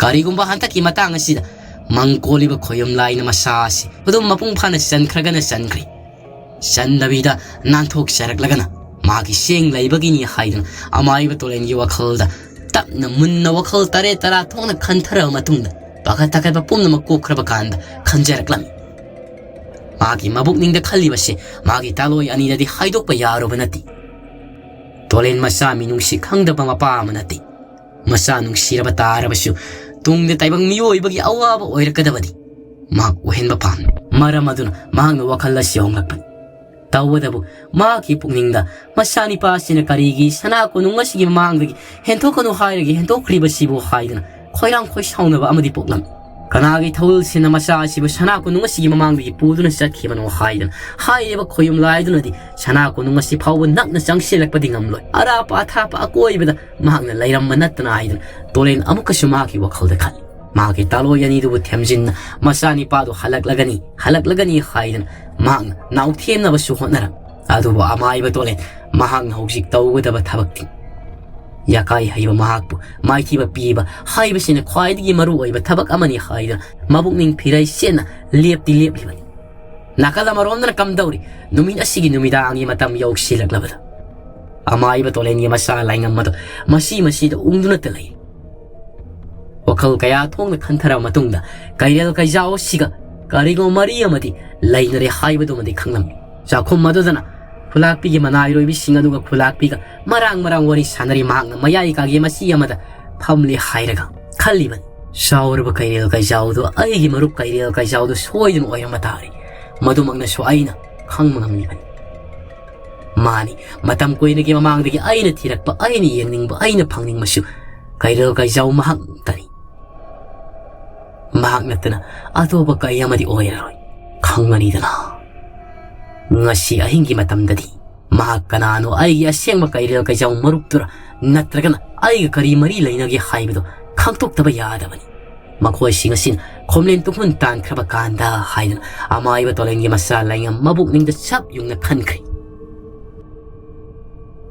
ꯀꯔꯤꯒꯨꯝꯕ ꯍꯟꯗꯛꯀꯤ ꯃꯇꯥꯡ ꯑꯁꯤꯗ ꯃꯪ ꯀꯣꯜꯂꯤꯕ ꯈꯣꯌꯨꯝ ꯂꯥꯏꯅ ꯃꯆꯥ ꯑꯁꯤ ꯑꯗꯨꯝ ꯃꯄꯨꯡ ꯐꯥꯅ ꯆꯟꯈ꯭ꯔꯒꯅ ꯆꯟꯈ꯭ꯔꯦ, ꯆꯟꯗꯕꯤꯗ ꯅꯥꯟꯊꯣꯛꯆꯔꯛꯂꯒꯅ ꯃꯥꯒꯤ ꯆꯦꯡ ꯂꯩꯕꯒꯤꯅꯤ ꯍꯥꯏꯗꯨꯅ ꯑꯃꯥꯏꯕ ꯇꯣꯂꯦꯟꯒꯤ ꯋꯥꯈꯜꯗ ꯇꯞꯅ ꯃꯨꯟꯅ ꯋꯥꯈꯜ ꯇꯔꯦꯠ ꯇꯔꯥ ꯊꯣꯛꯅ ꯈꯟꯊꯔꯕ ꯃꯇꯨꯡꯗ ꯄꯥꯈꯠ ꯇꯥꯈꯠꯄ ꯄꯨꯝꯅꯃꯛ ꯀꯣꯛꯈ꯭ꯔꯕ ꯀꯥꯟꯗ ꯈꯟꯖꯔꯛꯂꯝꯃꯤ꯫ ꯃꯥꯒꯤ ꯃꯕꯨꯛꯅꯤꯡꯗ ꯈꯜꯂꯤꯕꯁꯤ ꯃꯥꯒꯤ ꯇꯥꯂꯣꯏ ꯑꯅꯤꯗꯗꯤ ꯍꯥꯏꯗꯣꯛꯄ ꯌꯥꯔꯨꯕ ꯅꯠꯇꯦ꯫ ꯇꯣꯂꯦꯟ ꯃꯆꯥ ꯃꯤꯅꯨꯡꯁꯤ ꯈꯪꯗꯕ ꯃꯄꯥ ꯑꯃ ꯅꯠꯇꯦ꯫ ꯃꯆꯥ ꯅꯨꯡꯁꯤꯔꯕ ꯇꯥꯔꯕꯁꯨ ꯇꯨꯡꯗ ꯇꯥꯏꯕꯪ ꯃꯤꯑꯣꯏꯕꯒꯤ ꯑꯋꯥꯕ ꯑꯣꯏꯔꯛꯀꯗꯕꯗꯤ ꯃꯍꯥꯛ ꯑꯣꯏꯍꯟꯕ ꯄꯥꯝꯃꯤ꯫ ꯃꯔꯝ ꯑꯗꯨꯅ ꯃꯍꯥꯛꯅ ꯋꯥꯈꯜ ꯑꯁꯤ ꯍꯣꯡꯂꯛꯄꯅꯤ꯫ ꯇꯧꯕꯇꯕꯨ ꯃꯍꯥꯛꯀꯤ ꯄꯨꯛꯅꯤꯡꯗ ꯃꯆꯥꯅꯤꯄꯥ ꯑꯁꯤꯅ ꯀꯔꯤꯒꯤ ꯁꯅꯥ ꯀꯣꯅꯨꯡ ꯑꯁꯤꯒꯤ ꯃꯃꯥꯡꯗꯒꯤ ꯍꯦꯟꯊꯣꯛꯀꯅꯨ ꯍꯥꯏꯔꯒ ꯍꯦꯟꯊꯣꯛꯈ꯭ꯔꯤꯕꯁꯤꯕꯨ ꯍꯥꯏꯗꯨꯅ ꯈꯣꯏꯔꯥꯡ ꯈꯣꯏꯁꯥꯎꯅꯕ ꯑꯃꯗꯤ ꯄꯣꯛꯂꯝꯃꯤ꯫ ꯀꯅꯥꯒꯤ ꯊꯧꯋꯤꯜꯁꯤꯅ ꯃꯆꯥ ꯑꯁꯤꯕꯨ ꯁꯅꯥ ꯀꯣꯅꯨꯡ ꯑꯁꯤꯒꯤ ꯃꯃꯥꯡꯗꯒꯤ ꯄꯨꯗꯨꯅ ꯆꯠꯈꯤꯕꯅꯣ ꯍꯥꯏꯗꯨꯅ ꯍꯥꯏꯔꯤꯕ ꯈꯣꯌꯨꯝ ꯂꯥꯏꯗꯨꯅꯗꯤ ꯁꯅꯥ ꯀꯣꯅꯨꯡ ꯑꯁꯤ ꯐꯥꯎꯕ ꯅꯛꯅ ꯆꯪꯁꯤꯜꯂꯛꯄꯗꯤ ꯉꯝꯂꯣꯏ꯫ ꯑꯔꯥꯞꯄ ꯑꯊꯥꯞꯄ ꯑꯀꯣꯏꯕꯗ ꯃꯍꯥꯛꯅ ꯂꯩꯔꯝꯕ ꯅꯠꯇꯅ ꯍꯥꯏꯗꯨꯅ ꯇꯣꯂꯦꯟ ꯑꯃꯨꯛꯀꯁꯨ ꯃꯍꯥꯛꯀꯤ ꯋꯥꯈꯜꯗ ꯈꯜꯂꯤ꯫ ꯃꯍꯥꯛꯀꯤ ꯇꯥꯂꯣꯏ ꯑꯅꯤꯗꯨꯕꯨ ꯊꯦꯝꯖꯤꯟꯅ ꯃꯆꯥꯅꯤꯄꯥꯗꯨ ꯍꯜꯂꯛꯂꯒꯅꯤ, ꯍꯜꯂꯛꯂꯒꯅꯤ ꯍꯥꯏꯗꯨꯅ ꯃꯍꯥꯛꯅ ꯅꯥꯎꯊꯦꯝꯅꯕꯁꯨ ꯍꯣꯠꯅꯔꯝꯃꯤ꯫ ꯑꯗꯨꯕꯨ ꯑꯃꯥꯏꯕ ꯇꯣꯂꯦꯟ ꯃꯍꯥꯛꯅ ꯍꯧꯖꯤꯛ ꯇꯧꯒꯗꯕ ꯊꯕꯛꯇꯤ ꯌꯥꯀꯥꯏ ꯍꯩꯕ ꯃꯍꯥꯛꯄꯨ ꯃꯥꯏꯊꯤꯕ ꯄꯤꯕ ꯍꯥꯏꯕꯁꯤꯅ ꯈ꯭ꯋꯥꯏꯗꯒꯤ ꯃꯔꯨ ꯑꯣꯏꯕ ꯊꯕꯛ ꯑꯃꯅꯤ ꯍꯥꯏꯗꯨꯅ ꯃꯕꯨꯛꯅꯤꯡ ꯐꯤꯔꯩ ꯆꯦꯠꯅ ꯂꯦꯞꯇꯤ ꯂꯦꯞꯂꯤꯕꯅꯤ꯫ ꯅꯥꯀꯜ ꯑꯃꯔꯣꯝꯗꯅ ꯀꯝꯗꯧꯔꯤ? ꯅꯨꯃꯤꯠ ꯑꯁꯤꯒꯤ ꯅꯨꯃꯤꯗꯥꯡꯒꯤ ꯃꯇꯝ ꯌꯧꯁꯤꯜꯂꯛꯂꯕꯗ ꯑꯃꯥꯏꯕ ꯇꯣꯂꯦꯟꯒꯤ ꯃꯆꯥ ꯂꯥꯏꯉꯝ ꯑꯗꯨ ꯃꯁꯤ ꯃꯁꯤꯗ ꯎꯪꯗꯨꯅꯇ ꯂꯩ꯫ ꯋꯥꯈꯜ ꯀꯌꯥ ꯊꯣꯛꯅ ꯈꯟꯊꯔꯕ ꯃꯇꯨꯡꯗ ꯀꯩꯔꯦꯜ ꯀꯩꯖꯥꯎ ꯑꯁꯤꯒ ꯀꯔꯤꯒꯨꯝꯕ ꯃꯔꯤ ꯑꯃꯗꯤ ꯂꯩꯅꯔꯦ ꯍꯥꯏꯕꯗꯨꯃꯗꯤ ꯈꯪꯂꯝꯃꯤ꯫ ꯆꯥꯛꯈꯨꯝ ꯑꯗꯨꯗꯅ ꯈꯨꯂꯥꯛꯄꯤꯒꯤ ꯃꯅꯥꯏꯔꯣꯏꯕꯤꯁꯤꯡ ꯑꯗꯨꯒ ꯈꯨꯂꯥꯛꯄꯤꯒ ꯃꯔꯥꯡ ꯃꯔꯥꯡ ꯋꯥꯔꯤ ꯁꯥꯟꯅꯔꯤ꯫ ꯃꯍꯥꯛꯅ ꯃꯌꯥꯏ ꯀꯥꯒꯤ ꯃꯆꯤ ꯑꯃꯗ ꯐꯝꯂꯤ ꯍꯥꯏꯔꯒ ꯈꯜꯂꯤꯕꯅꯤ꯫ ꯆꯥꯎꯔꯕ ꯀꯩꯔꯦꯜ ꯀꯩꯖꯥꯎꯗꯨ ꯑꯩꯒꯤ ꯃꯔꯨꯞ ꯀꯩꯔꯦꯜ ꯀꯩꯖꯥꯎꯗꯨ ꯁꯣꯏꯗꯅ ꯑꯣꯏꯔꯝꯕ ꯇꯥꯔꯦ꯫ ꯃꯗꯨꯃꯛꯅꯁꯨ ꯑꯩꯅ ꯈꯪꯕ ꯉꯝꯂꯤꯕꯅꯤ꯫ ꯃꯥꯅꯤ, ꯃꯇꯝ ꯀꯨꯏꯅꯒꯤ ꯃꯃꯥꯡꯗꯒꯤ ꯑꯩꯅ ꯊꯤꯔꯛꯄ, ꯑꯩꯅ ꯌꯦꯡꯅꯤꯡꯕ, ꯑꯩꯅ ꯐꯪꯅꯤꯡꯕꯁꯨ ꯀꯩꯔꯦꯜ ꯀꯩꯖꯥꯎ ꯃꯍꯥꯛꯇꯅꯤ꯫ ꯃꯍꯥꯛ ꯅꯠꯇꯅ ꯑꯇꯣꯞꯄ ꯀꯩ ꯑꯃꯗꯤ ꯑꯣꯏꯔꯔꯣꯏ꯫ ꯈꯪꯒꯅꯤꯗꯅ, ꯉꯁꯤ ꯑꯍꯤꯡꯒꯤ ꯃꯇꯝꯗꯗꯤ ꯃꯍꯥꯛ ꯀꯅꯥꯅꯣ, ꯑꯩꯒꯤ ꯑꯁꯦꯡꯕ ꯀꯩꯔꯦꯜ ꯀꯩꯖꯥꯎ ꯃꯔꯨꯞꯇꯨꯔꯥ, ꯅꯠꯇ꯭ꯔꯒꯅ ꯑꯩꯒ ꯀꯔꯤ ꯃꯔꯤ ꯂꯩꯅꯒꯦ ꯍꯥꯏꯕꯗꯨ ꯈꯪꯗꯣꯛꯇꯕ ꯌꯥꯗꯕꯅꯤ꯫ ꯃꯈꯣꯏꯁꯤꯡ ꯑꯁꯤꯅ ꯈꯣꯝꯂꯦꯟ ꯇꯨꯝꯍꯨꯟ ꯇꯥꯟꯈ꯭ꯔꯕ ꯀꯥꯟꯗ ꯍꯥꯏꯗꯨꯅ ꯑꯃꯥꯏꯕ ꯇꯣꯂꯦꯟꯒꯤ ꯃꯆꯥ ꯂꯥꯏꯉꯝ ꯃꯕꯨꯛꯅꯤꯡꯗ ꯆꯞ ꯌꯨꯡꯅ ꯈꯟꯈ꯭ꯔꯦ꯫